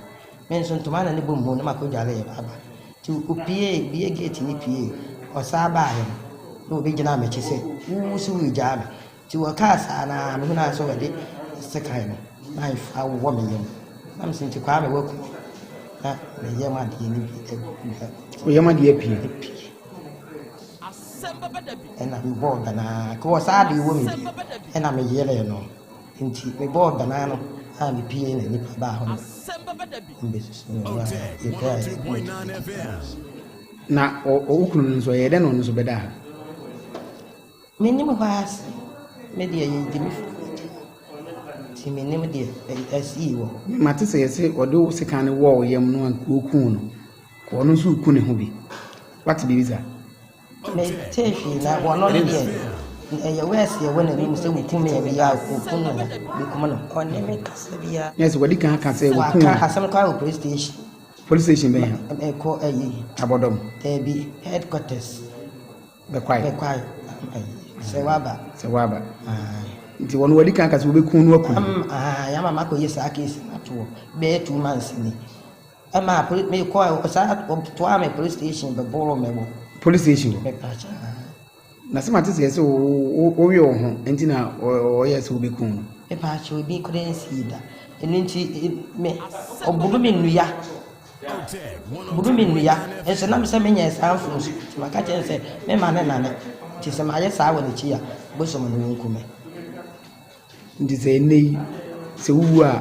[SPEAKER 6] Me nso ntoma na ne bɔ mu na makɔdware aba. Nti ɔpuee, bue gate no puee, ɔsan baeɛ no, na ɔbɛgyinaa m'akyi sɛ, wo se woregyaa me? Nti ɔkaa saa no ara, mehunuu ara sɛ ɔde sekan no, knife, awowɔ me yam. Na mese, nti Kwame woaku me? Na me yam adeɛ no bi agu.
[SPEAKER 1] Wo yam adeɛ apue?
[SPEAKER 6] Apue. Ɛna mebɔɔ banaa kɔ saa de wɔ me bi ɛna meyeree no nti mebɔɔ banaa no a mepie na nipa baa hɔ no mbɛsusu no a yɛpɛ a yɛkɔ.
[SPEAKER 1] Na wo kunu no nso ɛyɛ dɛn na ɔno nso bɛda ha?
[SPEAKER 6] Menim hɔ ase me deɛ yɛdi me firi m'agya nti menim deɛ ɛsii wɔ hɔ.
[SPEAKER 1] Mate sɛ yɛse ɔde wo sekan no wɔɔ wo yam no anka ɔkuu no. Ɔno nso reku ne ho bi. Wate biribi saa?
[SPEAKER 6] Mentee hwee na ɔno no deɛ ɛyɛ wɛɛse ɛwɔ n'anim sɛ wokum me a bi a okum no mekum no. Ɔne me kasa biara.
[SPEAKER 1] Yes, wadi kan aka sɛ wokum.
[SPEAKER 6] Waka asɛm koraa wɔ police station.
[SPEAKER 1] Police station bɛn ha?
[SPEAKER 6] Ɛkɔ ɛyi.
[SPEAKER 1] Abɔdɔm.
[SPEAKER 6] Daabi headquarters.
[SPEAKER 1] Bɛkwae.
[SPEAKER 6] Bɛkwae. Sɛ waba.
[SPEAKER 1] Sɛ waba. Nti wɔn wadi kan aka sɛ wobɛkum no akum.
[SPEAKER 6] Yɛama makɔyɛ saa case no ato hɔ bɛyɛ 2 months ni. Ɛmaa poli mekɔɔ ɔsaa ɔtoaa me police station bɛboroo me wɔ.
[SPEAKER 1] Police station hɔ.
[SPEAKER 6] Mepaakyɛ.
[SPEAKER 1] Na sɛ mate sɛ sɛ wowe wo ho nti na ɔyɛ sɛ wobɛku no.
[SPEAKER 6] Mepaakyɛ obi koraa nsii da. Ɛno nti me ɔboro me nnua. Boro me nnua. Nso nam sɛ menyɛɛ saa mfomso nti maka kyerɛ no sɛ mema ne nane. Nti sɛ mayɛ saa wɔ n'akyi a bosom no wɔnku me.
[SPEAKER 1] Nti sɛ ɛnnɛ yi, sɛ wowu a,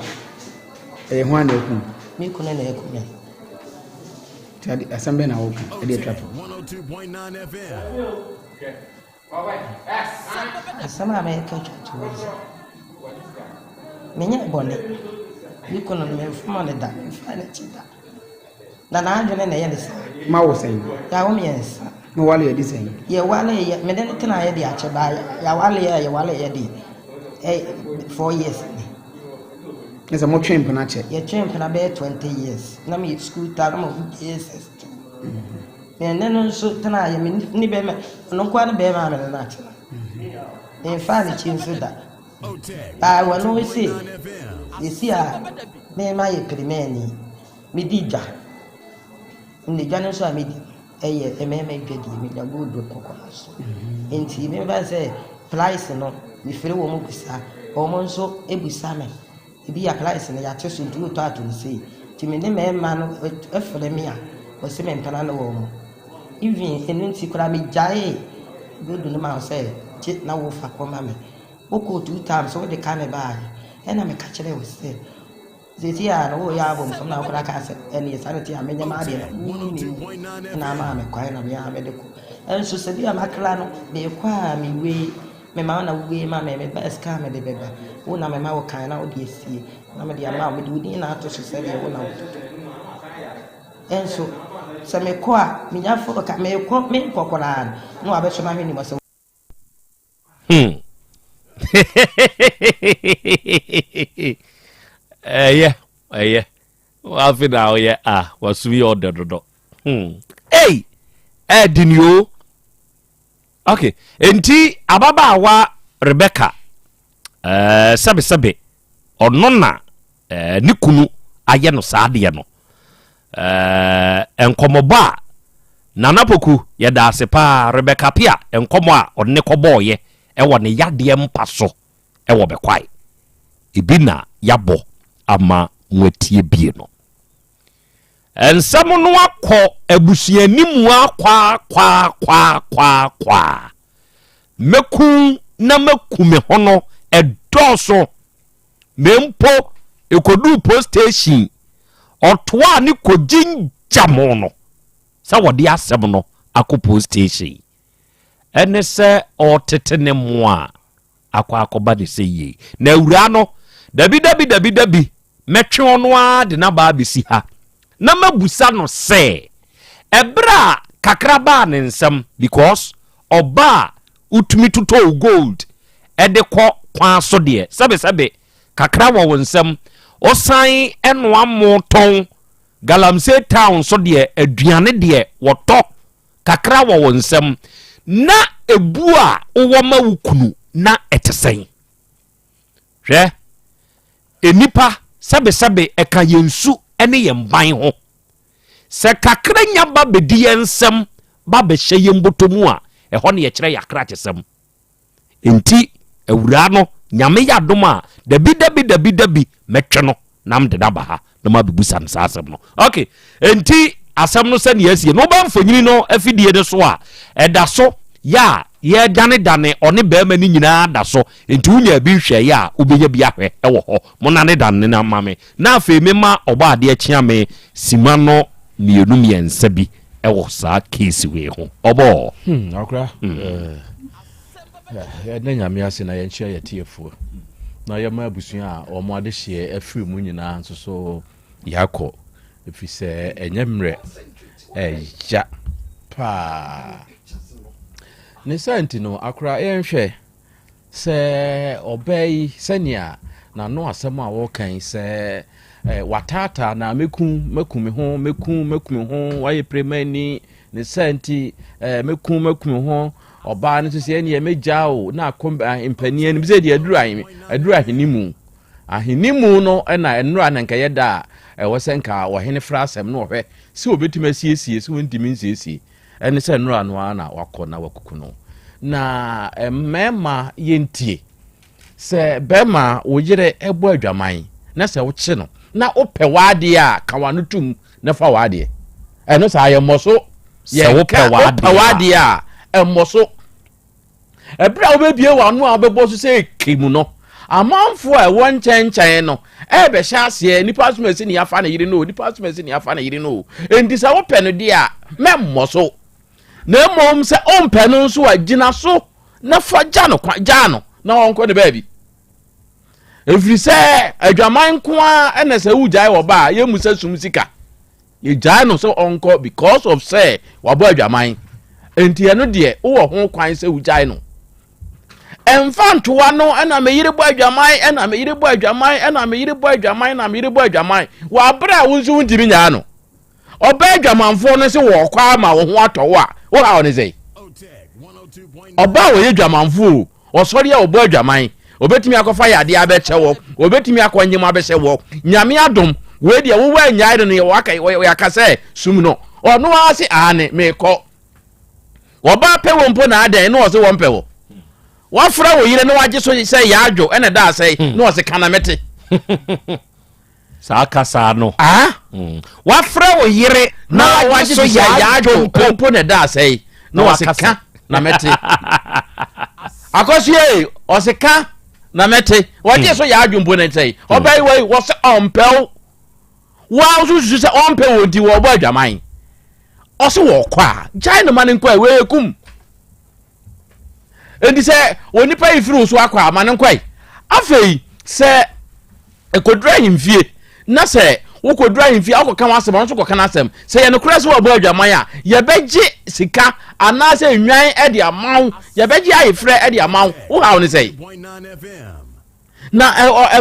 [SPEAKER 1] ɛyɛ hwan na aku wo?
[SPEAKER 6] Me kunu na aku me.
[SPEAKER 1] Nti ade, asɛm bɛn na woka ɛde atwa to?
[SPEAKER 6] Asɛm a mɛka atwa to ne sɛ, menyɛɛ bɔne. Me kunu no, memfom no da, memfaa n'akyi da. Na n'adwene na ɛyɛ no saa.
[SPEAKER 1] Moawo sɛn?
[SPEAKER 6] Yɛawo mmiɛnsa.
[SPEAKER 1] Mowale adi sɛn?
[SPEAKER 6] Yɛwaleeɛ, me ne no tenaeɛ de akyɛ baa yɛawaleɛ a yɛwaleeɛ deɛ ɛ 4 years ni.
[SPEAKER 1] Ne sɛ motwe mpena kyɛ?
[SPEAKER 6] Yɛtwe mpena bɛyɛ 20 years. Na meyɛ school ta na mewɔ JSS 2. Me ne no nso tenaeɛ, me ne bɛrima, ɔno nko ara ne bɛrima a me ne no atena. Memfaa n'akyi nso da. Baa wɔno se, yɛsi a me mayɛ pirimɛni, medi dwa. Na dwa no nso a medi no yɛ mmarima dwadie, menya gold kɔkɔɔ so. Nti memfa no sɛ price no, mefrɛ wɔn bisa, wɔn nso bisa me. Ebi a price no yɛate so nti wotɔ ato no sei. Nti me ne mmarima no frɛ me a, wɔse mempena ne wɔn. Even ɛno nti koraa megyaee gold no maa wo sɛ gye na wofa kɔma me. Wokɔɔ two times wode ka ne baeɛ. Ɛna meka kyerɛɛ wo sɛ seesei a no woyɛ abɔnfam na wokora kaa sɛ ɛneɛ saa ne te a menyɛ m'adeɛ na wonni me mu ɛna amaa me kwan na me ara mede kɔ. Ɛnso sɛ bi a makra no meekɔ a mewei mema wo na wowei ma me meba sika a mede bɛba wo na mema wo kan na wode asie na mede ama wo mede wo din na ato so sɛdeɛ wo na wototo. Ɛnso sɛ mekɔ a menya foro ka meekɔ menkɔ koraa no na wabɛsɔ m'ahwene mu sɛ
[SPEAKER 23] Ɛyɛ ɛyɛ afe na ɔyɛ a wasom yɛ ɔdɛ dodo. Ei ɛɛdi ni o. Okay, enti ababaawa Rebecca ɛɛ sɛbesɛbe ɔno na ɛɛ ne kunu ayɛ no saa adeɛ no. Ɛɛ nkɔmɔbɔ a. Nana Poku, yɛda ase paa. Rebecca Appiah nkɔmmɔ a ɔne no kɔbɔeɛ wɔ ne yadeɛ mpa so wɔ Bɛkwae. Ebi na yɛabɔ ama moatie bie no. Nsɛm no akɔ abusuani mu akwaakwaakwaakwaakwa. Mɛku na maku me ho no ɛdɔɔso. Me mpo ɛkɔduu post station, ɔtoaa ne kɔgyingyam no sɛ wɔde asɛm no akɔ post station. Ɛne sɛ ɔretete ne mmoa a akɔ akɔba ne sɛ yie. Na awuraa no, dabi dabi dabi dabi, mɛtwe ɔno ara de n'aba abɛsi ha na mabusa no sɛ ɛberɛ a kakra baa ne nsam because ɔba a wotumi totɔ wo gold de kɔ kwan so deɛ sɛbesɛbe kakra wɔ wo nsam wosan noa mo tɔn galamsey town so deɛ aduane deɛ wɔtɔ kakra wɔ wo nsam na ebu a wowɔ ma wo kunu na ɛte sɛn hwɛ nnipa sɛbesɛbe ɛka yɛn su ne yɛn ban ho Sɛ kakra nya ba bɛdi yɛn nsam ba bɛhyɛ yɛn bɔtɔ mu a, ɛhɔ na yɛkyerɛ yɛn akrakyesɛm. Enti, awuraa no, Nyame yɛ adom a, dabi dabi dabi dabi, mɛtwe no na mede no aba ha na mabɛbusa no saa asɛm no. Ok, enti asɛm no sɛdeɛ asie no, woba mfonyini no afidie no so a, ɛda so yɛ a yɛredanedane ɔne barima no nyinaa da so. Enti wonya bi nhwɛeɛ a, wobɛnya bi ahwɛ wɔ hɔ. Monanedane no ma me. Na afei mema Ɔbɔadeɛ kyea me sima no mmienu mmiɛnsa bi wɔ saa case wei ho. Ɔbɔɔ.
[SPEAKER 4] Hmm, akora. Hmm. Eh, yɛda Nyame ase na yɛnkyia yɛ tiefoɔ na yɛma abusua a wɔn adehyeɛ afiri mu nyinaa nso so yɛakɔ ɛfiri sɛ ɛnyɛ mmerɛ ɛya paa ne saa nti no akora yɛnhwɛ Sɛ ɔbaa yi, sɛnea n'ano asɛm a ɔreka yi, sɛ eh, wataataa na mɛku, mɛku me ho, mɛku, mɛku me ho, wayɛ piremani, ne sɛ nti, eh, mɛku, mɛku me ho. Ɔbaa no nso sɛ ɛneɛ mɛgya o, na akɔ mpanin anim sɛ deɛ aduru ahen, aduru ahene mu. Ahene mu no na nnora na nka yɛ da a ɛwɔ sɛ nka ɔhene fra asɛm no ɔhwɛ sɛ ɔbɛtumi asiesie, sɛ ɔntumi nsiesie. Ɛne sɛ nnora no ara na wakɔ na wakuku no. Na mmarima yɛntie. Sɛ bɛrima wo yere bɔ adwaman na sɛ wokye no na wopɛ w'adeɛ a, ka w'ano tom na fa w'adeɛ. Ɛno saa yɛmmɔ so.
[SPEAKER 23] Sɛ wopɛ
[SPEAKER 4] w'adeɛ a, ɛmmɔ so. Ɛberɛ a wobɛbie w'ano a wobɛbɔ so sɛ kim no, amanfoɔ a ɛwɔ nkyɛnkyɛn no ɛrebɛhyɛ aseɛ, nipa asom asi ne afa ne yere no o, nipa asom asi ne afa ne yere no o. Enti sɛ wopɛ no deɛ a, mɛmmɔ so. Na mmom sɛ wompɛ no nso a, gyina so na fa gya no kwa, gyaa no na ɔnkɔ ne baabi. Ɛfiri sɛ adwaman nko ara ɛna sɛ wogyae wɔ ba a, yɛmmu sɛ sum sika. Yɛgyae no sɛ ɔnkɔ because of sɛ wabɔ adwaman. Enti ɛno deɛ wowɔ ho kwan sɛ wogyae no. Ɛmfa ntoa no ɛna me yere bɔ adwaman ɛna me yere bɔ adwaman ɛna me yere bɔ adwaman ɛna me yere bɔ adwaman wɔ abere a wo nso wontumi nyaa no. Ɔbaa adwamanfoɔ no se wɔkɔ ama wo ho atɔ wo a wohaw ne sɛn? Ɔbaa a ɔyɛ dwamanfoɔ o, ɔsɔre a ɔbɔ adwaman, ɔbɛtumi akɔfa yadeɛ abɛkyɛ wɔ, ɔbɛtumi akɔ nyem abɛhyɛ wɔ. Nyame adom, wei deɛ wowɔ anyae no no yɛaka sɛ sum no. Ɔno ara se aane, mekɔ. Ɔbaa pɛ wɔ mpo na adɛn na ɔse wɔmpɛ wɔ. Wafrɛ wo yere na wagye so sɛ yɛadwo ɛna ɛda asɛe hmm. na ɔse ka na mɛte.
[SPEAKER 23] saa kasa no. Ah? Mm. Wafrɛ wo yere na wagye so yɛ
[SPEAKER 4] yɛadwo mpo na ɛda asɛe na ɔse ka na mɛte. Akɔsoɛ ɔse ka na mɛte. Wɔgye hmm. so yɛ adwo mpo na ɛsɛe. Hmm. Ɔbɛyi wɔ wɔse ɔmpɛw. Wɔn nso susu sɛ ɔmpɛ wɔn nti wɔbɔ adwaman. Ɔse wɔkɔ a gyae no ma no nkɔ a wɔyɛ kum. Enti sɛ onipa yi firi wo so akɔ a, ma no nkɔe. Afei sɛ ɛkɔduru ahemfie na sɛ wokɔduru ahemfie a wokɔka w'asɛm, ɔno nso kɔka n'asɛm. Sɛ yɛ nokorɛ sɛ wɔbɔ adwaman a, yɛbɛgye sika anaasɛ nnwan de ama wo, yɛbɛgye ayefrɛ de ama wo. Wo haw ne sɛn? Na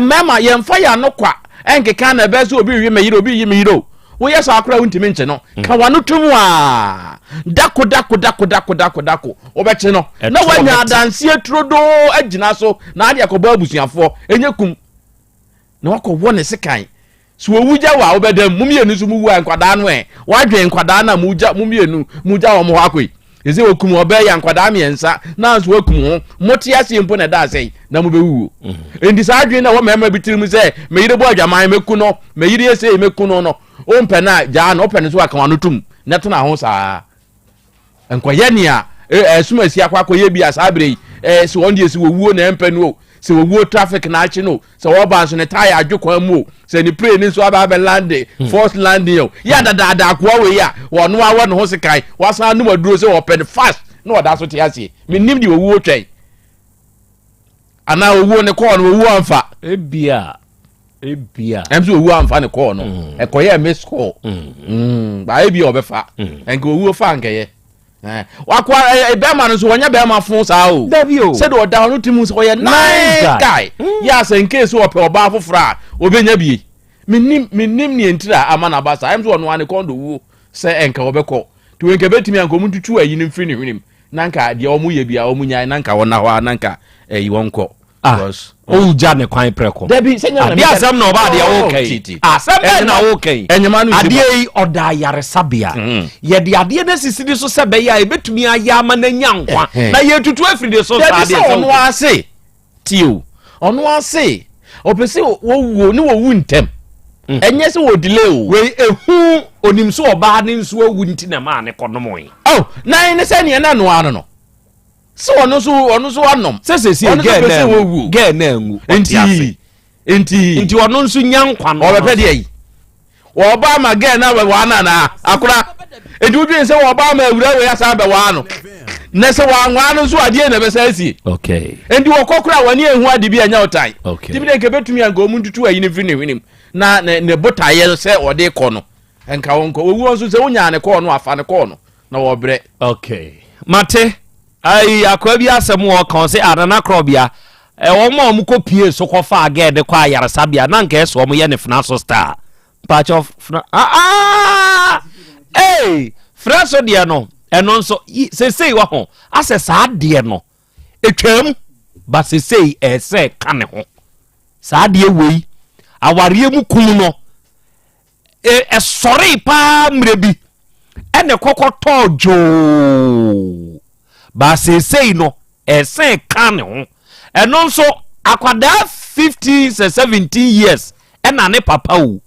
[SPEAKER 4] mmarima yɛmfa yɛn ano kwa nkeka na ɛbɛyɛ sɛ obi rewe me yere obi reyi me yere o woyɛ saa koraa wontumi nkye no mm. ka wano to mu a dako dako dako dako dako dako wobɛkye no na woanya adanseɛ turodoo agyina so na ade akɔbɔ abusuafoɔ ɛnyɛ kum na wakɔwɔ ne sekan. So owu gya wo a wobɛda mu? Mo mmienu nso mowu a nkwadaa no ɛ? Woadwen nkwadaa no a mogya mo mmienu mogya wɔn hɔ akɔ yi? Ɛsɛ wɔkum ɔbaa yi a nkwadaa mmiɛnsa na nso wakum ho. Mote aseɛ mpo na ɛda asɛe na mobɛwuo. Enti saa adwene na ɛwɔ mmarima bi tirim sɛ me yere bɔ adwaman mɛku no, me yere yɛ sei mɛku no no, wompɛ no a gyaa no, wopɛ no nso a ka w'ano tom na tena ho saa. Nkɔyɛ nea ɛsom asi akɔ akɔyɛ bi a saa berɛ yi sɛ wɔn deɛ sɛ wɔwuo na ɛmpɛ no o, sɛ wɔwuo traffic na akye no o, sɛ wɔba nso ne tae adwo kwan mu o, sɛ ne plane nso aba abɛ lande hmm. force landing o, yɛ adadaada akoa wei a wɔn awɔ ne ho sekan wasan anom aduro sɛ wɔpɛ no fast na ɔda so te aseɛ. Menim deɛ owuo twɛn anaa owuo ne kɔɔ no owuo amfa.
[SPEAKER 23] Ebia ebia.
[SPEAKER 4] Ɛm sɛ owuo amfa ne kɔɔ no mm. ɛkɔyɛ miss call mm. mm. baa ebia ɔbɛfa nka owuo fa nkɛyɛ wakoa bɛrima no nso wɔnyɛ bɛrima fo saa o
[SPEAKER 23] dabi o
[SPEAKER 4] sɛdeɛ ɔda hɔ no ti mu sɛ ɔyɛ nice guy yɛ asɛ nke sɛ ɔpɛ ɔbaa foforɔ a ɔbɛnya bie menim menim neɛ ntira ama no aba saa ɛm sɛ ɔno ane kɔn do wuo sɛ ɛnka ɔbɛkɔ nti wɔnka bɛtumi anka ɔmu ntutu ayi no mfiri ne hwenem na nka deɛ wɔn yɛ bia wɔn nyae na nka wɔn na hɔ a na nka ɛyi wɔn kɔ.
[SPEAKER 23] Ah, owugya ne kwan prɛko.
[SPEAKER 4] Dabi sɛ nyɛ
[SPEAKER 23] adeɛ asɛm na ɔba adeɛ oh, woka yi. Asɛm bɛn na woka yi.
[SPEAKER 4] Ɛnyɛma no
[SPEAKER 23] adeɛ yi ɔda ayaresabea. Mm. Yɛde adeɛ no asisi ne so sɛ bɛyɛ a ebetumi ayɛ ama n'anya nkwa. Na yɛtutu afiri ne so saa
[SPEAKER 4] adeɛ sɛ. Dabi sɛ ɔno ase tie o ɔno ase ɔpɛ sɛ wɔwuo ne wɔwu ntɛm. Mm. Ɛnyɛ sɛ wɔ delay o.
[SPEAKER 23] Wei ehu onim so ɔbaa ne nso awu nti na maa ne kɔnom yi.
[SPEAKER 4] Oh, na ne sɛ neɛ na noa no no. sɛ ɔno nso ɔno nso anom
[SPEAKER 23] sɛ sɛ sɛ
[SPEAKER 4] ɔno nso pɛ sɛ wɔwu
[SPEAKER 23] gɛɛ na anwu
[SPEAKER 4] nti nti
[SPEAKER 23] nti ɔno nso nya nkwa no
[SPEAKER 4] ɔbɛpɛ deɛ yi wɔba ama gɛɛ na bɛwaa no anaa akora nti wodwene sɛ wɔba ama awura wei asan bɛwaa no na sɛ wɔanwaa no nso adeɛ na ɛbɛsa asie
[SPEAKER 23] okay.
[SPEAKER 4] nti wɔkɔ kora wɔne ɛhu ade bi ɛnyɛ ɔtan
[SPEAKER 23] okay.
[SPEAKER 4] nti bi dɛ nka bɛtumi anka ɔmu ntutu ayi no firi ne hwenem na ne, ne botaeɛ no sɛ ɔde kɔ no nka wɔnkɔ wɔwuo nso sɛ wonyaa ne kɔɔ no afa ne kɔɔ no na wɔbrɛ.
[SPEAKER 23] Okay. Mate. Ayi akoa bi asɛm wɔ ɔka ɔse anana korɔbea wɔn a wɔn kɔ pie so kɔ fa agɛɛ de kɔ ayaresabea na nka ɛsɛ wɔn yɛ ne fena so star mpakyɛ fena ah ah ee fena so deɛ no ɛno nso sesei wɔ ho asɛ saa deɛ no etwam ba sesei ɛsɛ ka ne ho saa deɛ wei awareɛ mu kum no Ɛsɔree paa mmerɛ bi ɛna ɛkɔkɔ tɔɔ dwoo baa seesei no ɛsɛn ka ne ho ɛno nso akwadaa 15 sɛ 17 years ɛna ne papa o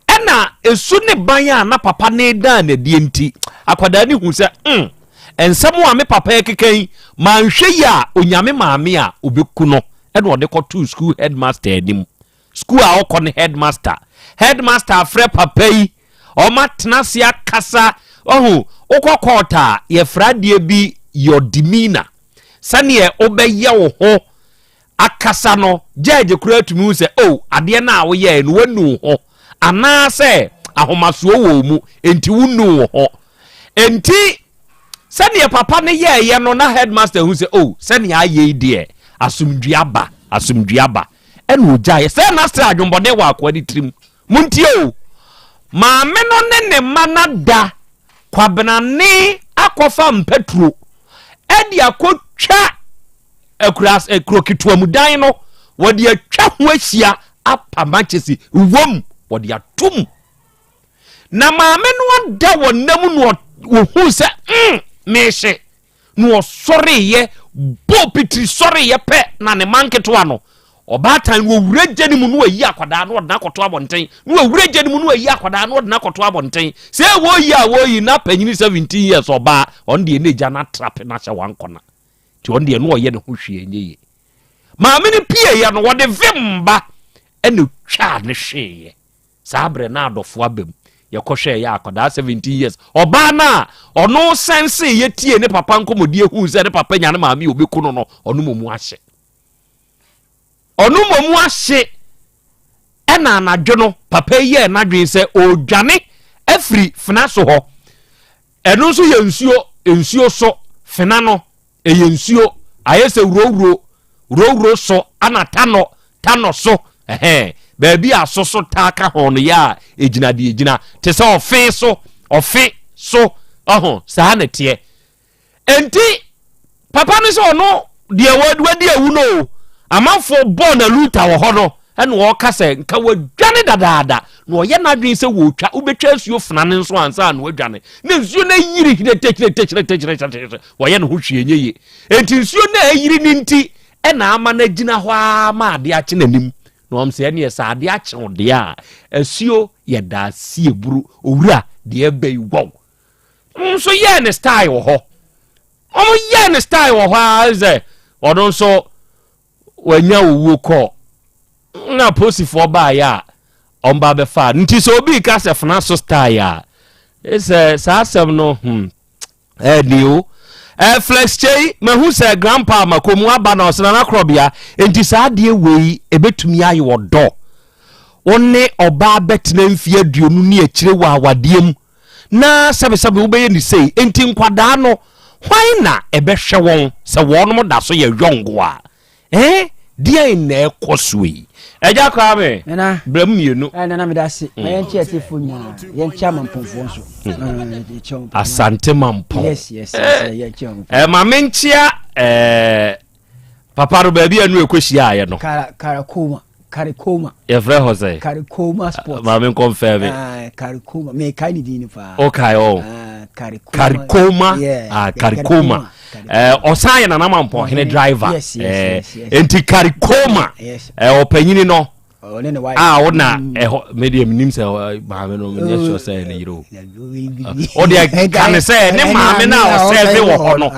[SPEAKER 23] ɛna esu ne ban a na papa ne dan n'adie nti akwadaa ne hu sɛ mm nsɛm a me papa ɛkeka yi manhwɛ yi a onyame maame a obeku no ɛna ɔde kɔtoo school headmaster anim Sukuu a ɔkɔ no headmaster. Headmaster afrɛ papa yi, wɔn atena ase akasa. Ɔho, wokɔ court a, yɛfrɛ adeɛ bi your demeanor. Sɛdeɛ wobɛyɛ wo ho akasa no, judge koraa tumi hu sɛ, oh, adeɛ no a woyɛɛ no, woanu wo ho. Anaasɛ ahomasoɔ wɔ wo mu, enti wonu wo ho. Enti, sɛdeɛ papa no yɛɛyɛ no, na headmaster hu sɛ, oh, sɛdeɛ ayɛ yi deɛ, asomdwoeɛ aba, asomdwoeɛ aba. Ɛna ɔgyaeɛ. Sɛ na sɛ adwemmɔne wɔ akoa no tirim. Montie o! Maame no ne ne mma no ada Kwabenane akɔfa mpaturo de akɔtwa akura kuro ketewa mu dan no, wɔde atwa ho ahyia apa mankyesi wom, wɔde atom. Na maame no ada wɔ nna mu na ɔhuu sɛ mm, mehye. Na ɔsɔreeɛ bɔɔ pitiri sɔreeɛ pɛ na ne mma nketewa no, ɔbaatan no ɔwura gya no mu na wayi akwadaa na ɔde no akɔto abɔnten, na wawura gya no mu na wayi akwadaa na ɔde no akɔto abɔnten. Sɛ wɔyi a wɔyi na panyini 17 years ɔbaa, ɔno deɛ na gya no atrape no ahyɛ wankɔna. Nti ɔno deɛ na ɔyɛ ne ho hwee nyɛ yie. Maame no pieeɛ no wɔde vim ba ɛna twaa ne hweeɛ. Saa berɛ na adɔfoɔ aba mu. Yɛkɔhwɛɛ yɛ akwadaa 17 years ɔbaa no a ɔno sɛnsee yɛ tie ne papa nkɔmmɔdie huu sɛ ne papa nya ne maame a ɔbɛku no no, ɔno mmom ahye. Ɔno mmom ahye. Ɛna anadwo no papa yi yɛɛ n'adwene sɛ ɔredwane afiri fena so hɔ. Ɛno nso yɛ nsuo, nsuo so fena no ɛyɛ nsuo ayɛ sɛ wurowuro wurowuro so ana tanɔ tanɔ so ɛhɛn baabi a soso taa ka ho no yɛ a ɛgyina deɛ ɛgyina te sɛ ɔfe so ɔfe so ɔho saa na teɛ enti papa no sɛ ɔno deɛ wadi awu no o amanfoɔ bɔɔ na luta wɔ hɔ no. Ɛna ɔka sɛ nka wadwane dadaada na ɔyɛ n'adwene sɛ wɔretwa wobɛtwa asuo fena no nso ansa na wadwane na nsuo no ayiri hyeretehyerete wɔyɛ ne ho hwee nyɛ yie enti nsuo no ayiri no nti ɛna ama no agyina hɔ ara ma adeɛ akye n'anim na wɔn sɛ ɛneɛ sɛ adeɛ akye wo deɛ a asuo yɛ daasie buru owura deɛ ɛbɛ yi wɔw nso yɛɛ ne style wɔ hɔ wɔn yɛɛ ne style wɔ hɔ ara sɛ ɔno nso wanya owuo kɔ na apolisifoɔ baeɛ a ɔmba bɛfaa no nti sɛ obi ka sɛ fena so style a sɛ saa asɛm no hmm ɛni o eh, flex kyei mahu sɛ grandpa makomu aba na ɔsena no akorɔbea nti saa adeɛ wei ɛbɛtumi ayɛ ɔdɔ wo ne ɔbaa bɛtena mfeɛ aduonu ne akyire wɔ awadeɛ mu na sɛbesɛbe wobɛyɛ ne sei enti nkwadaa no hwan na ɛbɛhwɛ wɔn sɛ wɔnom da so yɛ yɔngo a eh deɛn na ɛkɔ so yi ɛgya Kwame brɛ mu mmienu
[SPEAKER 5] eh, nana meda ase ma mm. yɛnkyɛ atiefoɔ nyinaa yɛnkyɛ amampɔnfoɔ nso mm.
[SPEAKER 23] eh, asante mampɔn
[SPEAKER 5] yes yes yes eh, yɛnkyɛ
[SPEAKER 23] wɔn eh, ma menkyea eh, papa no baabi a nu ɛkɔhyiaeɛ no
[SPEAKER 5] karakoma Karikoma.
[SPEAKER 23] Yɛfrɛ hɔ sɛ?
[SPEAKER 5] Karikoma Sports.
[SPEAKER 23] Maame nkɔmfɛɛ me.
[SPEAKER 5] Ah, Karikoma. Mekae ne din no paa.
[SPEAKER 23] Okay, oh.
[SPEAKER 5] Ah, Karikoma.
[SPEAKER 23] Karikoma.
[SPEAKER 5] Yeah.
[SPEAKER 23] Ah, Karikoma. Eh, ɔsan yɛ Nana Mampɔnhene driver.
[SPEAKER 5] Yes, yes,
[SPEAKER 23] eh,
[SPEAKER 5] yes, yes.
[SPEAKER 23] Enti Karikoma.
[SPEAKER 5] Yes.
[SPEAKER 23] Eh, ɔpanyini no.
[SPEAKER 5] Ɔne ne wife.
[SPEAKER 23] A wo na mm. ɛhɔ me deɛ menim sɛ maame no menyɛ sure sɛ ne yere o. O deɛ ka ne sɛ ne maame no a ɔsɛve wɔ hɔ no.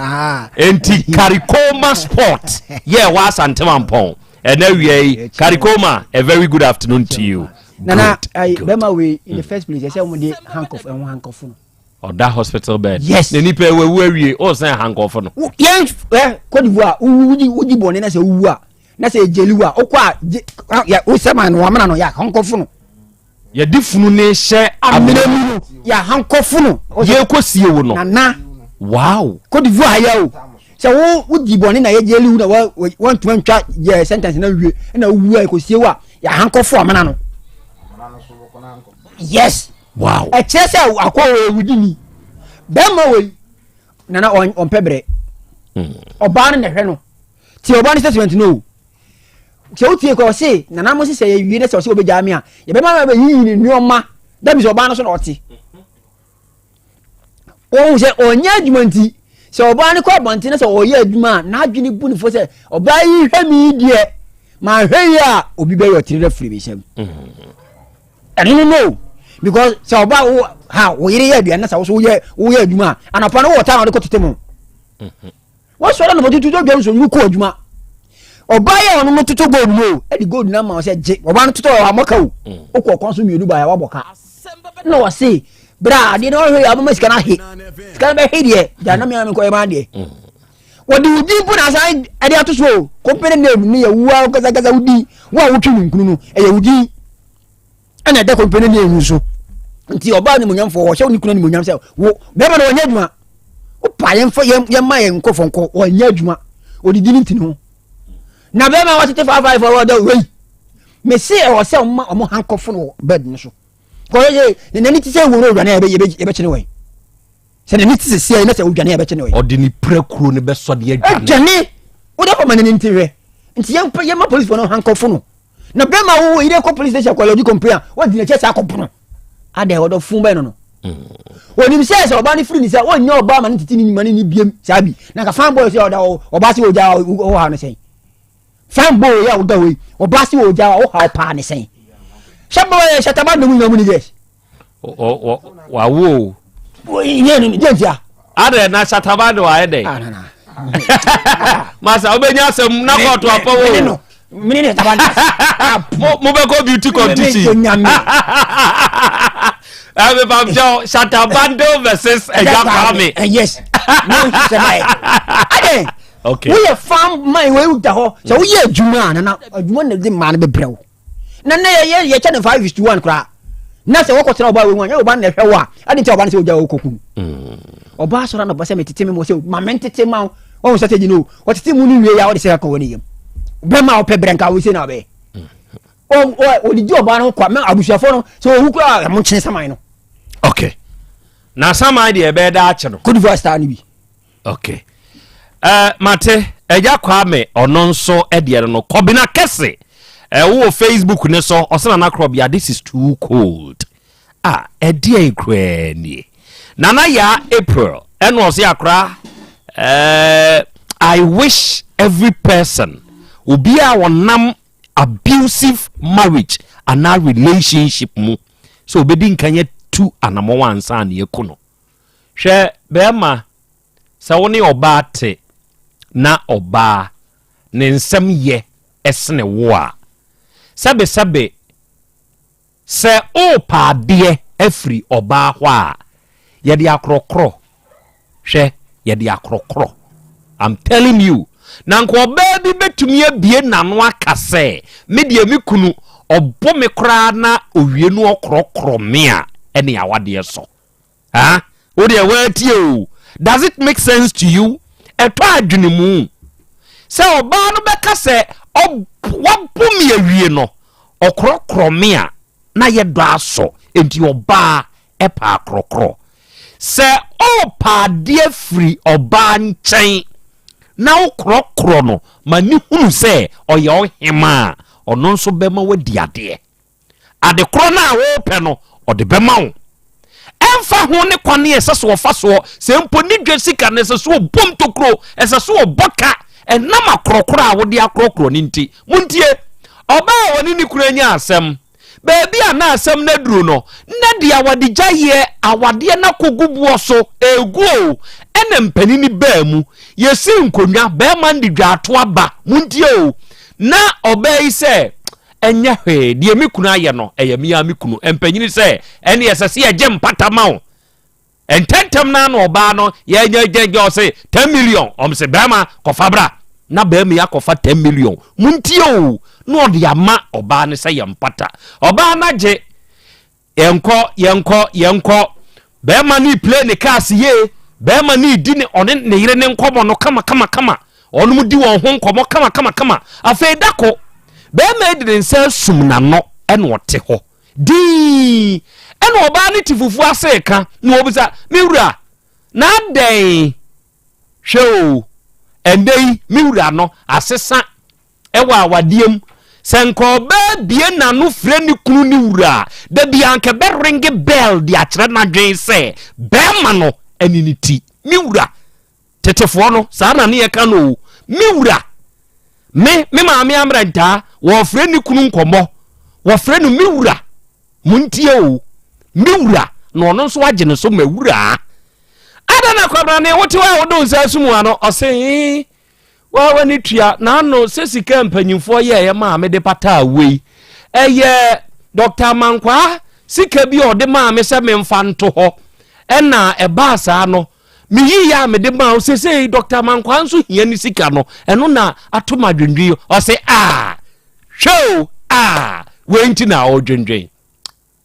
[SPEAKER 23] Enti Karikoma Sport yɛ wɔ Asante Mampɔn. Ɛnɛ awia yi, Karikoma, a very good afternoon to you.
[SPEAKER 5] Nana, ayi bɛma wei in the hmm. first place ɛsɛ wɔn de handcuff ɛho handcuff no.
[SPEAKER 23] Ɔda hospital bed.
[SPEAKER 5] Yes.
[SPEAKER 23] Na nipa ewu awie o sɛn handcuff no.
[SPEAKER 5] Yɛn ɛ Cote d'Ivoire wudi wudi bɔnne na sɛ owu a na sɛ ejeli wa okɔ a je yɛ wosɛ maa no wamena no yɛ handcuff no.
[SPEAKER 23] Yɛde funu no rehyɛ
[SPEAKER 5] amena mu no, yɛ ahankɔfo no.
[SPEAKER 23] Yɛrekɔsie wo no.
[SPEAKER 5] Nana.
[SPEAKER 23] Wow.
[SPEAKER 5] Cote d'Ivoire yɛ o. Sɛ wo wodi bɔne na yɛgye liwu na wɔntuma ntwa yɛ sentence na wie na wowu a yɛkɔsie wo a yɛ ahankɔfo amena no. Yes.
[SPEAKER 23] Wow.
[SPEAKER 5] Ɛkyerɛ sɛ akɔ wɔ ewudi ni. Bɛrima wei nana ɔmpɛ brɛ. Hmm. Ɔbaa no na ɛhwɛ no. Ti ɔbaa no statement no o. Sɛ wotie kɔ ɔse nana mo se sɛ yɛwie na sɛ ɔse ɔbɛgyaa me a yɛbɛma ma bɛyiyi ne nneɛma that means ɔbaa no so na ɔte wɔhu sɛ ɔnyɛ adwuma nti sɛ ɔbaa no kɔ abɔnten na sɛ ɔyɛ adwuma a n'adwene bu ne fo sɛ ɔbaa yi hwɛ me yi deɛ mahwɛ yi a obi bɛyɛ ɔtiri dɛ firi me nsam ɛno no no because sɛ ɔbaa wo ha wo yere yɛ aduane na sɛ wo so woyɛ woyɛ adwuma a anɔpa no wowɔ time a wode kɔtete mu Wɔsɔre anɔpa tutu dwa nso no kɔ adwuma. Ɔbaa yɛ ɔno no toto gold mu o, ɛde gold no ama sɛ gye. Ɔbaa no toto ɔwɔ amɔka o. Mm. Wokɔ ɔkwan so mmienu baa wabɔ ka. Na wɔse bra adeɛ no ɔhwɛ yɛ aboma sika no ahe. Sika no bɛhe deɛ, gya na mmea menkɔ yɛ maa deɛ. Mm. Wɔde wo din po na asan ɛde ato so o. Company name no yɛ wo a kasakasa wo din. Wo a wotwe no nkunu no, ɛyɛ wo din. Ɛna ɛda company name so. Nti ɔbaa nimonyamfoɔ wɔhyɛ wo ne kunu nimonyam sɛ wo bɛrima no wɔnyɛ adwuma. Wopa yɛmfa yɛma yɛn nkurɔfoɔ nkɔ wɔnyɛ adwuma odidi ne ntini ho na bɛrima wɔtete faafaafoɔ wɔda wei mese ɛwɔ sɛ ɔma ɔmo hankɔfo no wɔ bed no so kɔyɛ yɛ ne n'ani te sɛ wuro odwane a yɛbɛkyene wɔn sɛ n'ani te sɛ sie na sɛ odwane a yɛbɛkyene wɔn
[SPEAKER 23] ɔde ne pira kuro no bɛsɔ de adwane
[SPEAKER 5] adwane wode kɔma n'ani nti hwɛ nti yɛma policefoɔ no hankɔfo no na bɛrima wo yere kɔ police station kɔ lɔdi complain a wɔdi n'akyi asa akɔpono adɛ ɔdɔ fun bɛn no no onim sɛ sɛ ɔbaa no firi ne sɛ ɔnyɛ ɔbaa ma no tete ne nyuma no ne biem saa bi na nka fan boy sɛ ɔda ɔbaa sɛ ɔgya ɔwɔ ha no sɛn fan boy yɛ ɔda hɔ yi ɔbaa sɛ ɔgya ɔwɔ ha ɔpaa ne sɛn hyɛ bɔ hyɛ taba ndom nyina mu ne yes
[SPEAKER 23] wawo
[SPEAKER 5] o yɛ no deɛ ntia
[SPEAKER 23] adɛ na hyɛ de wayɛ dɛ
[SPEAKER 5] ah,
[SPEAKER 23] masa wobɛnya asɛm na kɔɔto apɔ wo
[SPEAKER 5] mene ne taba
[SPEAKER 23] mobɛkɔ beauty competition mepamkyɛw shatabando versus agya kwame
[SPEAKER 5] eh, yes adɛ woyɛ farm man wei da hɔ sɛ woyɛ adwuma a nana adwuma na de maa no bɛbrɛ wo na nɛ yɛyɛ yɛkyɛ no 551 koraa na sɛ wɔkɔtena ɔbaa wei mu a nyɛ ɔbaa no na ɛhwɛ wo a ade nti ɔbaa no sɛ ɔgya wo kɔku mm. ɔbaa sɔrɔ anɔpa sɛ metete me mu sɛ ma mentete ma wo wɔn sɛ gyina o wɔtete mu no wie ya wɔde sɛ ka wɔ ne yam bɛma a wɔpɛ brɛ nka wo sɛ na ɔbɛyɛ ɔdidi ɔbaa no kwa mɛ abusuafoɔ no sɛ ɔwu koraa ɛmo nkyene saman no
[SPEAKER 23] okay na saman deɛ ɛbɛyɛ daakye no
[SPEAKER 5] Cote d'Ivoire star no bi
[SPEAKER 23] okay uh, mate ɛgya kwame ɔno nso ɛdeɛ no no kɔbena kɛse. Ɛwɔ Facebook ne so, ɔsɛ Nana Korɔbea, this is too cold. Ah, ɛdeɛn koraa nie? Nana Yaa April ɛna ɔse akora eh, I wish every person obi a ɔnam abusive marriage anaa relationship mu sɛ obɛdi nkan atu anamɔn ansa na yɛku no. Hwɛ bɛrima sɛ wo ne ɔbaa te na ɔbaa ne nsɛm yɛ ɛsene wo a sɛbesɛbe Sɛ worepɛ adeɛ afiri ɔbaa hɔ a, yɛde akorɔkorɔ. Hwɛ, yɛde akorɔkorɔ. I'm telling you. Na nka ɔbaa bi bɛtumi abue n'ano aka sɛ, me deɛ me kunu, ɔbo me koraa na ɔwie no ɔkorɔkorɔ me a, ɛne awadeɛ sɔ. Ah, wo deɛ woatie o. Does it make sense to you? Ɛtɔ adwene mu sɛ ɔbaa no bɛka sɛ wabo me awie no, ɔkorɔkorɔ me a na yɛ dɔ asɔ, enti ɔbaa ɛpɛ akorɔkorɔ. Sɛ ɔɔpɛ adeɛ firi ɔbaa nkyɛn na wokorɔkorɔ no ma ne hunu sɛ ɔyɛ ɔhemaa a, ɔno nso bɛma wadi adeɛ. Ade korɔ no a worepɛ no, ɔde bɛma wo. Ɛmfa ho ne kwane a ɛsɛ sɛ ɔfa soɔ, sɛ mpo ne dwa sika no, ɛsɛ sɛ ɔbom tokuro, ɛsɛ sɛ ɔbɔ ka, ɛnam akorɔkorɔ a wode akorɔkorɔ no nti. Montie! Ɔbaa a ɔne ne kunu anya asɛm, baabi a na asɛm no aduru no, na deɛ awadegyaeɛ, awadeɛ no akɔgu boɔ so, ɛregu o, ɛna mpanini baa mu. Yɛsii nkonnwa, barima no de dwaato aba. Montie o! Na ɔbaa yi sɛ, Ɛnyɛ hwee, deɛ me kunu ayɛ no, ɛyɛ me ara me kunu. Mpanyini sɛ, ɛnneɛ ɛsɛ sɛ yɛgye mpata ma wo. Ntɛntɛm no ara na ɔbaa no yɛnyɛgyɛgyɛ ɔse 10 million. Ɔm se bɛrima kɔfa bra. Na bɛrima yi akɔfa 10 million. Montie o, na ɔde ama ɔbaa no sɛ yɛ mpata. Ɔbaa no agye. Yɛnkɔ, yɛnkɔ, yɛnkɔ. Bɛrima no replay ne cars yie. Bɛrima no redi ne ɔne ne yere ne nkɔmmɔ no kama kama kama. Wɔn di wɔn ho nkɔmmɔ kama kama kama. Afei da ko, bɛrima yi de ne nsa asum n'ano ɛna ɔte hɔ dii. Ɛna ɔbaa no te fufuo ase reka na ɔbisa, me wura, na adɛn? Hwɛ o, ɛndɛ yi me wura no asesa Wɔ awadeɛ mu, sɛ nka ɔbaa bue n'ano frɛ ne kunu ne wura a, da biara anka ɛbɛrenge bell de akyerɛ n'adwene sɛ bɛrima no ne ne ti. Me wura. Tetefoɔ no, saa na ne yɛka no o. Me wura. Me, me maame Amrɛntaa, wɔfrɛ ne kunu nkɔmmɔ. Wɔfrɛ no me wura. Montie o. Me wura. Na ɔno nso agye ne so m'awuraa. Adɛn na Kwabrane wote hɔ a wode wo nsa asum w'ano? Ɔse, Waa w'ani tua n'ano sɛ sika a mpanyinfoɔ yɛeɛ maa mede pataa wei. Ɛyɛ Dɔkta Amankwaa sika bi a ɔde maa me sɛ memfa nto hɔ. Ɛna ɛbaa saa no, meyiiɛ a mede maa wo. Seesei Dɔkta Amankwaa nso hia ne sika no, ɛno na ato m'adwendwen yi. Ɔse, ah, hwɛ o, ah, wei nti na ɔredwendwen.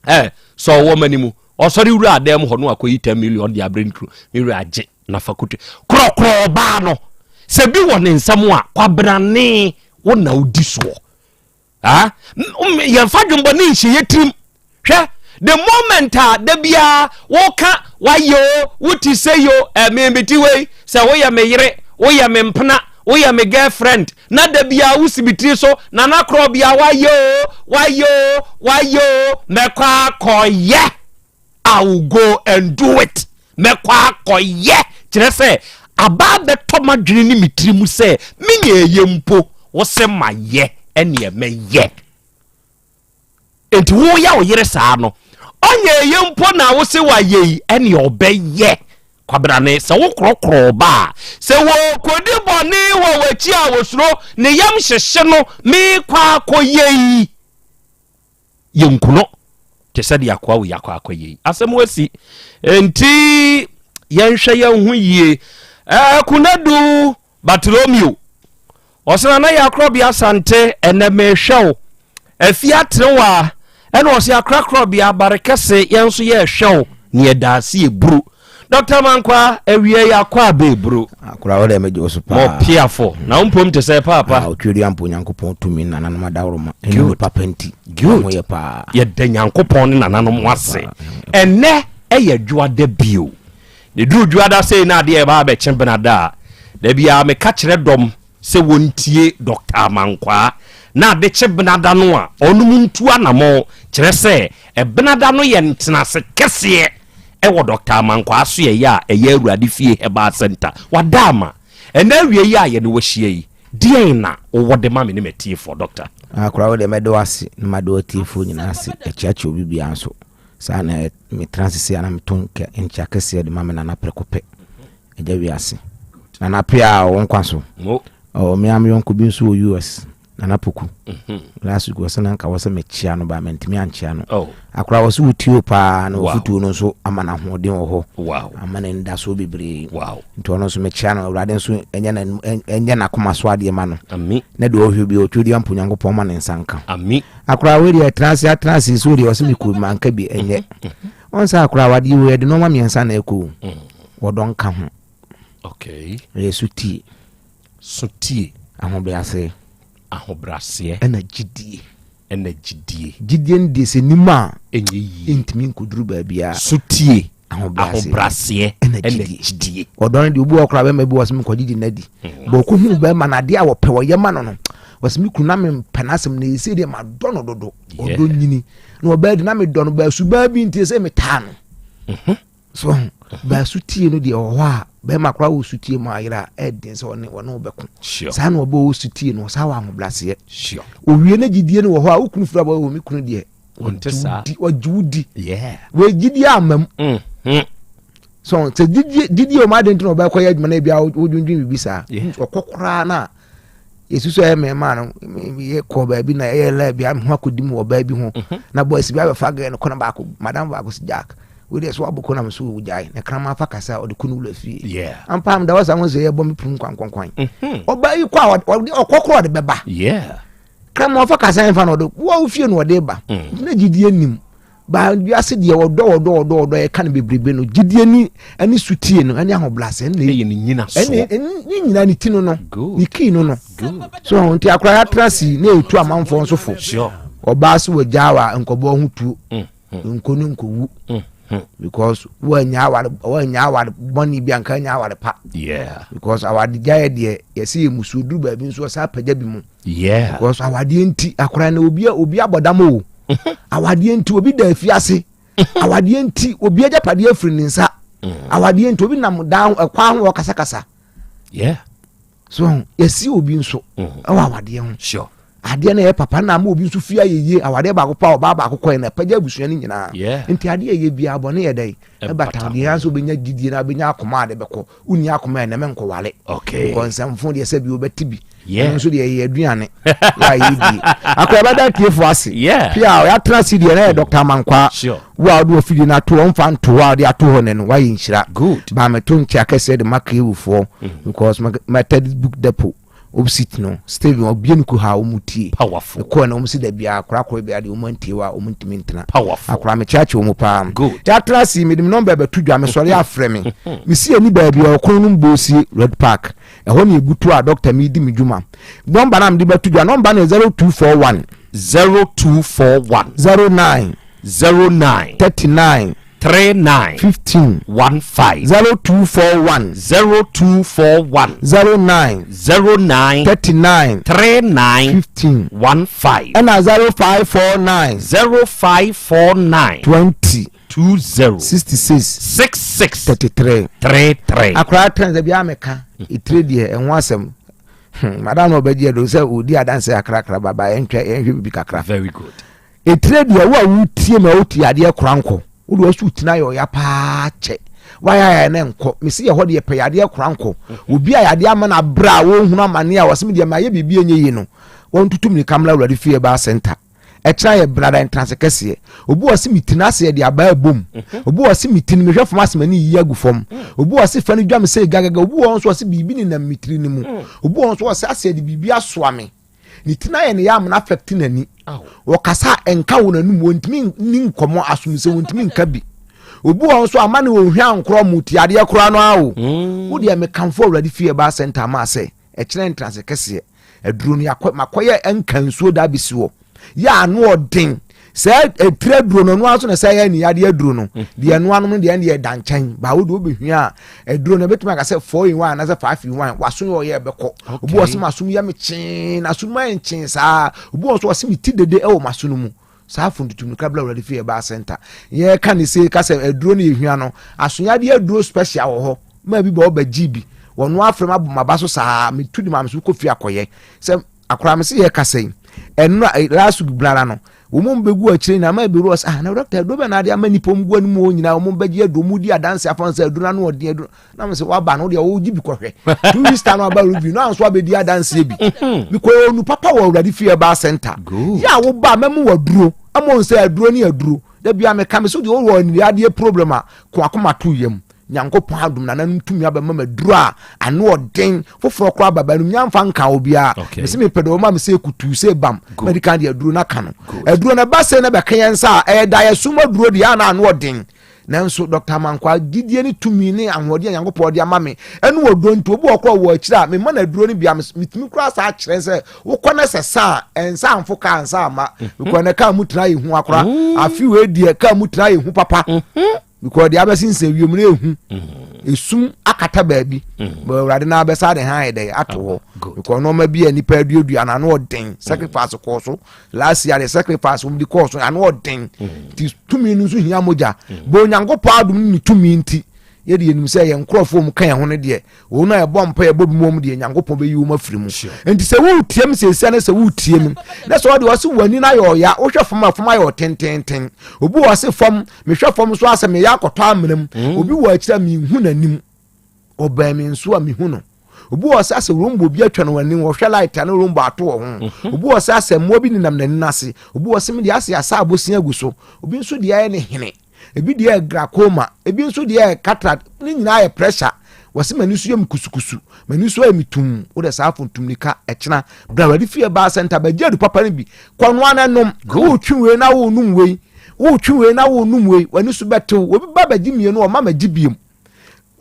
[SPEAKER 23] Ɛ sɛ ɔwɔ m'ani mu ɔsɔre wura adan mu hɔ no akɔyi 10 million de abrɛ ne kunu me wura agye na fa kotu korɔkorɔ ɔbaa no sɛ bi wɔ ne nsam a kwabrane wo na wodi soɔ ah yɛmfa dwombɔ ne nhyɛ yɛ tirim hwɛ the moment a da biara woka wayɛ o wote sɛ yo ɛme mete wei sɛ woyɛ me yere woyɛ me mpena Woyɛ me girlfriend na da biara wosi me tiri so Nana Korɔbea wayɛ o, wayɛ o, wayɛ o Mɛkɔ akɔyɛ, I will go and do it Mɛkɔ akɔyɛ Kyerɛ sɛ aba abɛtɔ m'adwene ne me tiri mu sɛ menyɛ ɛyɛ mpo Wo se mayɛ ɛneɛ mɛyɛ. Enti woyɛ wo yere saa no, ɔnyɛ ɛyɛ mpo na wo se wayɛ yi, ɛne ɔbɛyɛ. Kwabrane, sɛ wokorɔkorɔ ɔba a, sɛ wɔkɔdi bɔne wɔ w'akyi a wɔsuro, ne yam hyehye no, meekɔ akɔyɛ yi. Yɛnku no te sɛ deɛ akoa wei akɔ akɔyɛ yi. Asɛm asi. Enti yɛnhwɛ yɛn ho yie. Ɛɛ Kunadu Bartolomeo, ɔse Nana yɛ akorɔbea Asante ɛnɛ mehwɛ wo Afie Atenewa ɛna ɔse Akra korɔbea Bare kɛse yɛn nso yɛhwɛ wo ne yɛda ase eburu Dr. Mankwa awia yi akɔ aba eburu
[SPEAKER 7] Akora wo dɛ megye wo so paa.
[SPEAKER 23] Mɔ piafo na wo mpom te sɛ paapa.
[SPEAKER 7] Ah, otwedu ampo Nyankopɔn tumi nananom adaworoma ɛne
[SPEAKER 23] Good.
[SPEAKER 7] ne papa nti.
[SPEAKER 23] Good.
[SPEAKER 7] Ho yɛ paa.
[SPEAKER 23] Yɛda Nyankopɔn ne nananom ase. Ɛnɛ ɛyɛ dwoada bio. Ne duru dwoada sei na adeɛ ɛba abɛkye benada a, da biara meka kyerɛ dɔm. sɛ wɔntie Dɔkta Amankwaa na ade kye Benada no a, ɔnom ntu anamɔn, kyerɛ sɛ Ɛbenada no yɛ ntenase kɛseɛ wɔ Dɔkta Amankwaa asoɛeɛ a ɛyɛ Awurade Fie Herbal Centre. Wada ama. Ɛnnɛ awia yi a yɛne wo ahyia yi, deɛn na wowɔ de ma me ne m'atiefoɔ, Dɔkta?
[SPEAKER 7] Akora wo deɛ mɛda wo ase na mada w'atiefoɔ nyinaa ase, akyiakyia obi biara nso. Saa na metena ase sei a na meto nkyea kɛseɛ de ma me nana prɛko pɛ. Agya wiase. Nana pɛ a ɔwɔ nkwa so. Ɔwɔ me ara me yɔnko bi nso wɔ US. Nana Poku. Mhm. Last week wɔsɛ na nka wɔsɛ mekyea no ba mantumi ankyea no. Oh. Akora wɔ so wotie paa na wɔfotuo no nso ama no ahoɔden wɔ hɔ. Wow. Ama no anidasoɔ bebree. Wow. Nti ɔno nso mekyea no Awurade nso ɛnyɛ n'akoma so adeɛ ma no. Ami. Na deɛ ɔhwɛ bi ɔtwe di ampo Nyankopɔn ma ne nsa nka.
[SPEAKER 23] Ami.
[SPEAKER 7] Akora wei deɛ tena ase atena ase so deɛ ɔsɛ mekɔ manka bi ɛnyɛ. Mhm. Wɔn sɛ akora wadeɛ wei ɛde nneɛma mmiɛnsa na ɛkɔ. Mm. Wɔdɔ nka ho.
[SPEAKER 23] Okay.
[SPEAKER 7] Ɛyɛ so tie.
[SPEAKER 23] Sotie.
[SPEAKER 7] Ahobrɛaseɛ.
[SPEAKER 23] Ahobrɛaseɛ.
[SPEAKER 7] Ɛna gyidie.
[SPEAKER 23] Ɛna gyidie.
[SPEAKER 7] Gyidie no deɛ sɛ nim a.
[SPEAKER 23] Ɛnyɛ yie.
[SPEAKER 7] Ɛntumi nkɔduru baabiara.
[SPEAKER 23] Sotie.
[SPEAKER 7] Ahobrɛaseɛ.
[SPEAKER 23] Ahobrɛaseɛ.
[SPEAKER 7] Ɛna gyidie. Ɔdɔ no deɛ obi wɔ koraa bɛrima bi wɔ sɛ mekɔgyegye no adi. Mm. Bɔ ɔkɔhu bɛrima no adeɛ a wɔpɛ wɔyɛ ma no no. Wɔsɛ me kunu na mempɛ n'asɛm na ɛsɛ deɛ madɔ no dodo. Ɔdɔ nyini. Na ɔbaa di na medɔ no baasu baa bi nti sɛ metaa no. Mhm. So ho baa sutie no deɛ wɔ hɔ a bɛrima koraa wɔ sutie mu ayerɛ a ɛden sɛ ɔne ɔne wobɛko saa na ɔbɛ wɔ sutie no ɔsaa wɔ ahobraseɛ owie no gyidie no wɔ hɔ a wokunu firi abɔ wɔ me kunu deɛ ɔgye wo di wɔ gyidie ama mu mm, mm. so sɛ gyidie gyidie ɔmo adi nti na ɔbɛkɔ yɛ adwuma na ebi a wodwendwen biribi saa ɔkɔ koraa na yɛsusu ɛyɛ mmarima no yɛkɔ baabi na ɛyɛ lɛ bi ho akɔdi mu wɔ baa bi ho mhm. na boys bi abɛfa gɛ no kɔnɔ baako madam baako si jack wei deɛ so wabɔ kɔnam so wɔ gyae na kraman fa kasa ɔde kɔ no wura fie ampa am da wasa ho sɛ yɛbɔ me pum kwankwankwan mhm. ɔbaa yi kɔ a ɔkɔ korɔ ɔde bɛba kraman fa kasa yɛmfa na ɔde wo fie na ɔde ba mm. na gyidie nim Ba wiase deɛ ɔdɔ ɔdɔ ɔdɔ ɔdɔ yɛka no bebrebe no gyidie ni ɛne sutie no ɛne ahobrɛasɛ ɛne
[SPEAKER 23] ɛyɛ ne nyina soɔ
[SPEAKER 7] ɛne ne nyina ne ti no no ne kii no no so nti akora yɛatra si na ɛtu amanfoɔ nso fo ɔbaa so wɔgyaa wa nkɔbɔ ho tuo mm, mm. nko ne nkɔwu mm, because wɔanya aware wɔanya aware bɔne bi anka anya aware pa
[SPEAKER 23] yeah
[SPEAKER 7] because aware gyaeɛ deɛ yɛsɛ yɛ musuo duru baabi nso ɔsa apagya bi mu
[SPEAKER 23] yeah
[SPEAKER 7] because awadeɛ nti akora no obi obi abɔdam o awadeɛ nti obi da afiase awadeɛ nti obi agyapadeɛ afiri ne nsa mm. awadeɛ nti obi nam dan ɛkwan ho ɔkasakasa
[SPEAKER 23] yeah
[SPEAKER 7] so yɛsi obi nso mm. ɛwɔ awadeɛ ho
[SPEAKER 23] sure
[SPEAKER 7] adeɛ no yɛ papa na ama obi nso fie ayɛ yie awadeɛ baako pa ɔbaa baako kɔɛ na ɛpagya abusua no nyinaa nti adeɛ yɛ biara bɔne yɛ dɛn ɛbata deɛ yɛn nso bɛnya gyidie na bɛnya akoma a de bɛkɔ wonni akoma ɛnɛ mɛnkɔwale
[SPEAKER 23] okay.
[SPEAKER 7] because nsɛmfo deɛ sɛ bi wobɛte bi ɛno nso deɛ ɛyɛ aduane yɛ a yɛdie akora bɛda tiefo ase pia a yɛatena ase deɛ na yɛ dɔkta amankwaa wo a wode wafidie no ato hɔ mfa nto hɔ a wode ato hɔ ne no woayɛ nhyira baa meto nkyɛ akɛseɛ de ma kewufoɔ mm. because Methodist book depot opposite no stadium ɔbie no kuha wɔn tie
[SPEAKER 23] powerful
[SPEAKER 7] ɛkɔɔ na wɔn si da bia akora akora bia deɛ wɔn antie wa wɔn ntumi ntena
[SPEAKER 23] powerful
[SPEAKER 7] akora me kyerɛkyerɛ wɔn paa
[SPEAKER 23] good
[SPEAKER 7] yɛatena ase mede me nɔmba bɛto dwa mesɔre afrɛ me mesi ani baabi a ɔkɔn no mbɔsie red park ɛhɔ ne ebutu a dɔkta mi di me dwuma nɔmba na mede bɛto dwa nɔmba no yɛ 0241
[SPEAKER 23] 0241
[SPEAKER 7] 09
[SPEAKER 23] 09
[SPEAKER 7] 39
[SPEAKER 23] 39
[SPEAKER 7] 15
[SPEAKER 23] 15
[SPEAKER 7] 0241
[SPEAKER 23] 0241
[SPEAKER 7] 09
[SPEAKER 23] 09
[SPEAKER 7] 39
[SPEAKER 23] 39
[SPEAKER 7] 15
[SPEAKER 23] 15
[SPEAKER 7] ɛna 0549
[SPEAKER 23] 0549
[SPEAKER 7] 20
[SPEAKER 23] 20
[SPEAKER 7] 66
[SPEAKER 23] 66
[SPEAKER 7] 33
[SPEAKER 23] 33
[SPEAKER 7] akwaraa trends ebi ameka etire deɛ ɛho asɛm hmm, madam na ɔbɛgye ɛdo sɛ odi adanse akrakra baba yɛntwɛ yɛnhwɛ bibi kakra
[SPEAKER 23] very good
[SPEAKER 7] Etire deɛ wo a wotie ma wotie adeɛ kora nkɔ wode wasu tena yɛ ɔya paa kyɛ wayɛ ayɛ ne nkɔ mesi yɛ hɔ deɛ pɛ yadeɛ kora nkɔ obi a yadeɛ ama no abrɛ a wɔhunu amane a wɔsɛ me deɛ mayɛ biribi ɛnyɛ yie no wɔntutu mirika mmra awurade fie baa center ɛkyerɛ yɛ brada ntenase kɛseɛ obi wɔ se me tiri ase yɛde abaa ɛbom obi wɔ se me tiri mehwɛ fam ase m'ani yiyi agu fam obi wɔ se fa no dwa me sɛ gagaga obi wɔ nso wɔ se biribi nenam me tiri no mu obi wɔ nso wɔ se ase yɛde biribi asoa me ne ti no ayɛ ne yɛ amena afɛkte n'ani wɔkasa a ɛnka wɔ n'anum wɔntumi ni nkɔmmɔ asomsɛ wɔntumi nka bi obi wɔ nso ama ne ohwɛ ankorɔ mu ti adeɛ koraa no awo mm. wo deɛ mekamfo awurade fie ɛbaa sɛnta ama sɛ ɛkyerɛ ntrase kɛseɛ aduro no yakɔ makɔyɛ nka nsuo da abɛsi hɔ yɛ ano ɔden Sɛ etire aduro no, ɛno ara nso na sɛ ɛyɛ aniyadeɛ aduro no. Deɛ ɛno anom no deɛ ɛno deɛ ɛda nkyɛn. Ba wo deɛ wobɛhia a, aduro no ɛbɛtumi aka sɛ 4 in 1 anaasɛ 5 in 1. Waso yɛ ɔyɛ ɛbɛkɔ. Obi wɔ sɛ maso mu yɛ me kyee, naso no mu ayɛ nkyee saa. Obi wɔ nso ɔse me ti dede ɛwɔ maso no mu. Saa funtutum no kabla awurade fie ɛbaa center. Yɛka ne sei ka sɛ aduro no yɛhia no, asoyadeɛ aduro special wɔ hɔ. Maa bi bɔ ɔba gyi bi. Wɔn afrɛ m abɔ maba so saa, metu de ma me so kɔ fie akɔyɛ. Sɛ akora me se yɛ kasa yi, ɛno a last week blara no, wɔn mu bɛgu akyire nyinaa maa bi wɔ sɛ ah na doctor aduro bɛ na ade ama nipa wɔn gu anim wɔn nyinaa wɔn bɛgye aduro wɔn di adanse afa sɛ aduro n'ano ɔden aduro na mo sɛ waba no deɛ wɔgye bi kɔhwɛ 2 weeks time aba review na nso abɛdi adanseɛ bi because onu papa wɔ awurade fie ɛbaa center yɛ a woba mɛmu wɔ aduro ama wɔn sɛ aduro ne aduro dabi a meka me so deɛ wɔwɔ aniadeɛ problem a ko akoma to yam. Nyankopɔn adom nananom tumi abɛma me aduro a ano ɔden foforɔ koraa baba no nya mfa nka obiara. Okay. Mese mepɛ dɛ ɔma me sɛ kutuu sɛ bam mɛde kan de aduro no aka no. Aduro no ɛba sɛ na bɛka yɛn nsa a ɛyɛ da yɛsom aduro deɛ a na ano ɔden. Nanso Dr. Amankwa gyidie ne tumi ne ahoɔden a Nyankopɔn de ama me ɛne ɔdɔ nti obi wɔ korɔ wɔ akyire a mema no aduro no bi a metumi koraa saa kyerɛ sɛ wokɔ no sɛ saa a ɛnsa amfo kaa nsa ama mekɔ no kaa mu tena yɛ hu akora afe wei deɛ kaa mu tena yɛ hu papa. Because deɛ abɛsensɛn wiem no ehu. Esum akata baabi. Bɛ awurade na abɛsa de han dɛ ato hɔ. Because nneɛma bi a nipa aduadua na ano ɔden. Sacrifice kɔɔ so. Last year the sacrifice wɔn de kɔɔ so ano ɔden. Ti tumi no nso hia mogya. Bɛ Onyankopɔn adum ne tumi nti. Yɛde yɛnim sɛ yɛn nkurɔfoɔ mu ka yɛn ho no deɛ Wɔn a ɛbɔ mpa ɛbɔ bi mu wɔn deɛ Nyankopɔn bɛyi wɔn afiri mu. Nti sɛ woretie m seesia ne sɛ woretie m na sɛ ɔde ɔse w'ani no ayɛ ɔya wohwɛ fam a fam ayɛ ɔtententen. Obi wɔ ɔse fam mehwɛ fam nso asɛ meyɛ akɔtɔ amena mu. Obi wɔ akyiri a menhu n'anim. Ɔbɛn me nso a mehu no. Obi wɔ sɛ asɛ rombo bi atwa no anim ɔhwɛ light a ne rombo ato wɔ ho. Obi wɔ sɛ asɛ mmoa bi nenam n'ani no ase. Obi wɔ sɛ me deɛ asɛ asa abosia agu so. Obi nso deɛ ayɛ ne hene. Ebi deɛ yɛ glaucoma, ebi nso deɛ yɛ cataract. Ne nyinaa yɛ pressure. Wɔsi m'ani so yɛ me kusukusu, m'ani so ayɛ me tum. Wode saa funtum nika ɛkyena. Bra Awurade fie baa center bɛgye adu papa no bi. Kɔnoa na nom. Wotwi wei na wonom wei. Wotwi wei na wonom wei. W'ani so bɛtew. Obi ba bɛgye mmienu ɔma magye biem.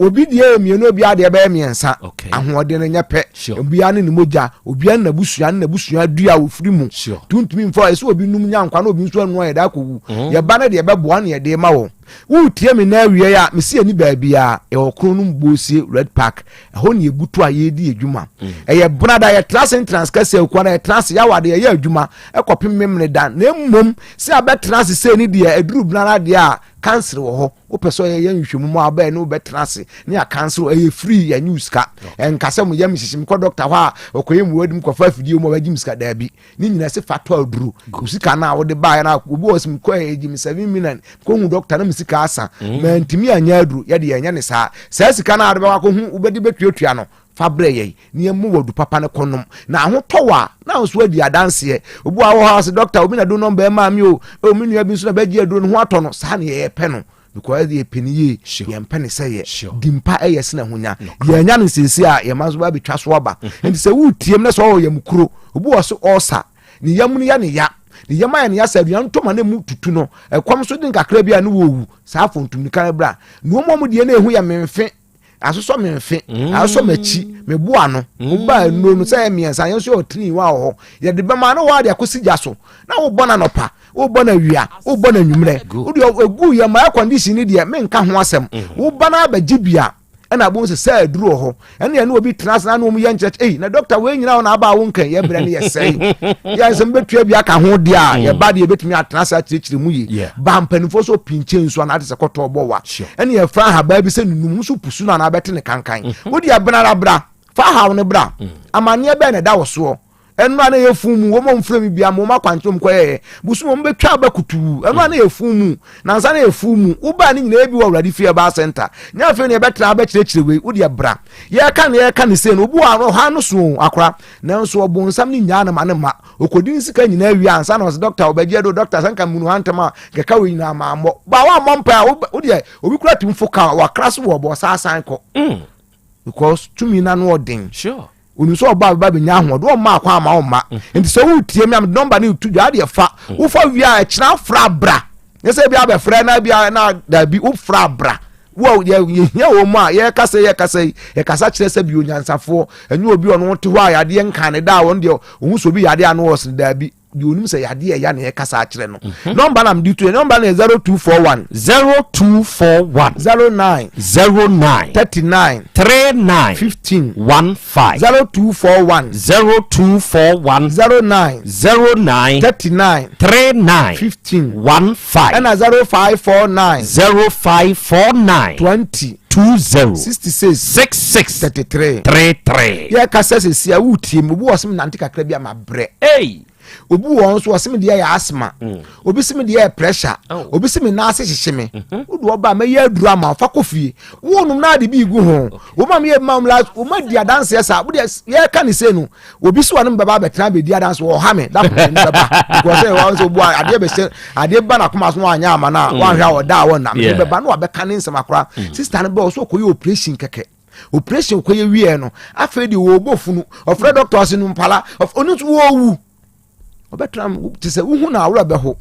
[SPEAKER 7] Obi deɛ yɛ mmienu obiara deɛ bɛyɛ mmiɛnsa. Ahoɔden no nyɛ pɛ. Obiara ne ne mogya, obiara ne n'abusua ne n'abusua dua a ofiri mu. Tuntumi nfa ɛsɛ obi num nya nkwa na obi nso anua yɛde akɔwu. Yɛba no deɛ ɛbɛboa ne yɛde ma wɔn. Woretie me na awie a mesi ani baabi a yɛwɔ kron no Bosie Red Park. Ɛhɔ ne yɛbutu a yɛredi adwuma. Ɛyɛ benada yɛtra ase ntrans kɛseɛ akua na yɛtra ase yɛawa de yɛyɛ adwuma ɛkɔpem memene da. Na mmom sɛ abɛtena ase sei ne deɛ ɛduru benada deɛ a Council wɔ hɔ wopɛ sɛ ɔyɛ nhwehwɛmu mu a wobɛyɛ ne wobɛtena ase ne a council ɛyɛ free yɛnyɛ wo sika ɛnka sɛ mo yɛ me hyehye mekɔ doctor hɔ a ɔkɔyɛ mu wadim kɔfa afidie mu a wagye me sika daabi ne nyina sɛ fa tɔ aduro wo sika no a wode baeɛ no obi wɔ sɛ mekɔ ɛgye me 7 million kɔhu doctor na me sika asa mm. mantumi anyɛ aduro yɛde yɛnyɛ ne saa saa sika no a wode bɛkɔ akɔhu wobɛde bɛtuatua no Fa brɛ yɛn na yɛmmu w'adu papa no kɔnom. Na ahotɔ wɔ a, na wo nso adi adanseɛ. Obi wɔ hɔ a ɔse, Dɔkta, obi na do nɔmba yi maa me o. Oh, me nua bi nso na bɛgye aduro no ho atɔ no. Saa na yɛpɛ no. Because yɛpɛ no yie. Yɛmpɛ no sɛ yɛ. Di mpa ɛyɛ sene ahonya. Yɛanya no seesei a, yɛn mma nso bɛba abɛtwa so aba. Nti sɛ woretie me na sɛ ɔwɔ yam kuro, obi wɔ so ɔɔsa, ne yam no yɛ ne ya. Ne yam ayɛ ne ya sɛ aduane tɔ ma na emu tutu no. Ɛkɔm nso de nkakra bi a ne wɔwu. Saa afɔntumnika no bra. Na wɔn a wɔn deɛ na ehu yɛ memfe. Asosɔ me mfe, asosɔ m'akyi, mebo ano. Wobaa nnuro no sɛ ɛyɛ mmiɛnsa, yɛn nso yɛwɔ tiri wa wɔ hɔ. Yɛde bɛma na wɔade akɔsi gya so. Na wobɔ no anɔpa, wobɔ no awia, wobɔ no anwummerɛ. Wode egu yɛ ma air condition ni deɛ menka ho asɛm. Woba no abɛgye bi a, ɛna abom sɛ sɛ aduru wɔ hɔ. Ɛne ɛne obi tena ase na ne wɔn yɛ nkyerɛkyerɛ. Ei, na dɔkta wei nyina hɔ na aba a wonka yɛ brɛ no yɛ sɛe. Yɛ nsɛm bɛtua bi aka ho deɛ a, yɛba deɛ yɛbɛtumi atena ase akyerɛkyerɛ mu yie. Ba mpanimfoɔ sɛ ɔpinkyɛ nsuo anaa te sɛ kɔtɔɔ bɔ wa. Ɛne yɛfra ahabaa bi sɛ nunum nso pusu no anaa bɛte ne kankan. Wode ɛbena ara bra, fa haw no bra. Amanneɛ bɛn na ɛda wo soɔ? Ɛno a na ɛyɛ fun mu, wɔn a wɔmfrɛ me bia ma wɔn akwankyerɛ wɔn kɔyɛɛ. Bosom wɔn bɛtwa aba kutuu. Ɛno a na ɛyɛ fun mu, nansa na ɛyɛ fun mu. Wobaa ne nyinaa bi wɔ Awurade fie ɛbaa center. Nyɛ afei na yɛbɛtra abɛkyerɛkyerɛ wei, wodeɛ bra. Yɛka ne yɛka ne sei no, obi wɔ ɔha no so akora. Nanso ɔbonsam ne nyaa no ma ne mma. Ɔkɔdi ne sika nyinaa wie ansa na ɔsɛ dɔkta ɔbɛgye ado dɔkta sɛ nka munu ha ntɛm a kɛka wei nyinaa mammɔ. Ba wammɔ mpae a wodeɛ obi kura tumi fo ka wakra so wɔ ɔbɔ ɔsa asan kɔ. Because tumi no ano ɔden.
[SPEAKER 23] Sure.
[SPEAKER 7] Onim sɛ ɔba bɛba bɛnya ahoɔden ɔmma akwan ama ɔmma. Nti sɛ wotie me a mede nɔmba no to dwa adeɛ fa. Wofa wie a ɛkyena fra bra. Nyɛ sɛ bi abɛfrɛ na bi na daabi wofra bra. Wo yɛ yɛhia wɔ mu a yɛkasa yɛkasa yi yɛkasa kyerɛ sɛ bi onyansafoɔ ɛnyɛ obi ɔno te hɔ a yadeɛ nka ne da a wɔn deɛ ohun sɛ obi yadeɛ ano ɔsene daabi. Deɛ onim sɛ yadeɛ ɛya na yɛkasa akyerɛ no. Mhm. Nɔmba na mede to yɛ nɔmba no yɛ 0241.
[SPEAKER 23] 0241.
[SPEAKER 7] 09.
[SPEAKER 23] 09.
[SPEAKER 7] 39.
[SPEAKER 23] 39.
[SPEAKER 7] 15.
[SPEAKER 23] 15.
[SPEAKER 7] 0241.
[SPEAKER 23] 0241.
[SPEAKER 7] 09.
[SPEAKER 23] 09.
[SPEAKER 7] 39.
[SPEAKER 23] 39.
[SPEAKER 7] 15.
[SPEAKER 23] 15.
[SPEAKER 7] Ɛna 0549.
[SPEAKER 23] 0549.
[SPEAKER 7] 20.
[SPEAKER 23] 20.
[SPEAKER 7] 66.
[SPEAKER 23] 66.
[SPEAKER 7] 33.
[SPEAKER 23] 33.
[SPEAKER 7] Yɛkasa sɛsi a wotie mu obi wɔ sɛ nante kakra bi ama brɛ.
[SPEAKER 23] Hey.
[SPEAKER 7] Obi wɔ hɔ nso ɔse me deɛ yɛ asthma. Mm. Obi se me deɛ yɛ pressure. Oh. Obi se me nan ase hyehye me. Mm-hmm. Wode ɔba mɛyɛ aduru ama fa kɔ fie. Wonom na ade bi gu ho. Woma meyɛ ma last woma di adanseɛ saa. Wode yɛka ne sei no. Obi so ɔne me bɛba abɛtena abɛdi adanse wɔ ɔha me. Da koro ne bɛba. Because sɛ wɔn sɛ obu adeɛ bɛhyɛ adeɛ ba n'akoma so na wanyɛ ama no a mm. wanhwɛ a ɔda a wɔnam. Ne bɛba na wabɛka ne nsɛm akora. Mm. Sister no bɛ ɔso ɔkɔyɛ operation kɛkɛ. Operation kɔyɛ wieɛ no afei deɛ wɔbɔ funu ɔfrɛ doctor ɔse no mpala ɔno nso wɔwu ɔbɛtena te sɛ wohu na aworɔ bɛho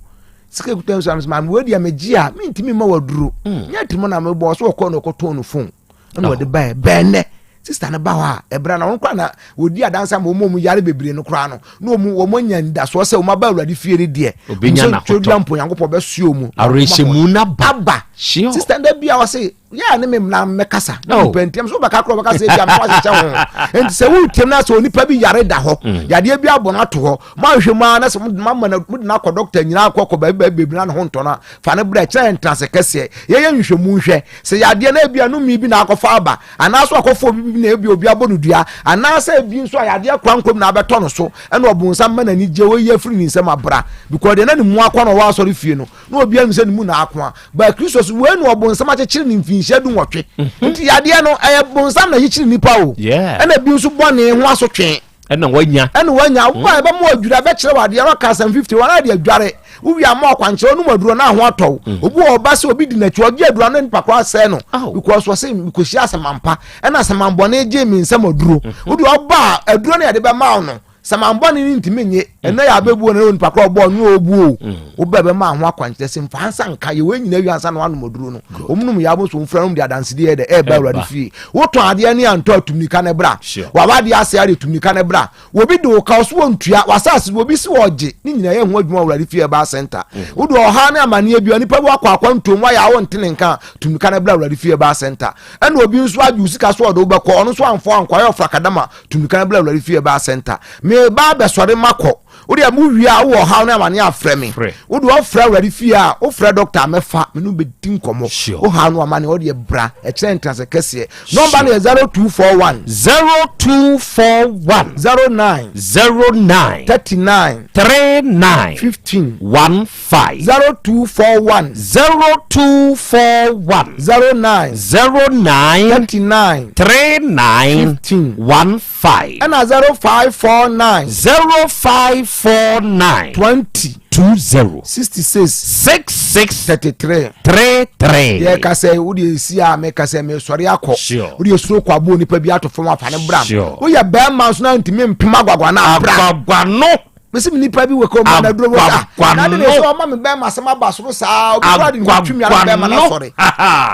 [SPEAKER 7] sika kuta nso amesɛ maame wei deɛ megye a mentumi mma waduro mm. nyɛ tirim na mebɔ so ɔkɔ na ɔkɔtɔn no phone ɛna ɔde baɛ bɛɛnɛ sista no ba hɔ a ɛberɛ na wɔn koraa na wɔdi adansa ma wɔn mu yare bebree no koraa no na wɔn wɔn anya ndasoɔ sɛ wɔn aba awurade fie no deɛ wɔn sɛ twɛdua mpo nyankopɔn bɛsoɔ mu
[SPEAKER 23] awerɛhyɛmu no
[SPEAKER 7] aba sista no da bi a wɔse yɛ a ne me mmara mmɛkasa na oh. nipa ntiam so wobɛka korɔ wobɛka sɛ ebia mfa hyehyɛ ho nti sɛ wotiam no sɛ onipa bi yare da hɔ mm. yadeɛ bi abɔ no ato hɔ moahwehwɛ mu ara na sɛ mama no mode no akɔ dɔkta nyinaa akɔ kɔ baabi baabi baabi na ne ho ntɔ no a fa no berɛ kyerɛ ntenase kɛseɛ yɛyɛ nhwehwɛmu nhwɛ sɛ yadeɛ no ebia no mi bi na akɔfa aba anaasɛ akɔfa obi bi na ebi obi abɔ no dua anaasɛ ebi nso a yadeɛ kora nkɔm na abɛtɔ no so ɛna ɔbonsam ma n'ani gye wɔyi afiri ne nsam abra because deɛ na ne mu akɔ na ɔwɔ asɔre fie no na obiara nim sɛ ne mu na akoa ba kristo so wei na ɔbonsam akyekyere ne mfinhyia du nwɔtwe mhm. nti yadeɛ no ɛyɛ bonsam na kyekyere nipa o ɛna bi nso bɔne ho asotwe
[SPEAKER 23] ɛna wanya
[SPEAKER 7] ɛna wanya wo a ɛbɛma adwiri abɛkyerɛ wɔ adeɛ waka asɛm 50 wɔn ade adware wowie ama ɔkwankyerɛ ɔnom aduro na ho atɔw mm. obi wɔ ɔba sɛ obi di n'akyi ɔgye aduro ano nipa koraa sɛɛ no because wɔsɛ mekɔhyia asɛmampa ɛna asɛmambɔne gye me nsɛm aduro mm. wode ɔba a aduro no yɛde bɛma wo no Samanbɔne no ntumi nye. Ɛnɛ yɛ abɛbuo no onipa korɔ ɔbɔɔ nyɛ ɔbuo o. Mm. Wobɛ bɛma ho akwankyerɛ sɛ mfa nsa nka yɛ wei nyina wie ansa na wanom aduro no. Wɔn nom yɛ abonso mfra nom de adansedeɛ yɛ dɛ ɛɛba awurade fie. Wotɔn adeɛ ne antɔ atumnika ne bra. Wawadeɛ asɛ ade tumnika ne bra. Obi de wo ka ɔso wɔntua wasase obi si ɔgye ne nyina yɛ ho adwuma awurade fie ɛba center. Mm. Wode ɔha ne amaneɛ bi onipa bi wakɔ akwantuom wayɛ awo ntene nka tumnika ne bra awurade fie ɛba center. Ɛna obi nso agye wo sika so ɔde wobɛkɔ ɔno nso amfɔ ankɔ ayɛ ɔfrakadama Tumi kan bla awurade fie ɛbaa center. Meba abɛsɔre makɔ. Wo deɛ mo wie a wowɔ ɔhaw ne amane afrɛ me. Wo deɛ ɔfrɛ awurade fie a wofrɛ doctor mɛfa me no bɛdi nkɔmmɔ. Wo haw no amane wo deɛ bra ɛkyerɛ ntenase kɛseɛ. Nɔmba no yɛ 0241.
[SPEAKER 23] 0241.
[SPEAKER 7] 09.
[SPEAKER 23] 09.
[SPEAKER 7] 39.
[SPEAKER 23] 39.
[SPEAKER 7] 15.
[SPEAKER 23] 15.
[SPEAKER 7] 0241.
[SPEAKER 23] 0241.
[SPEAKER 7] 09.
[SPEAKER 23] 09.
[SPEAKER 7] 39.
[SPEAKER 23] 39.
[SPEAKER 7] 15.
[SPEAKER 23] 15.
[SPEAKER 7] Ɛna 0549.
[SPEAKER 23] 0549.
[SPEAKER 7] 20.
[SPEAKER 23] 20.
[SPEAKER 7] 66.
[SPEAKER 23] 66.
[SPEAKER 7] 33.
[SPEAKER 23] 33.
[SPEAKER 7] Yɛ kasɛ wo deɛ esi a mɛ kasɛ mɛ sɔre akɔ.
[SPEAKER 23] Sure.
[SPEAKER 7] Wo deɛ suro kɔ aboɔ nipa bi ato fam afa ne bra.
[SPEAKER 23] Sure.
[SPEAKER 7] Woyɛ bɛrima nso na ntumi mpem agwagwa na abra.
[SPEAKER 23] Agwagwa no.
[SPEAKER 7] mesi mi nipa bi wɔ kɔn mu na duro wɔ sa na de ne sɛ ɔma mi bɛrima asɛm aba soro saa obi kura de ne ho twi mi ano bɛrima na sɔre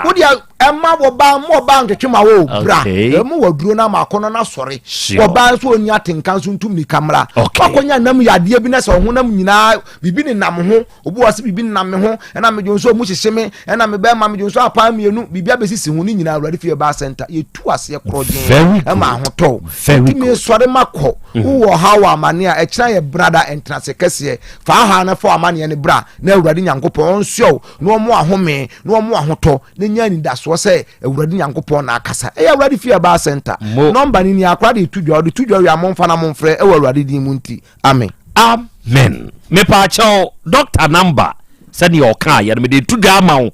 [SPEAKER 7] wo deɛ ɛma wɔ ba mo ɔba ntwetwe ma wo bra ɛmu wɔ duro na ma akɔnɔ na sɔre wɔ ba nso oni atenka nso ntum nika mmra wakɔnya nam yadeɛ bi na sɛ ɔhonam nyinaa bibi ne nam ho Obi wɔ hɔ sɛ biribi nnam me ho, ɛna medwo nso ɔmu hyehye me, ɛna me bɛrima medwo nso apaa mmienu, biribi abɛsisi ho ne nyinaa Awurade fie baa center. Yɛtu aseɛ korɔgyen ɛma ahotɔ. Nti mesɔre makɔ. Mm. Wowɔ ɔhaw wɔ amane a ɛkyena yɛ brada ntenase kɛseɛ. Fa aha na fa amaneɛ no bra na Awurade Nyankopɔn ɔnsoɛ wo na ɔmo ahome na ɔmo ahotɔ na nya anidasoɔ sɛ Awurade Nyankopɔn na akasa. Ɛyɛ Awurade fie baa center. Nɔmba no ni akora de to dwa ɔde to dwa wie a momfa na momfrɛ ɛwɔ Awurade din mu nti. Amen.
[SPEAKER 23] Amen mepaakyɛw doctor number sɛdeɛ ɔkaa yɛ no mede to dwa ama wo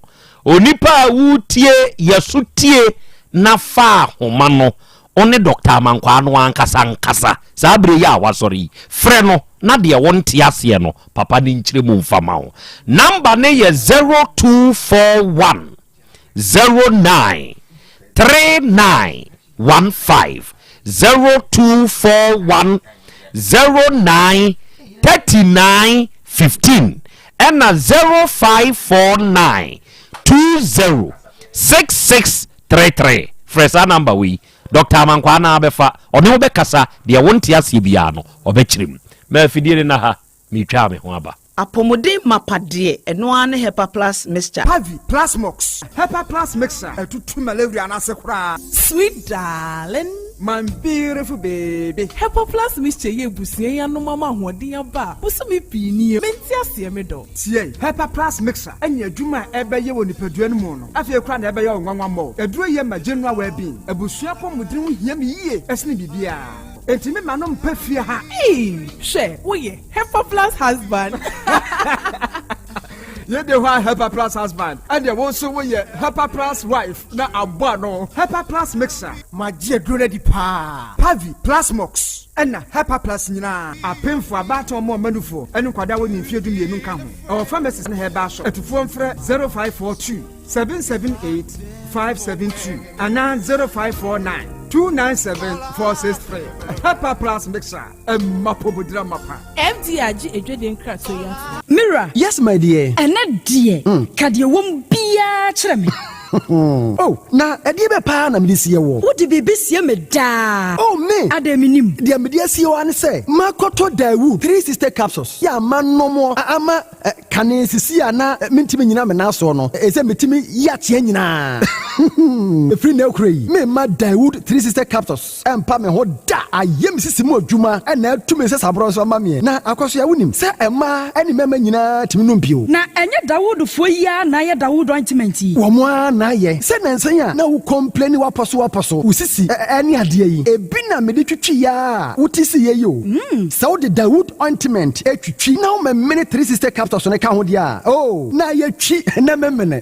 [SPEAKER 23] onipa a wotie yɛ so tie na fa ahoma no wo ne doctor Amankwaa no ankasa nkasa saa berɛ yi a wasɔre yi frɛ no na deɛ wonte aseɛ no papa no nkyerɛ mu mfa ma wo number no yɛ 0241 09 39 15 0241 09 39 15 ɛna 0549 20 66 33 frɛ saa namba wei Dr. Amankwaa na abɛfa ɔne wo bɛkasa deɛ wonte aseɛ biara no ɔbɛkyerɛ mu ma afidie no na ha. Meretwaa me ho aba.
[SPEAKER 8] Apɔmuden mapa deɛ, ɛno ara ne Hepa Plus Mixture.
[SPEAKER 10] Pavi, Plasmox, Hepa Plus Mixture, ɛtutu malaria no ase koraa.
[SPEAKER 12] Sweet darling.
[SPEAKER 10] My beautiful baby.
[SPEAKER 12] Hepa Plus Mixture yi abusua yi anom ama ahoɔden aba a bosome pii nie. Mente aseɛ me dɔ.
[SPEAKER 10] Tie, Hepa Plus Mixture ne adwuma a ɛbɛyɛ wɔ nipadua no mu no, afei koraa na ɛbɛyɛ wo nwanwa mmɔ. Aduro yi ma general well-being. Abusua apɔmuden ho hia me yie sene biribiara. Enti me ma no mpa fie ha.
[SPEAKER 12] Eii hwɛ woyɛ Hepa plus husband.
[SPEAKER 10] Yɛ de hɔ a Hepa plus husband ɛdeɛ wo nso woyɛ Hepa plus wife na abɔ ano. Hepa plus mixer. Magye aduro no adi paa. Pavi, Plasmox ɛna Hepa plus nyinaa. Apemfoɔ, abaatan ɔmo ɔma nufoɔ ɛne nkwadaa a wɔnni mfeɛ 12 nka ho. Ɛwɔ pharmacies ne herbal shop. Atufoɔ mfrɛ 0542 778 572 anaa 0549 297 463. Hepa Plus Mixer, ɛma pomodira mapa.
[SPEAKER 12] FDA agye adwadie nkratoɔ yi atom.
[SPEAKER 9] Me wura.
[SPEAKER 13] Yes my dear.
[SPEAKER 9] Ɛnɛ deɛ, ka deɛ ɛwɔ mu biara kyerɛ me.
[SPEAKER 13] Oh, na ɛdeɛ bɛ paa na mede sie woɔ?
[SPEAKER 9] Wode biribi sie me daa.
[SPEAKER 13] Oh, me!
[SPEAKER 9] Adɛn mennim?
[SPEAKER 13] Deɛ mede asie wo ara ne sɛ, makɔtɔ Daewoo 360 capsules yɛ a manom ama Kane sisi a na mentumi nnyina me nan soɔ no, ɛsɛ metumi yi ateɛ nyinaa. Ɛfiri nnɛ rekora yi, meremma Daewoo 360 Capsules mpa me ho da. Ayɛ me sisi mu adwuma na atu me nsasaborɔ nso ama meɛ. Na Akwasoa, wonim sɛ mmaa ne mmarima nyinaa tumi nom bio.
[SPEAKER 9] Na ɛnyɛ Dawoodfoɔ yi ara na ayɛ Dawood ointment yi?
[SPEAKER 13] Wɔn ara na ayɛ. Sɛ nnansa yi a na wo complaini w'apɔ so w'apɔ so, wo sisi ne adeɛ yi, ebi na mede twitwiiɛ ara a wote siiɛ yi o. Sɛ wode Dawood ointment twitwi na womemene 360 capsules no ka ho deɛ a, oh, na ayɛ twi na memene.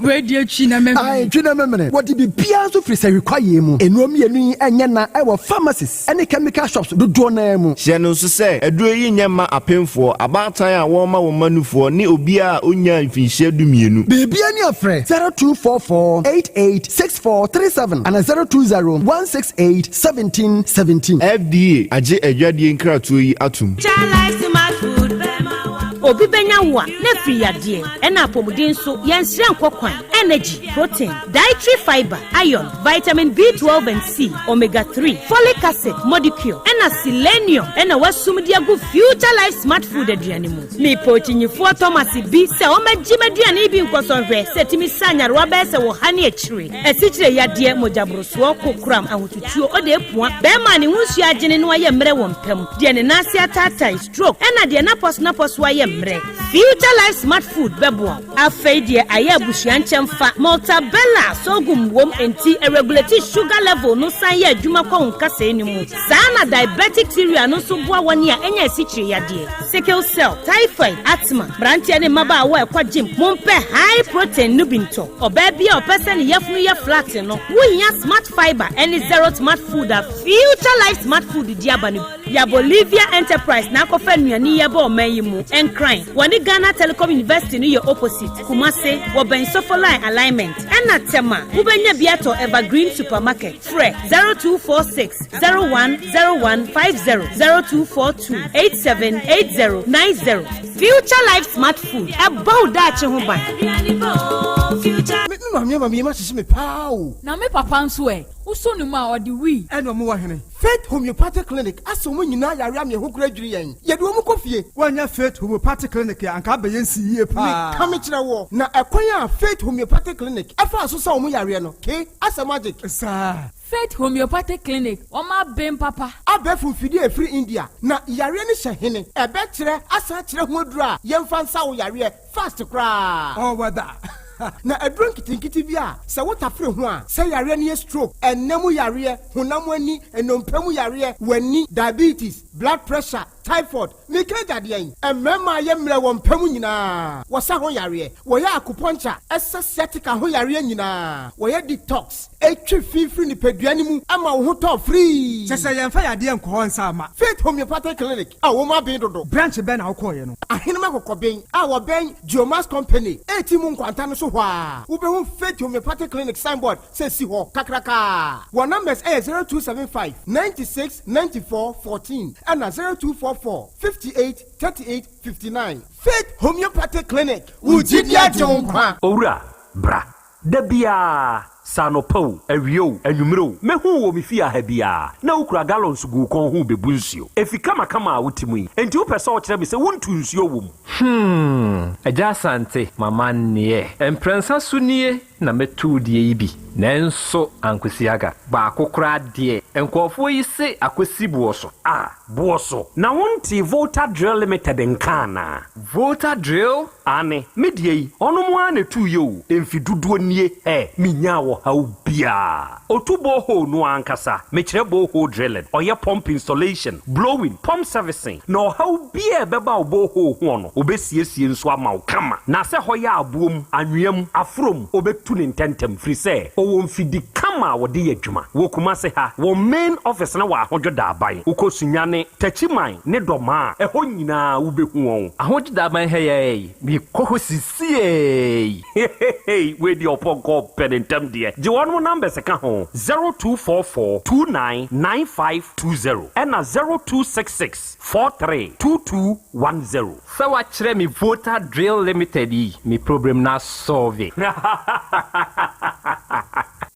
[SPEAKER 9] Wei deɛ twi na memene.
[SPEAKER 13] Ae, twi na memene. Wɔde biribiara nso firi sahwi kwaeɛ mu. Nnuro mmienu yi nyɛ na ɛwɔ pharmacies ne chemical shops dodoɔ no ara mu.
[SPEAKER 14] Hyɛ no nso sɛ, aduro yi nyɛ mma apemfoɔ, abaatan a wɔrema wɔn mma nufoɔ, ne obiara a ɔnnyaa mfinhyia dumienu.
[SPEAKER 13] Biribiara ni a frɛ 0244 88 6437 anaa 020 168 1717.
[SPEAKER 14] FDA agye adwadie nkratoɔ yi atom.
[SPEAKER 25] Obi bɛnya wo a, na afiri yadeɛ, ɛna apɔmuden nso, yɛnsrɛ nkɔ kwan, energy, protein, dietary fibre, iron, vitamin B12 and C, omega 3, folic acid, modicure, ɛna selenium ɛna wasum de agu Future Life Smart Food aduane mu. Mepɛ okyinyifoɔ Thomas bi sɛ ɔmmɛgye m'aduane yi bi nkɔsɔ nhwɛ sɛ ɛtumi sa nyarewa bɛyɛ sɛ ɔha ne akyire, asikyire yadeɛ, mogyaborosoɔ, kokoram, ahotutuo, ɔde apua, bɛrima a ne ho nsuo agyene na wayɛ mmerɛ wɔ mpa mu, deɛ ne nan ase ataatae, stroke, ɛna deɛ n'apɔso-n'apɔso ayɛ mmerɛ. Future Life Smart Food bɛboa wo. Afei deɛ ayɛ abusua nkyɛmfa, Maltabella sorghum wom enti ɛregulate sugar level no san yɛ adwuma kɔ wo nkasɛɛ no mu. Saa na diabetic cereal no nso boa wɔn a anya asikyire yadeɛ, sickle cell, typhoid, asthma. Mmeranteɛ ne mmabaawa a ɛkɔ gym, mompɛ high protein no bi ntɔ. Ɔbaa bi a ɔpɛ sɛ ne yafunu yɛ flat no, wohia Smart Fibre ne Zero Smart Food a Future Life Smart Food de aba no bi. Ya Bolivia Enterprise na akɔfa nnuane yi aba ɔman yi mu. Nkran, wɔne Ghana Telecom University no yɛ opposite. Kumase, wɔbɛn Sofoline Alignment. Ɛna Tema, wobɛnya bi atɔ Evergreen Supermarket. Frɛ 0246 01 01 50, 0242 87 80 90. Future Life Smart Food, ɛbɔ wo daakye ho ban.
[SPEAKER 26] Me maame ama me yam ahyehye me paa o.
[SPEAKER 27] Na me papa nso ɛ? Wosɔ ne mu a, ɔde wii.
[SPEAKER 26] Ɛna ɔmo wɔ hene? Faith Homeopathic Clinic asɛ ɔmo nyinaa yare ama yɛn ho kora adwiri yɛn. Yɛde ɔmo kɔ fie.
[SPEAKER 10] Woannya Faith Homeopathic Clinic a, anka abɛyɛ nsi yie paa.
[SPEAKER 26] Meka mekyerɛ woɔ, na ɛkwan a Faith Homeopathic Clinic faa so sa ɔmo yareɛ no, ke asɛ magic.
[SPEAKER 10] Saa.
[SPEAKER 27] Faith Homeopathic Clinic, wɔn aben papa.
[SPEAKER 26] Abɛɛfo mfidie a ɛfiri India, na yareɛ no hyɛ hene? Ɛbɛkyerɛ asan akyerɛ ho aduro a yɛmfa nsa wo yareɛ fast koraa.
[SPEAKER 10] All weather.
[SPEAKER 26] Na aduro nketenkete bi a sɛ wo tafere ho a, sɛ yareɛ no yɛ stroke, ɛnna mu yareɛ, honam ani, nnompe mu yareɛ, w'ani, diabetes, blood pressure, typhoid, meka agya deɛn? Mmarima a yɛ mmerɛ wɔ mpa mu nyinaa, wɔsa ho yareɛ, wɔyɛ acupuncture, ɛsa sciatica ho yareɛ nyinaa, wɔyɛ detox, ɛtwe fi firi nipadua no mu ma wo ho tɔ firii.
[SPEAKER 10] Kyɛ sɛ yɛmfa yadeɛ nkɔ hɔ nsa mma.
[SPEAKER 26] Faith Homeopathic Clinic a wɔn aben dodo.
[SPEAKER 10] Branch bɛn na wokɔeɛ no?
[SPEAKER 26] Ahenem Akɔkɔben a wɔbɛn Geomax Company a mu nkwanta no so hɔ ara, wobɛhu Faith Homeopathic Clinic signboard sɛ si hɔ kakrakaa. Wɔn numbers yɛ 0275 96 94 14 ɛna 0244 58 38 59. Faith Homeopathic Clinic, wo gyidi agye wo nkwa.
[SPEAKER 28] Owura, bra. Da biara.
[SPEAKER 23] Sɛ anɔpa o, awia o, anwummere o, mɛhu wo wɔ me fie ha biara, na wokura gallons gu wo kɔn ho rebebu nsuo. Efi kamakama a wote mu yi, enti wopɛ sɛ wokyerɛ me sɛ wontu nsuo wɔ mu?
[SPEAKER 15] Hmm, Agya Asante, m'amanneɛ. Mprɛnsa so nie na mɛtu wo deɛ yi bi, nanso ankosi aga. Baako koraa deɛ, nkurɔfoɔ yi se akɔsi boɔ so.
[SPEAKER 23] Ah, boɔ so? Na wontee Volta Drill Limited nka anaa?
[SPEAKER 15] Volta Drill?
[SPEAKER 23] Aane, me deɛ yi, ɔnom ara na ɛtuiɛ o, mfe dodoɔ nie, ɛ, menyaa ɔhaw biara. Ɔtu borehole no ara ankasa, mekyerɛ borehole drilling, ɔyɛ pump installation, blowing, pump servicing, na ɔhaw biara a ɛbɛba wo borehole hoɔ no, ɔbɛsiesie nso ama wo kama. Na sɛ hɔ yɛ aboɔ mu, anwea mu, aforɔ mu, ɔbɛtu no ntɛntɛm, firi sɛ ɔwɔ mfidi kama a wɔde yɛ adwuma. Wɔ Kumase ha, wɔn main office no wɔ Ahodwo Daaban. Wokɔ Sunyani, Techiman ne Dɔmaa a, ɛhɔ nyinaa wobɛhu wɔn.
[SPEAKER 15] Ahodwo Daaban ha yi ara yi, mekɔ hɔ sisiei.
[SPEAKER 23] Hehehe wei deɛ ɔpɔnkɔ ɔpɛ ne ntɛm deɛ. Gye wɔnom numbers ka ho, 0244 29 9520 ɛna 0266 43 2210.
[SPEAKER 15] Sɛ wakyerɛ me Volta Drill Limited yi, me problem no asɔlve.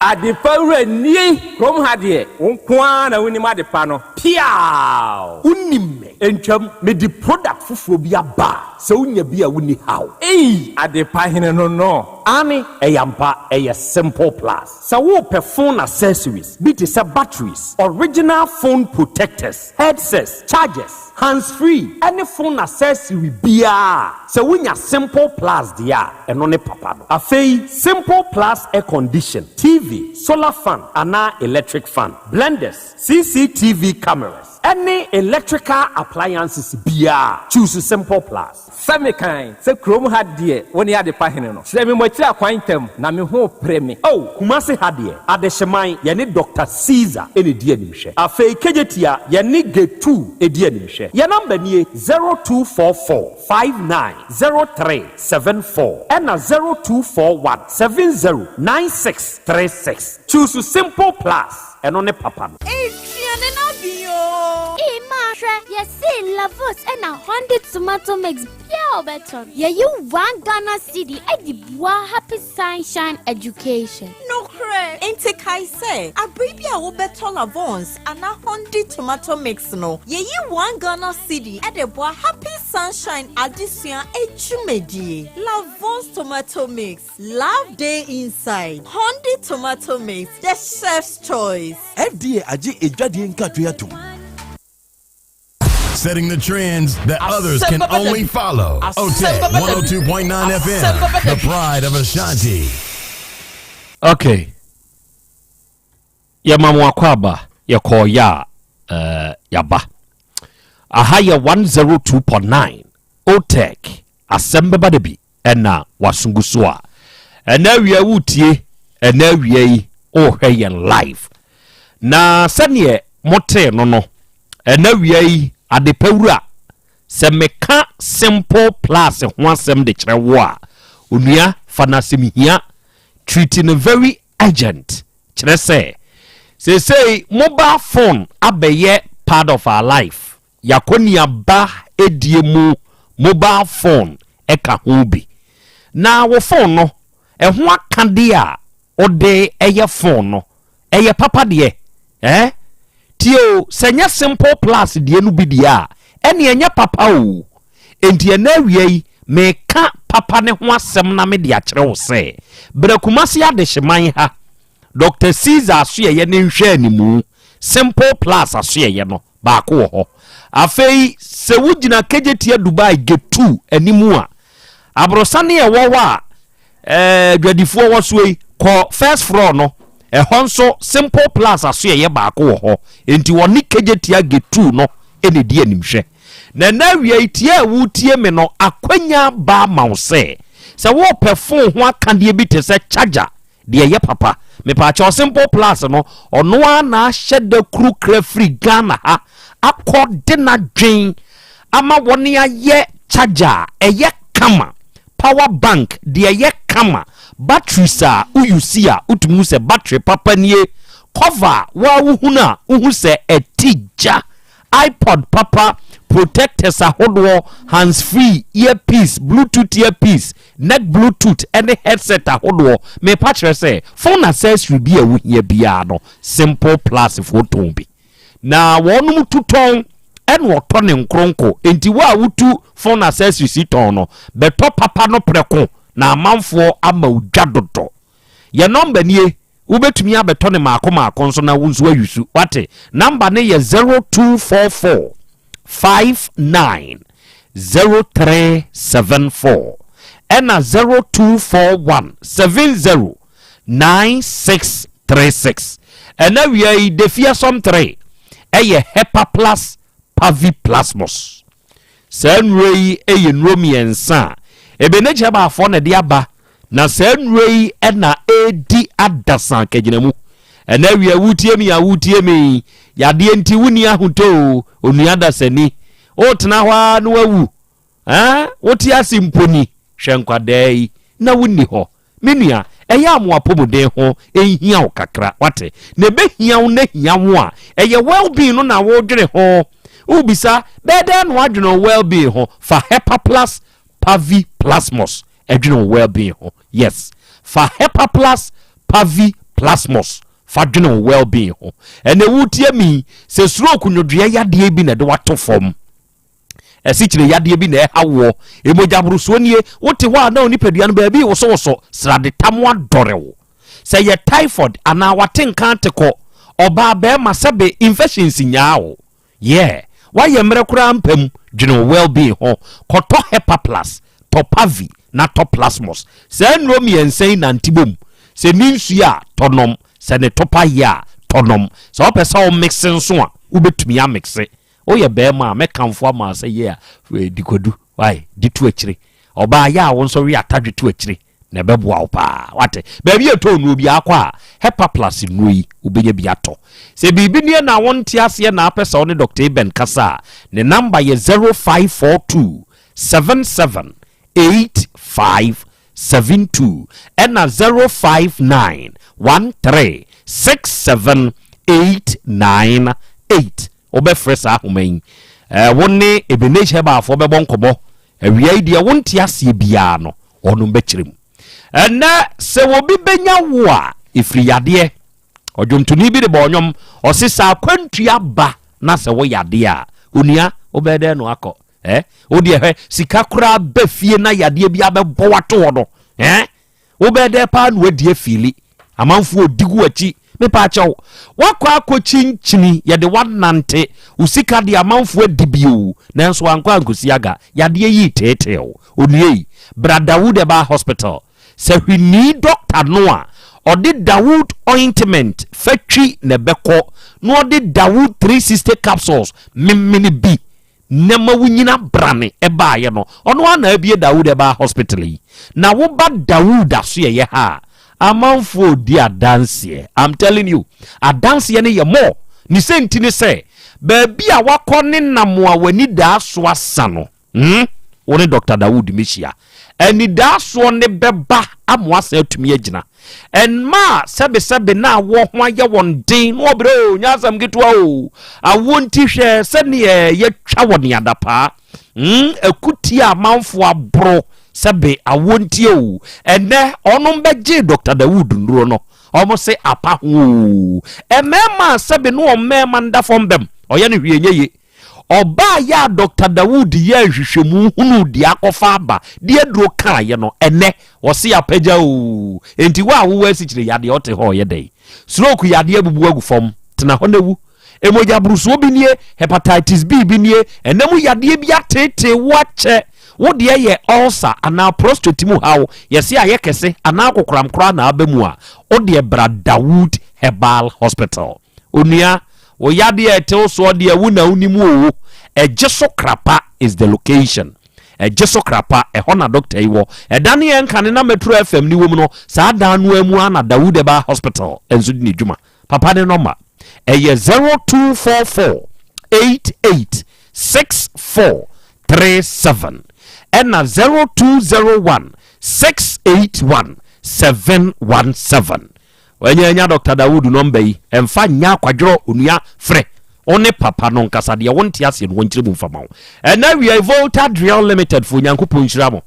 [SPEAKER 15] Adepa wura nie! Kurom ha deɛ, wo nko ara na wonim adepa no.
[SPEAKER 23] Piaaw! Wonim me. Ntwam, mede product foforɔ bi aba a, sɛ wonya bi a wonni haw.
[SPEAKER 15] Ei! Adepa hene no no.
[SPEAKER 23] Aane, ɛyɛ ampa, ɛyɛ Simple Plus. Sɛ worepɛ phone accessories bi te sɛ batteries, original phone protectors, headsets, chargers, hands free ɛne phone accessory biara a, sɛ wonya Simple Plus deɛ a, ɛno ne papa no. Afei, Simple Plus air condition, TV, solar fan anaa electric fan, blenders, CCTV cameras, ɛne electrical appliances biara a, choose Simple Plus.
[SPEAKER 15] Sɛ mekan sɛ kurom ha deɛ wo ne adepa hene no. Kyerɛ me mo akyiri akwan ntɛm na me ho repere me.
[SPEAKER 23] Oh, Kumasi ha deɛ, Adehyeman, yɛne Doctor Caesar na ɛdi animhwɛ. Afei Kejetia, yɛne Getu di animhwɛ. Yɛn number nie, 0244 59 03 74 ɛna 0241 70 96 36. Choose Simple Plus, ɛno ne papa no.
[SPEAKER 18] Aduane no aben oo.
[SPEAKER 19] Ee maa hwɛ, yɛse Lavos ɛna Honda tomato mix bia a wobɛtɔ no, yɛyi one Ghana cedi de boa Happy Sunshine Education.
[SPEAKER 18] Nokorɛ! Enti kae sɛ, abere bi a wobɛtɔ Lavons anaa Hondi tomato mix no, yɛyi one Ghana cedi de boa Happy Sunshine adesua adwumadie. Lavons tomato mix, love dey inside. Hondi tomato mix, the chef's choice.
[SPEAKER 20] FDA agye adwadie nkratoe atom.
[SPEAKER 16] Setting the trends that others can only follow. OTEC 102.9 FM, the pride of Ashanti.
[SPEAKER 23] Okay. Yɛma mo akɔ aba, yɛkɔɔ yɛ a, uh, yɛaba. Aha yɛ 102.9 OTEC asɛm bɛba da bi ɛna waso gu so a ɛna awia wotie ɛna awia yi wohwɛ yɛn live na sɛdeɛ motee no no ɛna awia yi adepawura sɛ meka simple plus ho asɛm de kyerɛ wo a onua fa no asɛm hia treat no very urgent kyerɛ sɛ seesei mobile phone abɛyɛ part of our life Y'akɔneaba die mu mobile phone ka ho bi. Na wo phone no, ɛho akadeɛ a wode yɛ phone no, ɛyɛ papa deɛ? Eh? Tie o, sɛ ɛnyɛ simple plus deɛ no bi deɛ a, ɛneɛ ɛnyɛ papa o. Enti ɛnɛ awia yi, meka papa no ho asɛm na mede akyerɛ wo sɛ, brɛ Kumasi Adehyeman ha, Doctor Caesar asoɛeɛ ne nhwɛanimu, Simple Plus asoɛeɛ no, baako wɔ hɔ. Afei sɛ wogyina Kejetia Dubai Gate 2 anim a, aborɔsane a ɛwɔ hɔ a eh, adwadifoɔ wɔ soɔ yi, kɔ first floor no, ɛhɔ nso Simple Plus asoɛeɛ baako wɔ hɔ. Enti wɔne Kejetia Gate 2 no na ɛdi animhwɛ. Na ɛnɛ awia yi, tie a woretie me no, akwanya ba ama wo sɛ, sɛ worepɛ fon ho akadeɛ bi te sɛ charger, Deɛ ɛyɛ papa. Mepaakyɛw simple plus no ɔno ara na ahyɛ da kuru kra firi Ghana ha akɔ de n'adwen ama wɔne ayɛ charger a ɛyɛ kama, power bank deɛ ɛyɛ kama, batteries a wo use a wotumi hu sɛ battery papa nie, cover a wo ara wohunu a wohu sɛ ɛte gya, iPod papa, Protectors ahodoɔ, hands free, earpiece, bluetooth earpiece, neck bluetooth ɛne headset ahodoɔ. Mepa kyerɛ sɛ phone accessory bi a wohia biara no, Simple Plus foɔ tɔn bi. Na wɔnom tu tɔn ɛna ɔtɔ ne nkronko. Enti wo a wotu phone accessories yi tɔn no, bɛtɔ papa no prɛko na amanfoɔ ama wo dwa dodo. Yɛ nɔmba nie, wobɛtumi abɛtɔ no maako maako nso na wo nso woayusu. Wate? Nɔmba no yɛ 0244 59 0374 ɛna 0241 70 9636. Ɛna wia yi, Defiasɔm 3 ɛyɛ Hepaplus Paviplasmus. Saa nnuro yi yɛ nnuro mmiɛnsa a Ebenezer Baafoɔ na ɛde aba, na saa nnuro yi na ɛredi adasa akagyinamu. Ɛna awia wotie mi a wotie mi, yadeɛ nti wonni ahotɔ o, onua dasani. Wotena hɔ ara na wawu. Ɛn, wote ase mpo ni, hwɛ nkwadaa yi, na wonni hɔ. Me nua, ɛyɛ a mo apɔmuden ho nhia wo kakra, wate? Na ɛbɛhia wo na hia wo a, ɛyɛ well-being no na wodwene ho. Wobisa, bɛyɛ dɛn na woadwene wo well-being ho? Fa Hepaplus Paviplasmus dwene wo well-being ho. Yes, fa Hepaplus Paviplasmus fa dwene wo well-being ho. Ɛnɛ woretie me yi, sɛ stroke nwodwoeɛ yadeɛ bi na ɛde wo ato fam, Asikyire yadeɛ bi na ɛha woɔ. Mogyaborosoɔ nie. Wote hɔ a na wo nipadua no baabi rewosowoso, sradetam adɔre wo. Sɛ ɛyɛ typhoid anaa wate nka ate kɔ, ɔbaa barima sɛbe infections nyaa wo. Yeah, woayɛ mmerɛ koraa mpa mu, dwene wo well-being ho. Kɔtɔ Hepaplus, tɔ Pavi na tɔ Plasmos. Saa nnuro mmiɛnsa yi nante bom. Sɛ ne nsuo a, tɔ nom. Sɛ ne topa yɛ a, tɔ nom. Sɛ wopɛ sɛ wo mixe nso a, wobɛtumi amixe. Woyɛ bɛɛma a, mɛkamfo ama wo sɛ yɛ a di kwadu, wai, di to akyire. Ɔbaa, yɛ a wo nso we atadwe to akyire, na ɛbɛboa wo paa. Wate? Baabi a ɛtɔ nnuro biara kɔ a, Hepaplus nnuro yi, wobɛnya bi atɔ. Sɛ biribi nie na wonte aseɛ na apɛ sɛ wo ne Dɔkta Eben kasa a, ne namba yɛ 0542 77 85 72 ɛna 059 13 67 898. Wobɛfrɛ saa ahoma yi. Wo ne Ebenezer Herbalfoɔ bɛbɔ nkɔmmɔ. Awia yi deɛ wonte aseɛ biara no, wɔnom bɛkyerɛ mu. Ɛnnɛ, sɛ obi bɛnya wo a, ɛfiri yadeɛ. Ɔdwomtoni bi de bɔɔ nnwom, ɔse sɛ akwantua ba na sɛ wo yadeɛ a, onua, wobɛyɛ dɛn na wakɔ? Eh? Wo deɛ hwɛ, sika koraa ba fie na yadeɛ bi abɛbɔ wato hɔ no, eh? Wobɛyɛ dɛ paa na wadi afeeli. Amanfoɔ ɔdi gu w'akyi. Mepaakyɛw, woakɔ akɔkyinkyini, yɛde woanante, wo sika deɛ amanfoɔ adi bi o, nanso wankɔ ankɔsi aga. Yadeɛ yi reteetee wo. Onua yi, bra Dawood Herbal Hospital. Sɛ hwinii dɔkta no a, ɔde Dawood ointment fa twi na ɛbɛkɔ, na ɔde Dawood 360 capsules memene bi Nɛ ma wo nyina brane baayɛ no, ɔno ara na abie Dawood Herbal Hospital yi. Na wo ba Dawood asoɛyɛ ha a, amanfoɔ redi adanseɛ. I'm telling you, adanseɛ no yɛ more. Ne sɛ nti ne sɛ, baabi a wakɔ ne nam a w'anidaaso asa no, hmm, wo ne Doctor Dawood mɛhyia. Anidaasoɔ no bɛba ama wasan atumi agyina. Mma a sɛbesɛbe na awoɔ ho ayɛ wɔn den na wɔbrɛ o, nyɛ asɛm ketewa o. Awoɔ nti hwɛ sɛdeɛ yɛtwa wɔ ne adapaa. Mm, akutie a amanfoɔ aboro sɛbe awoɔ nti o. Ɛnɛ, ɔnom bɛgyee Dr. Dawood nnuro no, wɔn se apa ho o. Mmarima a sɛbe ne wɔn mmarima nda fam bɛm, ɔyɛ no hwee nyɛ ye. Ɔbaa yɛ a Dɔkta Dawood yɛɛ nhwehwɛmu hunuu deɛ akɔfa aba de aduro kaeɛ no, ɛnnɛ, ɔse apagya oo. Enti wo a wowɔ asikyire yadeɛ, wote hɔ ɔyɛ dɛn? Stroke yadeɛ abubu agu fam, tena hɔ na wu. Mogya borosoɔ bi nie, Hepatitis B bi nie, ɛna mu yadeɛ bi ateetee wo akyɛ, wo deɛ yɛ ulcer anaa prostate mu haw, yɛse ayɛ kɛse anaa kokoram koraa na aba mu a, wo deɛ bra Dawood Herbal Hospital. Onua, wo yadeɛ a ɛte wo soɔ deɛ wo na wonim oo, Ɛgyeso Krapa is the location. Ɛgyeso Krapa, ɛhɔ na doctor yi wɔ. Ɛda no yɛn kane na Metro FM no wɔ mu no, saa dan no ara mu ara na Dawood Herbal Hospital nso di ne dwuma. Papa ne nɔma, ɛyɛ 0244 88 64 37 ɛna 0201 681 717. Wanya anya Doctor Dawood nɔmba yi, ɛmfa nyɛ akwadworɔ onua, frɛ. Wo ne papa no nkasa, deɛ wonte aseɛ no wɔnkyerɛ mu mfa ma wo. Ɛnɛ awia yi Volta Drill Limited foɔ Nyankopɔn nhyira mo.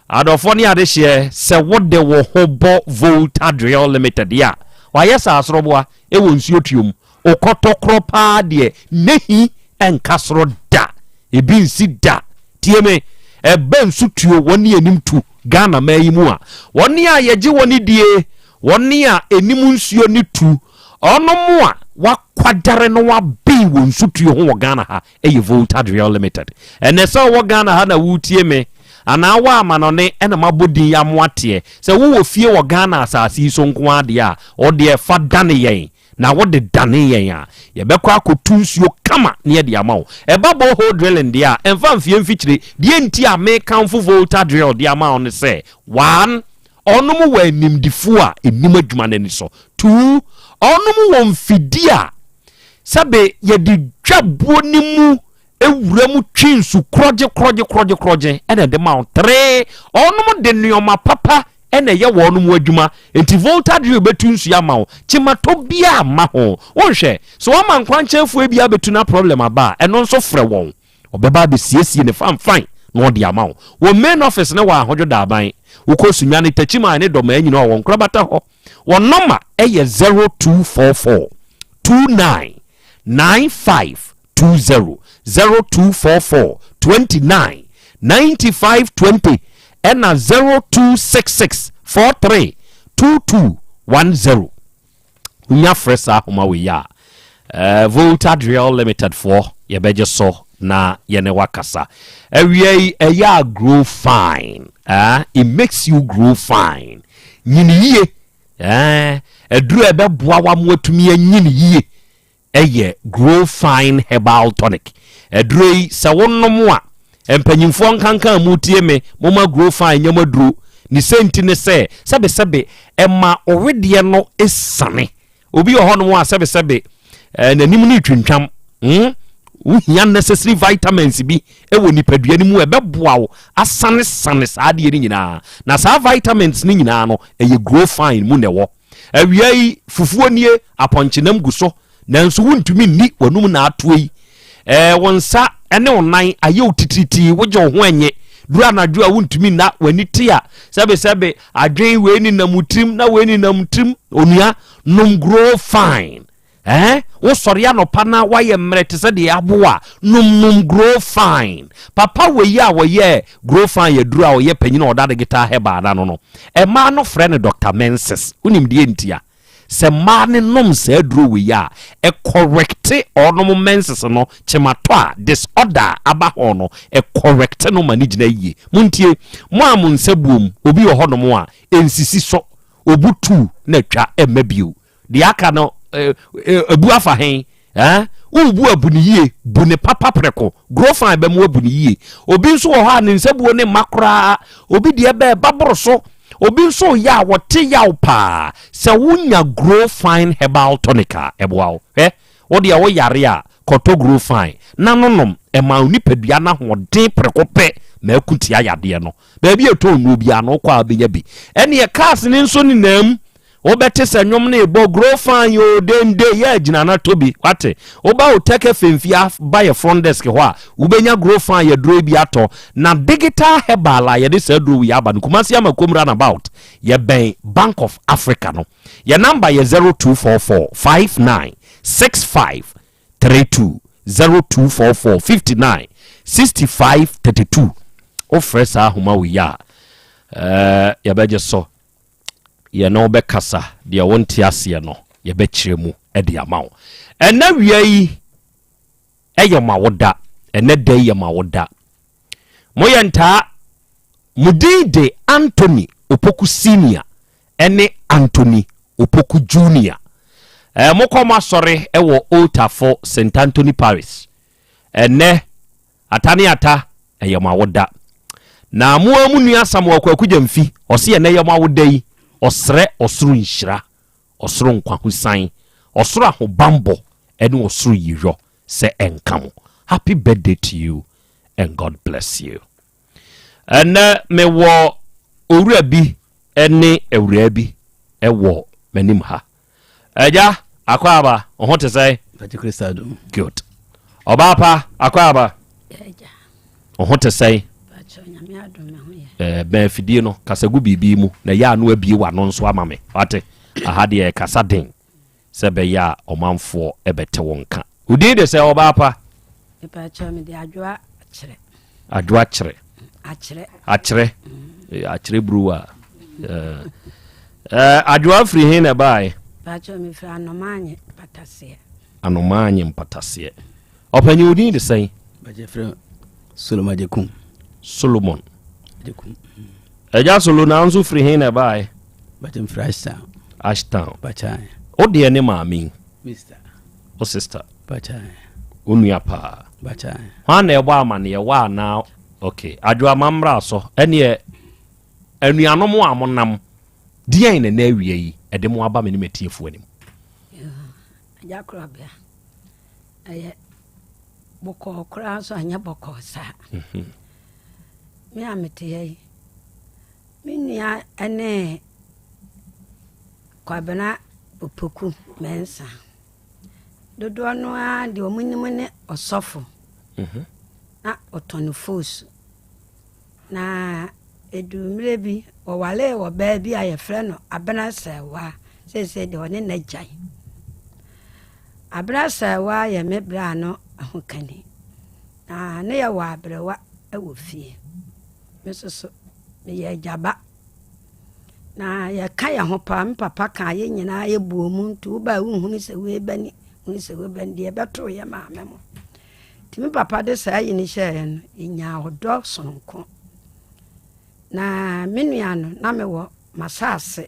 [SPEAKER 23] Adɔfoɔ ne adehyeɛ, sɛ wode wo ho bɔ Volta Drill Limited a, wayɛ sɛ asoroboa wɔ nsuo tuo mu. Okɔtɔkorɔ paa deɛ nehi nka soro da, ebi nsi da. Tie me, ɛba nsu tuo wɔne anim tu Ghana man yi mu a, wɔne a yɛgye wɔne die, wɔne a anim nsuo ne tu, ɔnom a wakwadare no waben wɔ nsu tuo ho wɔ Ghana ha ɛyɛ Volta Drill Limited. Ɛnɛ sɛ ɔwɔ Ghana ha na wotie me anaa wɔ amanɔne ɛna mabɔ din yi amoateɛ, sɛ wowɔ fie wɔ Ghana asase yi so nko ara deɛ a, ɔdeɛ fa dane yɛn. Na wode dane yɛn a, yɛbɛkɔ akɔtu nsuo kama na yɛde ama wo. Ɛba borehole drilling deɛ a, ɛmfa mfeɛ mfikyire. Deɛ nti a mekamfo Volta Drill de ama wo ne sɛ, one, ɔnom wɔ animdefoɔ a ɛnim adwuma no ani sɔ. Two, ɔnom wɔ mfidie a sɛbe yɛde dwa buo no mu wura mu twe nsu korɔgye korɔgye korɔgye korɔgye na ɛde ma wo. Tre, ɔnom de nnoɔma papa na ɛyɛ wɔnom adwuma, nti Volta Drill bɛtu nsuo ama wo, kyematɔ biara mma ho. Wonhwɛ, sɛ wɔama nkwankyɛnfoɔ bi abɛtu na problem aba a, ɛno nso frɛ wɔn, ɔbɛba abɛsiesie no fanfan na ɔde ama wo. Wɔn main office no wɔ Ahodwo Daaban, wokɔ Sunyani, Takyiman ne Dɔmaa nyinaa wɔ Nkorabata hɔ. Wɔn nɔma yɛ 0244 29 95 20 0244 29 95 20 ɛna 0266 43 22 10. Wonya frɛ saa ahoma wei a, eh, Volta Drill Limited foɔ yɛbɛgye so na yɛne wakasa. Awia yi ɛyɛ a grow fine. Eh, it makes you grow fine. Nyini yie. Eh, aduru a ɛbɛboa wa mo atumi anyini yie. yɛ Grow Fine Herbal Tonic. Aduro yi, sɛ wonom a, mpanyimfoɔ nkanka a motie me, momma Grow Fine nyɛ mo aduro. Ne sɛnti ne sɛ, sɛbesɛbe, ɛma ɔwedeɛ no siane. Obi wɔ hɔnom a, sɛbesɛbe, eh, n'anim no retwintwam. Hmm? Wohia necessary vitamins bi wɔ nipadua no mu a ɛbɛboa wo asanesane saa adeɛ no nyinaa. Na saa vitamins no nyinaa no, ɛyɛ Grow Fine mu na ɛwɔ. Awia yi, fufuo nie, apɔnkyenam gu so, nanso wontumi nni w'anum na atoɔ yi. Ɛɛ, wo nsa ne wo nan ayɛ wo titiritii, wogye wo ho ɛnye. Duru anadwo a wontumi nna, w'ani te a, sɛbesɛbe, adwen wei nenam wo tirim na wei nenam tirim. Onua, nom Grow Fine. Eh, wosɔre anɔpa na woayɛ mmerɛ te sɛ deɛ aboa a, nom nom Grow Fine. Papa wei a wɔyɛɛ Grow Fine aduro a ɔyɛ panyin a ɔda digital herbal no ano no, mmaa no frɛ no Doctor Menses. Wonim deɛ ntia? Sɛ mmaa no nom saa aduro wei a, ɛkɔrɛkte ɔnom menses no, kyematɔ a, disorder a aba hɔ no, ɛkɔrɛkte no ma no gyina yie. Montie, mo a mo nsa buom, obi wɔ hɔnom a, ɛnsisi so, obu tu na atwa, ɛmma bio. Deɛ aka no abu afa he? Eh? Wobu abu ne yie, bu ne papa prɛko. Grofan bɛ mu abu ne yie. Obi nso wɔ hɔ a ne nsa buo ne mma koraa. Obi deɛ bɛɛ ba boro so. Obi nso yɛ a wɔte yaw paa. Sɛ wonya Grofan herbal tonic a, ɛboa wo. Hwɛ, wo deɛ wo yare a, kɔtɔ Grofan na no nom. Ɛma wo nipadua no ahoɔden prɛko pɛ ma ɛko tia yadeɛ no. Baabi a ɛtɔn nnuro biara no, wokɔ a wobɛnya bi. Ɛneɛ cars no nso nenam. Wobɛte sɛ nnwom no rebɔ grow fine oo dende yɛ gyina na tɔ bi wate. Woba Otec FM fie ba yɛ front desk hɔ a wobɛnya grow fine aduro yi bi atɔ. Na digital herbal a yɛde saa aduro wei aba no Kumasi Amakom runabout yɛbɛn Bank of Africa no. Yɛ number yɛ 0244 59 65 32 0244 59 65 32 Wofrɛ saa ahoma wei a ɛɛ yɛbɛgye so. Yɛne wo bɛkasa, deɛ wonte aseɛ no, yɛbɛkyerɛ mu de ama wo. Ɛnɛ wia yi yɛ ma wo da, ɛnɛ da yi yɛ ma wo da. Moyɛ ntaa, mo din de Anthony Opoku Senior ne Anthony Opoku Junior. Eh, mokɔ mo asɔre wɔ Old Tafo St. Anthony Parish. Ɛnɛ Ata ne ata, ɛyɛ mo awoda. Na mo ara mo nua Samuel Kwaku Gyamfi, ɔse ɛnɛ yɛ mo awoda yi, ɔsrɛ ɔsoro nhyira, ɔsoro nkwahosan, ɔsoro ahobanbɔ ɛne ɔsoro yiyɔ sɛ ɛnka mo. Happy birthday to you and God bless you. Ɛnɛ mewɔ owura bi ɛne awuraa bi ɛwɔ m'anim ha. Agya, akwaaba, wo ho te sɛn? Good. Ɔbaa pa, akɔ aba. Wo ho te sɛn? Eh, bɛn afidie no, kasa gu biribi mu na ɛyɛ ano abie w'ano nso ama me. Wate? Aha deɛ kasa den sɛ ɛbɛyɛ a ɔmanfoɔ ɛbɛte wo nka. Wo din de sɛ ɔbaa pa?
[SPEAKER 2] Mepakyɛw mede Adwoa Akyerɛ.
[SPEAKER 23] Adwoa Kyerɛ.
[SPEAKER 2] Akyerɛ.
[SPEAKER 23] Akyerɛ. Mm. Akyerɛ buruwa. Eh, eh, Adwoa firi he na ɛbaeɛ?
[SPEAKER 2] Pakyɛw mefiri Anomaanye Mpataseɛ.
[SPEAKER 23] Anomaanye Mpataseɛ. Ɔpanyin wo din de sɛn?
[SPEAKER 3] Bɛgye frɛ Solomon Agyekum.
[SPEAKER 23] Solomon.
[SPEAKER 3] Agyekum.
[SPEAKER 23] Agya Solo na nso firi he na ɛbaeɛ?
[SPEAKER 3] Bɛgye mfiri Ashtown.
[SPEAKER 23] Ashtown.
[SPEAKER 3] Bɛkyɛn.
[SPEAKER 23] Wo deɛ ne maame yi?
[SPEAKER 3] Mister.
[SPEAKER 23] Wo sister.
[SPEAKER 3] Bɛkyɛn.
[SPEAKER 23] Wo nua paa.
[SPEAKER 3] Bɛkyɛn.
[SPEAKER 23] Hwan na ɛbɔ amaneɛ wa anaa? Ok. Adwoa ma mmra so. Ɛneɛ anuanom a monam deɛn na ɛnɛ awia yi ɛde mo aba me ne m'atiefoɔ anim?
[SPEAKER 2] Agya Korɔbea. Ɛyɛ bɔkɔɔ koraa nso anyɛ bɔkɔɔ saa. Mhm. Me a mete ha yi, me nua ne Kwabena Opoku Mensah. Dodoɔ no ara deɛ wɔn nim ne ɔsɔfo. Mhm. Na ɔtɔn foosu. Na ɛduu mmerɛ bi, wɔwaree ɔbaa bi a yɛfrɛ no Abena Sɛɛwaa. Seesei deɛ ɔne no agyae. Abena Sɛɛwaa yɛ me bra no ahokani. Na ne yɛwɔ aberewa wɔ fie. Me nso so, meyɛ agyaba. Na yɛka yɛn ho paa. Me papa kaa yɛn nyinaa yɛbuo mu nti woba a wonhunu sɛ wei ba ni, wohunu sɛ wei ba ni. Deɛ ɛbɛtoo yɛ maame mo. Nti me papa de saa ayi no hyɛɛ no, yɛnyaa ɔdɔ sononko. Na me nua no, na mewɔ m'asase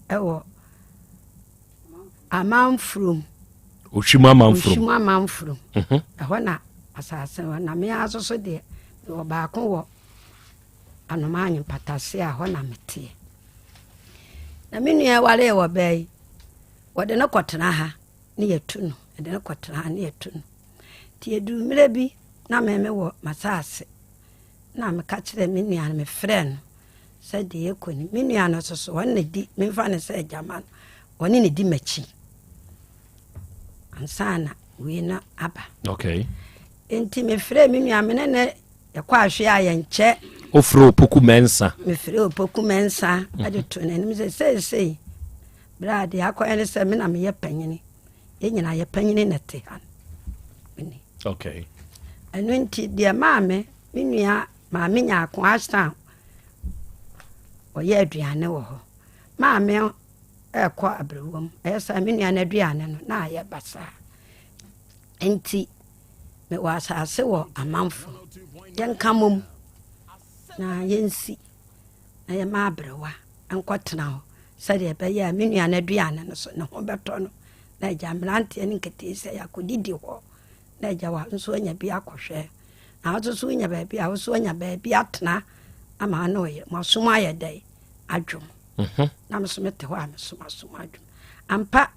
[SPEAKER 2] wɔ amanfurom.
[SPEAKER 23] Ohwim amanfurom.
[SPEAKER 2] Ohwim amanfurom. Mhm. Ɛhɔ na asase wɔ. Na me ara nso so deɛ, mewɔ baako wɔ Anomaa Mpatase a ɛhɔ na meteɛ. Na me nua waree wɔ bɛɛ yi, wɔde no kɔtena ha ne yɛtu no, yɛde no kɔtena ha ne yɛtu no. Nti ɛduu mmerɛ bi na me mewɔ m'asase na meka kyerɛɛ me nua no, mefrɛɛ no sɛ deɛ ɛkɔ ni. Me nua no nso so, ɔno na di, memfa no sɛ agyama no, ɔne ne di m'akyi ansa na wei no aba.
[SPEAKER 23] Okay.
[SPEAKER 2] Nti mefrɛɛ me nua, me ne ne yɛkɔ ahwe a yɛnkyɛ.
[SPEAKER 23] Wofrɛ Opoku Mɛnsa?
[SPEAKER 2] Mefrɛ Opoku Mɛnsa de to n'anim sɛ seesei berɛ a deɛ akɔyɛ ne sɛ me na meyɛ panyini. Yɛn nyinaa yɛ panyini na ɛte ha ni.
[SPEAKER 23] Okay.
[SPEAKER 2] Ɛno nti deɛ maame me nua maame nyaako asan ɔyɛ aduane wɔ hɔ. Maame ɛkɔ aberewa mu ɛyɛ saa me nua no aduane no na ayɛ basaa. Nti mewɔ asase wɔ amanfo yɛnka mom na yɛnsi na yɛma aberewa nkɔtena hɔ sɛdeɛ ɛbɛyɛ a me nua no aduane no so ne ho bɛtɔ no na agya mmeranteɛ no nketee sɛ yɛakɔdidi hɔ na agya wa nso anya bi akɔhwɛ na wo nso so wonya baabi a wo nso anya baabi atena ama ne ɔyere mo asom ayɛ dɛn adwom mhm. na me so mete hɔ a mesom asom adwom ampa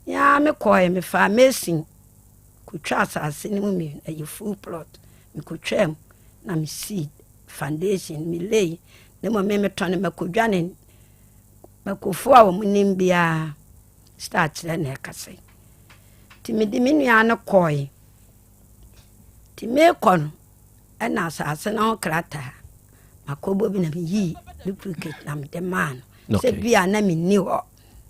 [SPEAKER 2] mea mekɔɛ mefaa mason kɔtwa asase no mu mmienu ɛyɛ full plot mekɔtwaa mu na mesii foundation me lay na mmom me metɔ no makɔdwa ne makofoɔ a wɔn nim biara star kyerɛ na ɛkasa yi nti mede me nua no kɔe nti mekɔ no ɛna asase no ho krataa makɔbɔ bi na meyii duplicate na mede maa no sɛ bi a na menni hɔ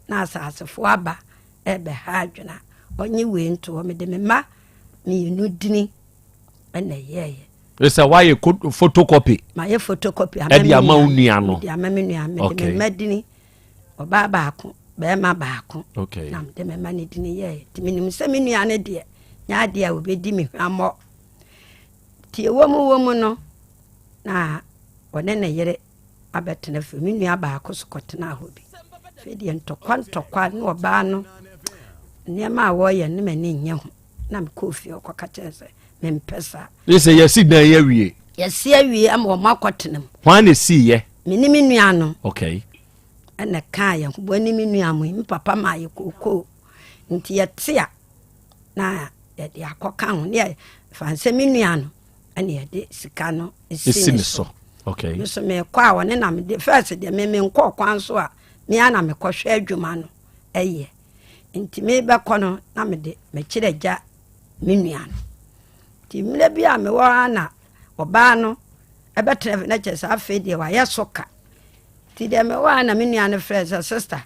[SPEAKER 2] na asasefoɔ aba ɛbɛha adwene a ɔnye wei ntoɔ mede me mma mmienu dini ɛna ɛyɛɛyɛ
[SPEAKER 23] sɛ woayɛ photocopy
[SPEAKER 2] mayɛ photocopy
[SPEAKER 23] ɛde ama wo nua no
[SPEAKER 2] de ama me nua mede me mma dini ɔbaa baako bɛrima baako
[SPEAKER 23] okay.
[SPEAKER 2] na mede me mma no dini yɛɛ nti menim sɛ me nua no deɛ nyɛ adeɛ a wɔbɛdi me hwammɔ nti ɛwɔ mu wɔ mu no na ɔne ne yere abɛtena fie me nua baako so kɔtena hɔ bi afei deɛ ntɔkwa ntɔkwa ne ɔbaa no nneɛma a wɔyɛ no m'ani nyɛ ho na mekɔɔ fie ɔkɔka kyerɛ sɛ mempɛ saa.
[SPEAKER 23] Ne sɛ yɛasi dan yi awie.
[SPEAKER 2] Yɛasi awie ama wɔn akɔtena mu.
[SPEAKER 23] Hwan na esii yɛ?
[SPEAKER 2] Me ne me nua no.
[SPEAKER 23] Okay.
[SPEAKER 2] Ɛna kaa yɛn ho bɔ ne me nua mo yi me papa maa yɛ kookoo nti yɛte a na yɛde akɔka ho ne yɛ fa nsɛ me nua no ɛna yɛde sika no esi ne so.
[SPEAKER 23] Okay.
[SPEAKER 2] Me so mekɔ a wɔne na mede first deɛ me menkɔ kwan so a me ara na mekɔhwɛ adwuma no ɛyɛ. Nti mebɛkɔ no na mede mekyerɛ gya me nua no. Nti mmerɛ bi a mewɔ ha na ɔbaa no ɛbɛtena na kyerɛ sɛ afei deɛ wayɛ so ka. Nti deɛ mewɔ ha na me nua no frɛ sɛ sista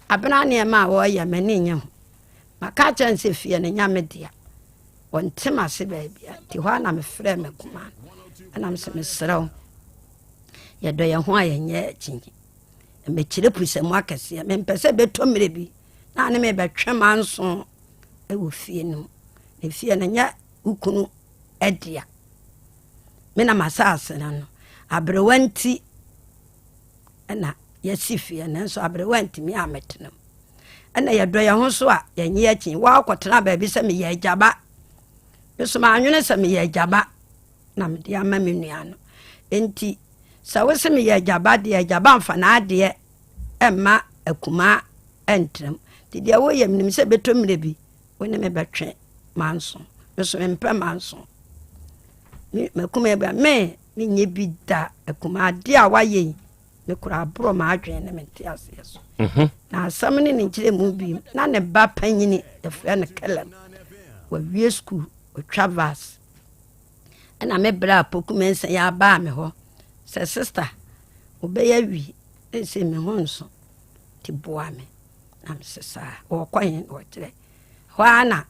[SPEAKER 2] abena nneɛma a wɔreyɛ m'ani nye ho. Maka akyerɛ no sɛ fie no nya me dea. Wɔnte m'ase baabia. Nti hɔ a na mefrɛ me kuma no. Ɛna mesɛ mesrɛ wo yɛdɔ yɛn ho a yɛnyɛ akyinnye. Mɛkyerɛ pusamu akɛseɛ. Mempɛ sɛ bɛtɔ mmerɛ bi na ne mebɛtwe manso wɔ fie no mu. Na fie no nyɛ wo kunu dea. Me na m'asase no no. Aberewa nti na yɛasi fie nanso aberewa ntumi ammɛtena mu. Ɛna yɛdɔ yɛn ho so a yɛnyɛ akyi. Woakɔtena baabi sɛ meyɛ agyaba. Me so manwene sɛ meyɛ agyaba na mede ama me nua no. Enti sɛ wo se meyɛ agyaba deɛ agyaba mfa n'adeɛ mma akumaa ntenam. Nti deɛ woyɛ menim sɛ bɛtɔ mmerɛ bi wo ne me bɛtwe manso. Me so mempɛ manso. Makuma bia me menyɛ bi da akumaa adeɛ a woayɛ yi me kora aborɔ m'adwene ne me nte aseɛ so. Mhm. Na asɛm ne ne nkyerɛmu bi na ne ba panyini yɛfrɛ no Kelem wawie sukuu ɔtwa vas Ɛna me berɛ a Poku Mensah yi abaa me hɔ sɛ sista wobɛyɛ awie ɛsɛ me ho nso nti boa me na mese saa wɔkɔ he na wɔkyerɛ hɔ ara na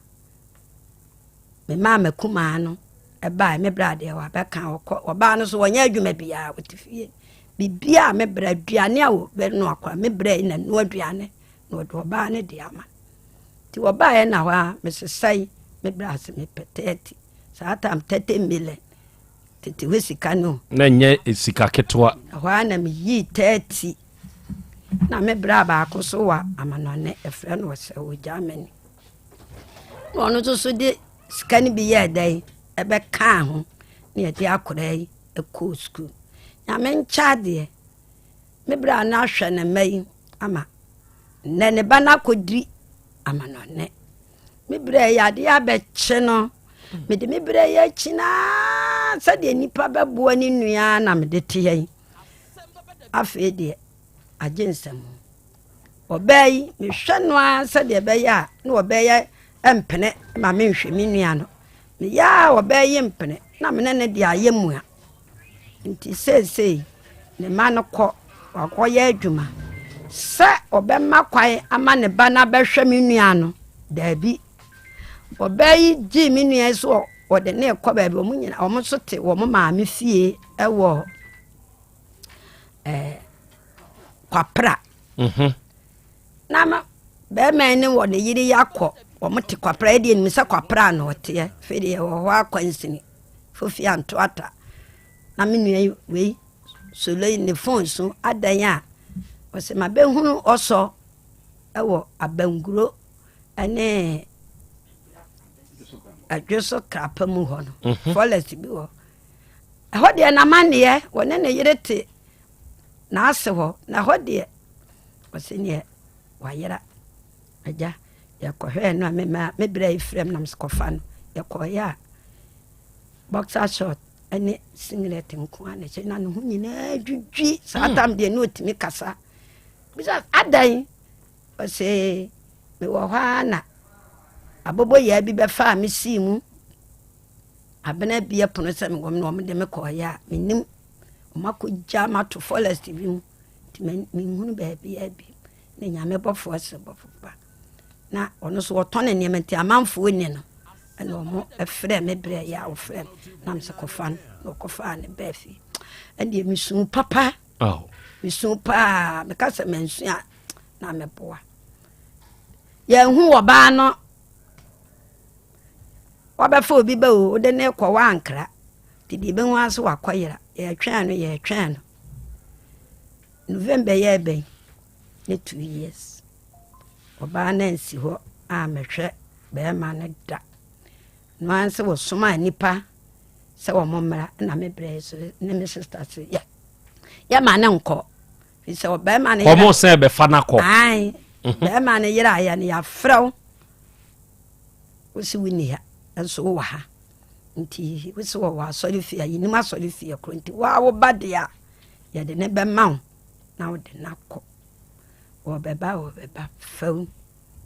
[SPEAKER 2] memaa m'akumaa no ɛbae me berɛ adeɛ wabɛka ɔkɔ ɔbaa no so wɔnyɛ adwuma biara wɔte fie biribiara me berɛ aduane a wɔbɛnoa koraa me berɛ yi na noa aduane na wɔde ɔbaa no de ama nti wɔbaeɛ na hɔ a mesesɛe me berɛ ase mepɛ 30 saa tam 30 million tete hɔ sika no.
[SPEAKER 23] Na nyɛ sika ketewa.
[SPEAKER 2] Ɛhɔ ara na meyii 30 na me bra baako so wɔ amanɔne ɛfrɛ no ɔsɛ wɔ Germany na ɔno nso so de sika no bi yɛɛ dɛn ɛbɛkaa ho na yɛde akwadaa yi kɔɔ sukuu nyame nkyɛ adeɛ me bra no ahwɛ ne mma yi ama nnɛ ne ba no akɔdi amanɔne Me berɛ yi adeɛ abɛkye no mede me berɛ yi akyi naa sɛdeɛ nnipa bɛboa ne nua na mede teɛ yi afei deɛ agye nsɛm ɔbaa yi mehwɛ no ara sɛdeɛ ɛbɛyɛ a na ɔbɛyɛ mpene ma menhwɛ me nua no meyɛ a ɔbaa yi mpene na mene ne deɛ ayɛ mua Nti seesei ne mma no kɔ, wakɔyɛ adwuma. Sɛ ɔbɛma kwan ama ne ba no abɛhwɛ me nua no, daabi. Ɔbaa yi gyee me nua yi so ɔde ne rekɔ baabi, wɔn nyina wɔn nso te wɔn maame fie wɔ ɛɛ Kwapra. Mhm. Na ma bɛrima yi ne wɔ ne yere yi akɔ, wɔn te Kwapra, ɛdeɛ nim sɛ Kwapra na ɔteɛ, afei deɛ wɔ hɔ akwansini. Fofi anto ata na me nua yi wei solo yi ne phone so adan a ɔsɛ mabɛhunu ɔsɔ ɛwɔ abanguro ɛne ɛdwe so krapa mu hɔ no mhm. forest bi wɔ ɛhɔ deɛ n'amanneɛ wɔne ne yere te n'ase hɔ na ɛhɔ deɛ ɔsɛ neɛ wayera Agya, yɛkɔhwɛɛ no a me ma me berɛ yi frɛ me na mesɛ kɔfa no. Yɛkɔeɛ a boxer short ne singlet nko ara na ɛhyɛ na ne ho nyinaa dwidwi saa hmm. tam deɛ ne ɔtumi kasa. Bisa adan ɔse mewɔ hɔ ara na aboboyaa bi bɛfaa me sii mu abena bie pono sɛ mewɔ mu na wɔde me kɔeɛ a menim wɔn akɔgya mato forest bi mu nti menhunu baabiara bi. Ne nyame bɔfoɔ sɛ bɔfo pa na ɔno nso wɔtɔn ne nneɛma nti amanfoɔ ni no ɛna wɔn frɛ me berɛ yɛ a wɔfrɛ me na mesɛ kɔfa no na ɔkɔfaa ne bɛɛ fie ɛndeɛ mesu papa oh. mesu paa meka sɛ mansu a na meboa yɛnhu ɔbaa no wɔbɛfa obi bɛ o wode ne kɔ woankra nti deɛ ɛbɛhu ase wakɔyera yɛtwɛn no yɛtwɛn no November yɛ bɛn ne 2 years ɔbaa no ansi hɔ a mɛhwɛ bɛrima no da no ara sɛ wɔsomaa nnipa sɛ wɔn mmra na me brɛ so ne me sister se yɛ yɛma ne nkɔ fi sɛ ɔbɛrima no
[SPEAKER 23] wɔn sɛ bɛfa no akɔ
[SPEAKER 2] ae mhm. bɛrima no yere ayɛ no yɛafrɛ wo wosi wo nni ha nso wowɔ ha nti wosi wɔ wɔ asɔre fie a yɛnim asɔre fie koro nti woa wo ba deɛ a Yɛde no bɛma wo na wode no akɔ. Wɔbɛba wɔbɛba fam.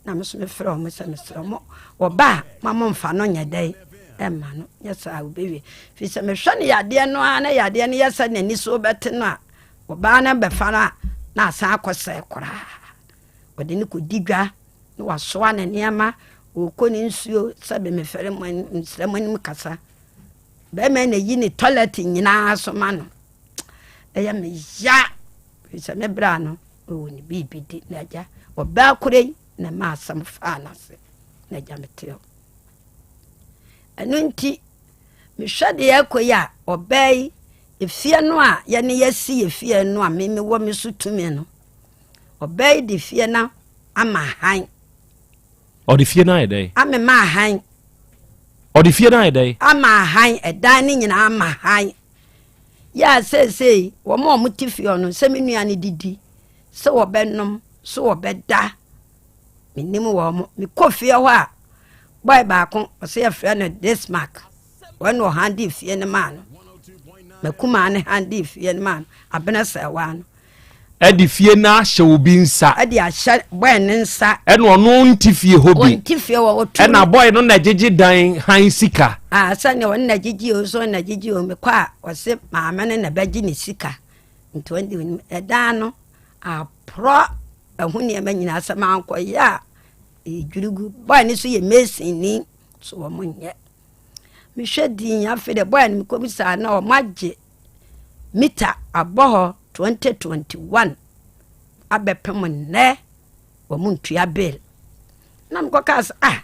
[SPEAKER 2] Na me so mefrɛ wɔn sɛ mesrɛ mo wɔba a ma mo mfa no nyɛ dɛn ɛma no nyɛ saa wobɛwie firi sɛ mehwɛ no yadeɛ no ara na yadeɛ no yɛ sɛ n'ani so bɛte no a ɔbaa no bɛfa no a na asan akɔsɛe koraa wɔde no kɔdi dwa na wasoa ne nneɛma wɔkɔ ne nsuo sɛ bemefɛre mo nsrɛ mo anim kasa bɛrima na yi ne toilet nyinaa so ma no ɛyɛ me ya firi sɛ me bra no ɔwɔ ne biribi di na agya ɔbaa koro yi na ɛma asɛm faa n'ase na agya mete hɔ ɛno nti mehwɛ deɛ ɛkɔ yi a ɔbaa yi efie no a yɛne yɛasi yɛ fie no a me mewɔ me so tumi no ɔbaa yi de fie no ama han
[SPEAKER 23] ɔde fie no ayɛ dɛn
[SPEAKER 2] amema han
[SPEAKER 23] ɔde fie no ayɛ dɛn
[SPEAKER 2] ama han ɛdan no nyinaa ama han Yɛ a seesei wɔn a wɔte fie hɔ no, sɛ me nua no didi, sɛ wɔbɛnom, sɛ wɔbɛda, menim wɔn. Mekɔ fie hɔ a, bɔe baako, ɔsɛ yɛfrɛ no Dismark. Wɔn na ɔhande fie no maa no. Makumaa no hande fie no maa no. Abena sɛwa no.
[SPEAKER 23] Ɛde fie no ahyɛ obi nsa.
[SPEAKER 2] Ɛde ahyɛ bɔe ne nsa.
[SPEAKER 23] Ɛna ɔno nte fie hɔ bi.
[SPEAKER 2] Ɔnte fie hɔ ɔtu.
[SPEAKER 23] Ɛna bɔe no na gyegye dan han sika.
[SPEAKER 2] Ah sɛnea ɔno na gyegye o so na gyegye o mekɔ a ɔse maame no na bɛgye ne sika. Nti ɔno de onim ɛdan no aporɔ ɛho nneɛma nyinaa sɛ mankɔyɛ a ɛdwiri gu. Bɔe no so yɛ mason ni so wɔn nyɛ. Mehwɛ din afei de bɔe no mekɔbisaa na wɔn agye mita abɔ hɔ 2021 abɛpem nnɛ wɔn ntua bill na mekɔkaa sɛ ah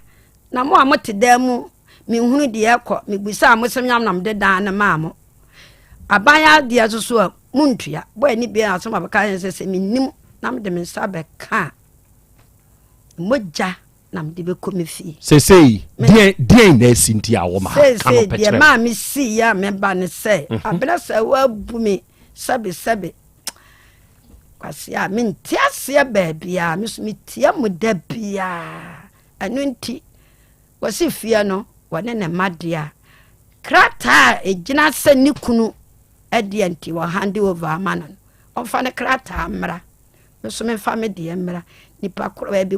[SPEAKER 2] na mo a mote dan mu menhunu deɛ ɛkɔ mebusaa mo sɛ nyam na mede dan no maa mo aban adeɛ so so a montua bɔ ani bia asɛm a bɛka yɛn sɛ sɛ mennim na mede me nsa bɛka a mogya na mede bɛkɔ me fie.
[SPEAKER 23] Seesei deɛn deɛn na asi nti a wɔma ha ka no
[SPEAKER 2] Seesei
[SPEAKER 23] pɛ
[SPEAKER 2] deɛ
[SPEAKER 23] kyerɛ
[SPEAKER 2] maa
[SPEAKER 23] me.
[SPEAKER 2] me sii yɛ a meba ne sɛ mhm. aberɛ sɛ woabu me sɛbesɛbe kwase a mente aseɛ baabiaa me so metia mu da biaa ɛno nti wɔse fie no wɔne ne mma deɛ a krataa a ɛgyina sɛ ne kunu ɛdeɛ nti wɔ hand over ama no no ɔmfa ne krataa mmra me so memfa me deɛ mmra nipa korɔ baabi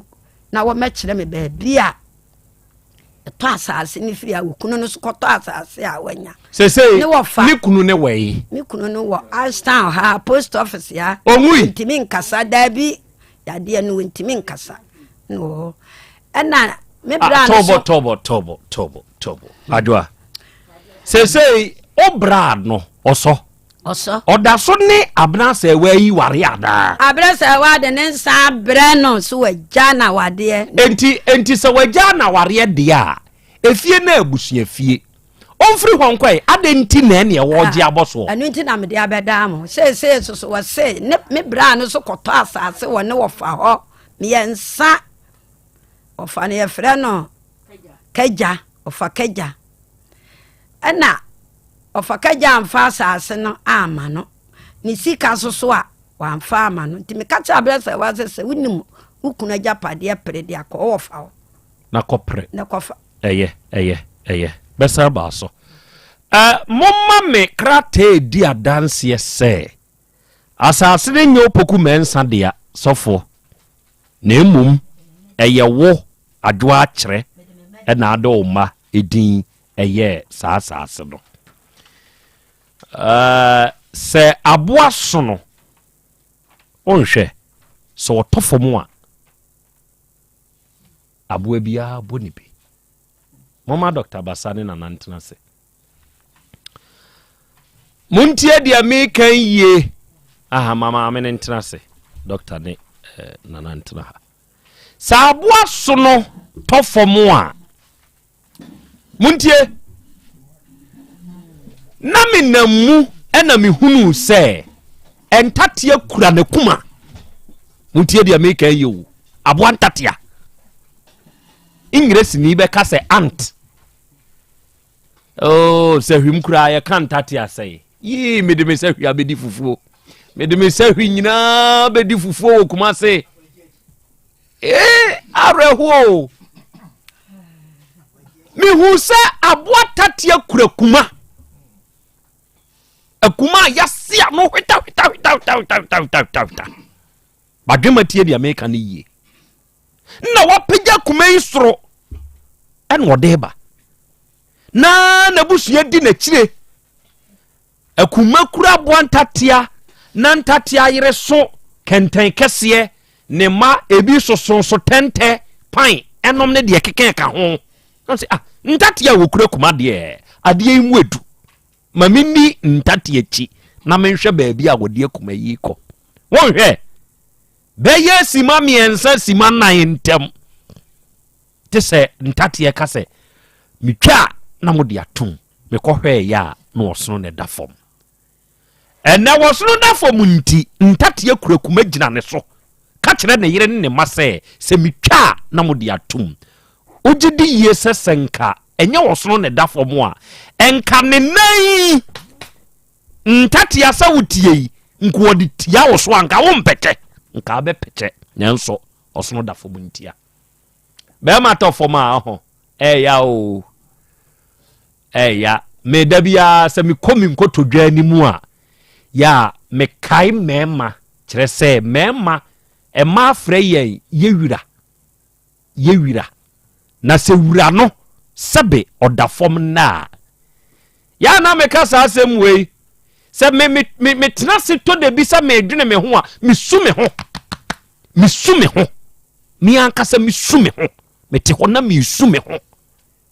[SPEAKER 2] na wɔmɛkyerɛ me baabi a ɛtɔ asase no firi a okunu no so kɔtɔ asase a wanya.
[SPEAKER 23] sese ne wɔfa ne kunu ne wɔ yi.
[SPEAKER 2] ne kunu no wɔ Ashtown ha post office ha.
[SPEAKER 23] Ɔnwui.
[SPEAKER 2] Ntumi nkasa daabi yadeɛ no ntumi nkasa na wɔ hɔ ɛna me
[SPEAKER 23] ah,
[SPEAKER 2] bra no so.
[SPEAKER 23] tɔbɔ tɔbɔ tɔbɔ tɔbɔ tɔbɔ adwoa sese o bra no ɔsɔ.
[SPEAKER 2] Ɔsɔ.
[SPEAKER 23] Ɔda so ne Abena Sɛɛwaa yi ware anaa?
[SPEAKER 2] Abena Sɛɛwaa de ne nsa abrɛ no so wagya no awadeɛ.
[SPEAKER 23] Enti, enti sɛ wagya no awareɛ deɛ a, efie no abusua fie. Ɔmfiri hɔ nkɔ ɛ, adɛn nti na ɛneɛ wɔregye abɔ soɔ?
[SPEAKER 2] Ɛno nti na mede abɛdaa mo. Seesei nso so wɔse ne me braa no so kɔtɔ asase wɔ ne wɔfa hɔ mmiɛnsa. Wɔfa no yɛfrɛ no Kagya, ɔfa Kagya. Ɛna Ɔfakagya amfa asase no amma no, ne sika nso so a wamfa amma no. Nti meka kyerɛ aberɛ sɛ wa sɛ sɛ wonim wo kunu agyapadeɛ pere de akɔ wɔfa hɔ.
[SPEAKER 23] Na kɔpere.
[SPEAKER 2] Na kɔfa.
[SPEAKER 23] Ɛyɛ, ɛyɛ, ɛyɛ. Bɛsan baa so. Ɛ, momma me krataa di adanseɛ sɛ asase no nyɛ Opoku Mensah dea, sɔfoɔ, na mmom ɛyɛ wo, Adwoa Akyerɛ, na ade wo mma edin ɛyɛɛ saa asase no. Ɛɛ, sɛ aboa sono, wonhwɛ, sɛ ɔtɔ fam a, aboa biara bɔ ne bi. Momma Dr. Basa ne Nana ntena ase. Montie deɛ meka yie. Aha, ma maame no ntena ase. Dr. ne eh, Nana ntena ha. Sɛ aboa sono tɔ fam a, Montie! Na menam mu na mehunuu sɛ ntatea kura n'akuma. Montie deɛ meka yi o, aboa ntatea. Ingiresini bɛka sɛ ant. Oh, sɛ hwim koraa yɛka ntatea sɛe. Yii, mede me sɛ hwi abɛdi fufuo. Mede me sɛ hwi nyinaa bɛdi fufuo wɔ Kumase. Ee, awerɛhoɔ o! Mehu sɛ aboa tateɛ kura kuma. Akuma a yɛase ano hwetahwetahwetahwetahwetahweta. Badwema tie deɛ meka no yie. Na wapagya akuma yi soro ɛna ɔde ba. Na n'abusua di n'akyire. Akuma kura aboa ntatea na ntatea yere so kɛntɛn kɛseɛ ne mma ebi sosonso tɛntɛ pan ɛnom ne deɛ keka ɛka ho. Na sɛ ah ntatea a wɔkura kuma deɛ adeɛ yi mu edu. Ma menni ntatea akyi na menhwɛ baabi a wɔde akuma yi kɔ. Wɔnhwɛ bɛyɛ sima mmiɛnsa sima nan ntam. Te sɛ ntateɛ ka sɛ, Metwa a na mode atom, mekɔhwɛeɛ a na ɔsono na ɛda fam. Ɛnnɛ wɔsono da fam nti, ntateɛ kura kuma gyina ne so ka kyerɛ ne yere ne ne mma sɛ, Sɛ metwa a na mode atom. Wogye di yie sɛ sɛ nka ɛnyɛ ɔsono na ɛda fam a, nka ne nan yi ntatea sɛ wotie yi, nka ɔde tia wo so a, nka wompɛkyɛ, nka wobɛpɛkyɛ. Nanso ɔsono da fam ntia. Bɛrima tɔ fam a ɔho ɛɛya o ɛɛya me da biara sɛ mekɔ me nkotodwe anim a yɛ a mekae mmarima kyerɛ sɛ mmarima ɛma afrɛ yɛn yɛwira yɛwira na sɛ wura no sɛbe ɔda fam nna a yɛ a na meka saa asɛm wei sɛ me me me metena ase tɔ da bi sɛ medwene me ho a mesu me ho mesu me ho me ankasa mesu me ho mete hɔ na mesu me ho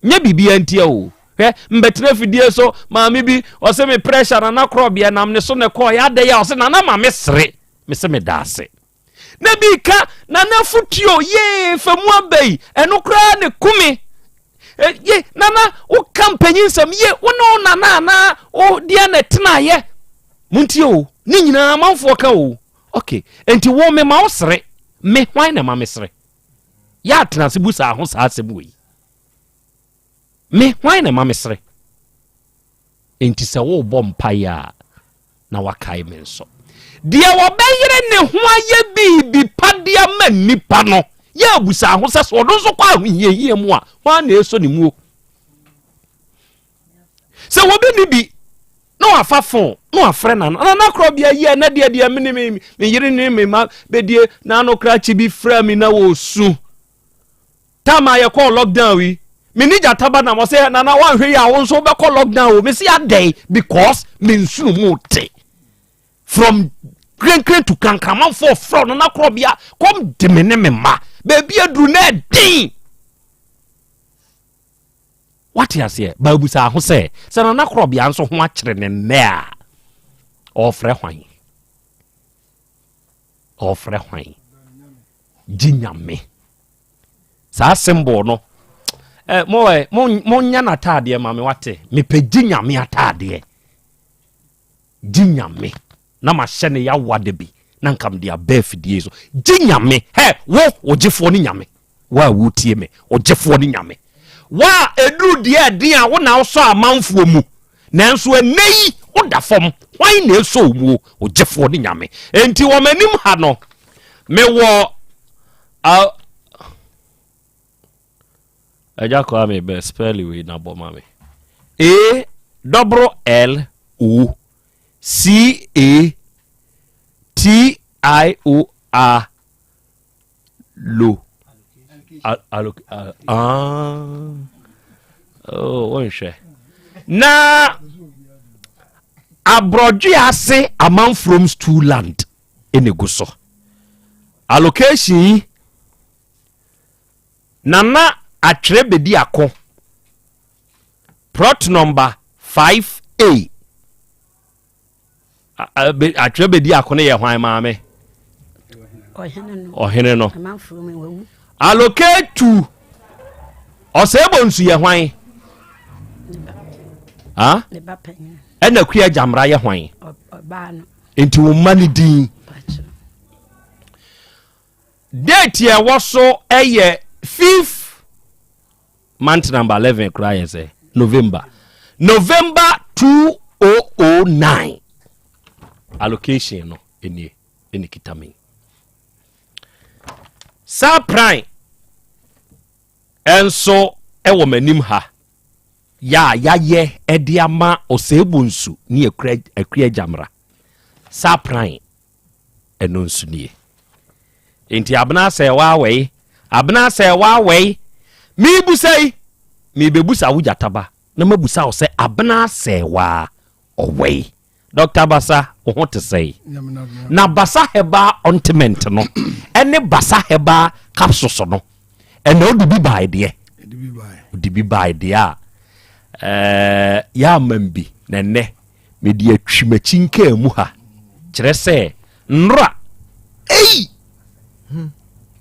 [SPEAKER 23] nyɛ biribiara ntia o hwɛ mbɛtena fidie so maame bi ɔsɛ me pressure nana korɔbeɛ nam ne so na ɛkɔɔ yɛ adɛ yɛ ɔsɛ nana ma me sere me sɛ meda ase na bi ka nana futuo yee fa mu aba yi ɛno koraa ne kume e, ye nana woka mpanyin nsɛm ye wo ne wo nana anaa wo deɛ na ɛtenaeɛ montie o ne nyinaa amanfoɔ ka o ok nti wo mema wo sere me hwan na ɛma me sere yɛ atena ase bu saa ho saa asɛm wɔ yi me hwan na ɛma me sere Enti sɛ worebɔ mpaeɛ a, na wakae me nso. Deɛ wɔbɛyere ne ho ayɛ biribi pa de ama nnipa no, yɛ abusa ho sɛ sɛ ɔno nso kɔ ahohiahia mu a, hwan na ɛsɔ ne muo? Sɛ wɔbi ne bi na wafa fon na wafrɛ nana nana korɔ bia yi a na deɛ deɛ me ne me yere ne me ma bɛdie na ano krakye bi frɛ me na wɔsu Time a yɛkɔɔ lockdown yi, me ne gyata ba nam ɔsɛ nana wanhwɛ yi a wo nso wobɛkɔ lockdown o. Mese adɛn because me nsono mu te. From krenkren to kankramanfoɔ frɛ nana korɔbea kɔm de me ne me mma. Baabi aduru na ɛden. Wate aseɛ? Baabusa ho sɛ sɛ nana korɔbea nso ho akyere ne nnɛ a ɔfrɛ hwan? Ɔfrɛ hwan? Gye nyame. Saa symbol no eh, mo eh, mo monyɛ n'ataadeɛ ma me wate. Mepɛ gye nyame ataadeɛ. Gye nyame na mahyɛ ne yawa da bi na nka mede aba afidie so. Gye nyame. Hɛ, wo, ogyefoɔ ne nyame. Wo a wotie me, ogyefoɔ ne nyame. Wo a ɛduru deɛ ɛden a wo na wosɔ amanfoɔ mu. Nanso ɛnnɛ yi woda fam, hwan na ɛsɔ wo muo? Ogyefoɔ ne nyame. Enti wɔ m'anim ha no, mewɔ uh, Agya Kwame bɛ spell wei na bɔ ma me. A double L O C A T I O A lo alo ah oh wonhwɛ na aborɔdwe ase amanfrom stool land ɛna egu so allocation yi nana atwerɛ bɛdi ako plot number 5a Atwerɛ bɛdi ako no yɛ hwan maame? Ɔhene no. Allocate to ɔsɛebɔ nsu yɛ hwan? Ɛna kua gyamra yɛ hwan? Nti wo mma ne din. Date ɛwɔ so ɛyɛ fifth Month number 11 koraa yɛ sɛ November. November 2009 allocation no nie ɛne kita me. Saa prime ɛnso ɛwɔ m'anim ha yɛ a yɛayɛ ɛde ama ɔsɛebonsu ne akua gyamra. Saa prime ɛno nso nie. Enti abena sɛ waawɛe. Abena sɛ wawɛe. Mebusa yi, mebebusa wo gyataba na mabusa wo sɛ Abena sɛ waa ɔwɛe. Dɔkta Basa, wo ho te sɛe? Na Basa Herbal Ointment no ɛne Basa Herbal Capsules no, ɛna wode bi bae deɛ? Wode bi bae deɛ a, ɛɛ yɛamam bi na ɛnɛ mede atwi m'akyi nkaa mu ha. Kyerɛ sɛ, nnora, ei!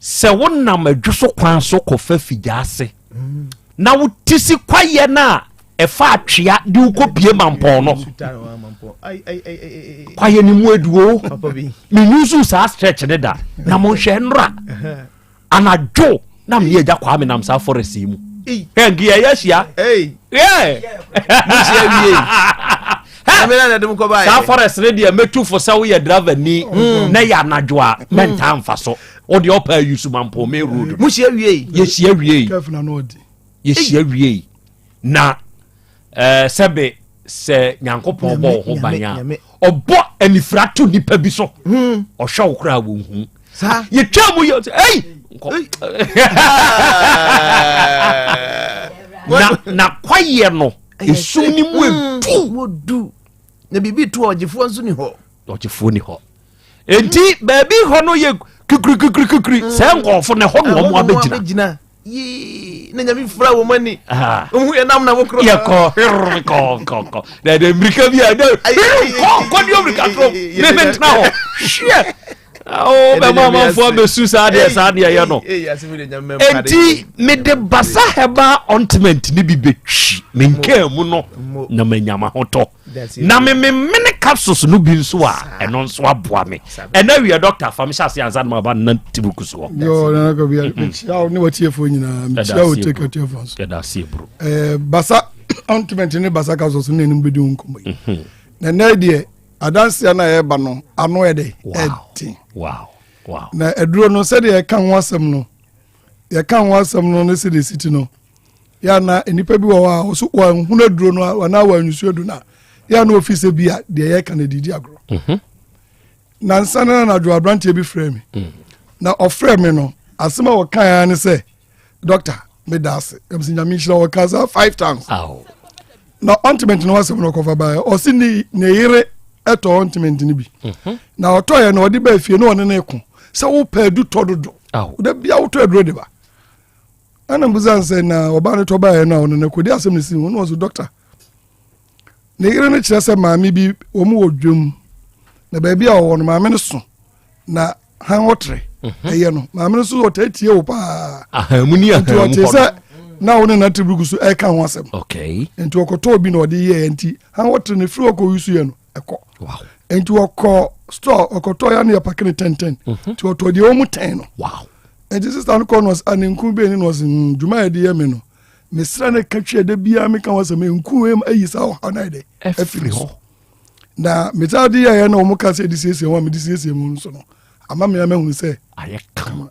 [SPEAKER 23] Sɛ wonam adwo so kwan so kɔfa figya ase na wote si kwaeɛ no a ɛfa atwea de wokɔpie mampɔn no kwaeɛ no mu aduo menyusu saa stretch ne da na monhwɛ nnora anadwo na meyɛ agya kwaa menam saa forest yi mu hwɛ nka yɛyɛ ahyia saa forest ne deɛ mɛtu fo sɛ woyɛ driver ni hmm. na yɛ anadwo a hmm. mɛntaa mfa so wode ɔpa ayi sumampɔn main road yɛhyia wiei yɛhyia wiei na eh, sɛbe sɛ nyankopɔn bɔ wo ho ban a ɔbɔ anifira to nipa bi so hmm. ɔhwɛ wo koraa wɔnhu yɛtwa mu yɛ ei na na kwayɛ no esum ni mu edu
[SPEAKER 7] na biribi to ɔgyefoɔ nso ni hɔ
[SPEAKER 23] ɔgyefoɔ ni hɔ enti baabi hɔ no yɛ kikirikikirikiri mm. sɛ nkɔɔfo na ɛhɔ na wɔn abɛgyina
[SPEAKER 7] yii na nyame fura wɔn ani ohun yɛ nam na mo koro
[SPEAKER 23] yɛkɔ hwere kɔ kɔ kɔ na ɛdɛ mmirika bi a ɛdɛ hwere kɔ kɔ di mmirika toro ne me ntena hɔ hwɛ o bɛma amanfoɔ abɛsu saa deɛ saa deɛ yɛ no enti mede basa herbal ointment ne bi bɛtwi me nkaa mu no na manya m'ahotɔ na mememene capsules no bi nso a ɛno nso aboa me ɛna wiɛ dɔctor fa mehyɛ ase ansa na maba nna tibuku soɔ
[SPEAKER 1] mekyia wo ne watiefoɔ nyinaa mekyia wo tekatiefoɔ nso
[SPEAKER 23] yɛda ase bro
[SPEAKER 1] eh, basa ointment ne basa capsules ne ɛnom bɛdi ho nkɔmmɔ yi mhm. na ɛnɛ deɛ adanseɛ no a ɛreba no ano yɛ dɛ ɛden na aduro no sɛdeɛ yɛka ho asɛm no yɛka ho asɛm no ne sɛdeɛ ɛsi ti no yɛ na nnipa bi wɔ hɔ a wɔso wɔnhunu aduro no anaa wɔanyusu aduro no a yɛ na ofi sɛ bi a deɛ yɛka no didi agorɔ mhm. nansa no anadwo aberanteɛ bi frɛ me mm. na ɔfrɛ me no asɛm a wɔkae ara ne sɛ doctor meda ase ɛm sɛ nyame nhyira wɔka saa five times na ɔntiment no asɛm no ɔkɔfa baeɛ ɔse ne ne yere ɛtɔ ɔntiment no bi mhm. na ɔtɔeɛ no ɔde baa fie na ɔne ne ko sɛ wopɛ adu tɔ dodo da bia wotɔ aduro de ba ɛna mbusa sɛ na ɔbaa no tɔ baeɛ no a ɔne ne ko de asɛm no si ho na ɔso doctor ne yere no kyerɛ sɛ maame bi wɔn wɔ dwam na baabi a ɔwɔ no maame no so na han ɔtere mhm. ɛyɛ no maame no so ɔtaa tie wo paa
[SPEAKER 23] ahamu ni ahamu
[SPEAKER 1] nti ɔte sɛ na wo ne na tiri gu so ɛka ho asɛm nti ɔkɔtɔ obi na ɔde yɛɛ nti han ɔtere no firi ɔkɔ yusu yɛ no ɛkɔ nti ɔkɔ store ɔkɔtɔ ya no yɛ pake ne tɛntɛn mhm. nti ɔtɔ deɛ ɔmu tɛn no nti sista no kɔ no ɔsɛ ne nku bɛn ne na ɔsɛ hmm, dwuma yɛ de yɛ me no mesrɛ ne ka twi ɛdɛ biara meka ho asɛm nku ayi saa ɔhaw no ayɛ dɛ afiri hɔ na metaa de yɛyɛ na wɔn ka sɛ de siesie ho a mede siesie mu nso no ama me ama hunu sɛ
[SPEAKER 23] ayɛ kama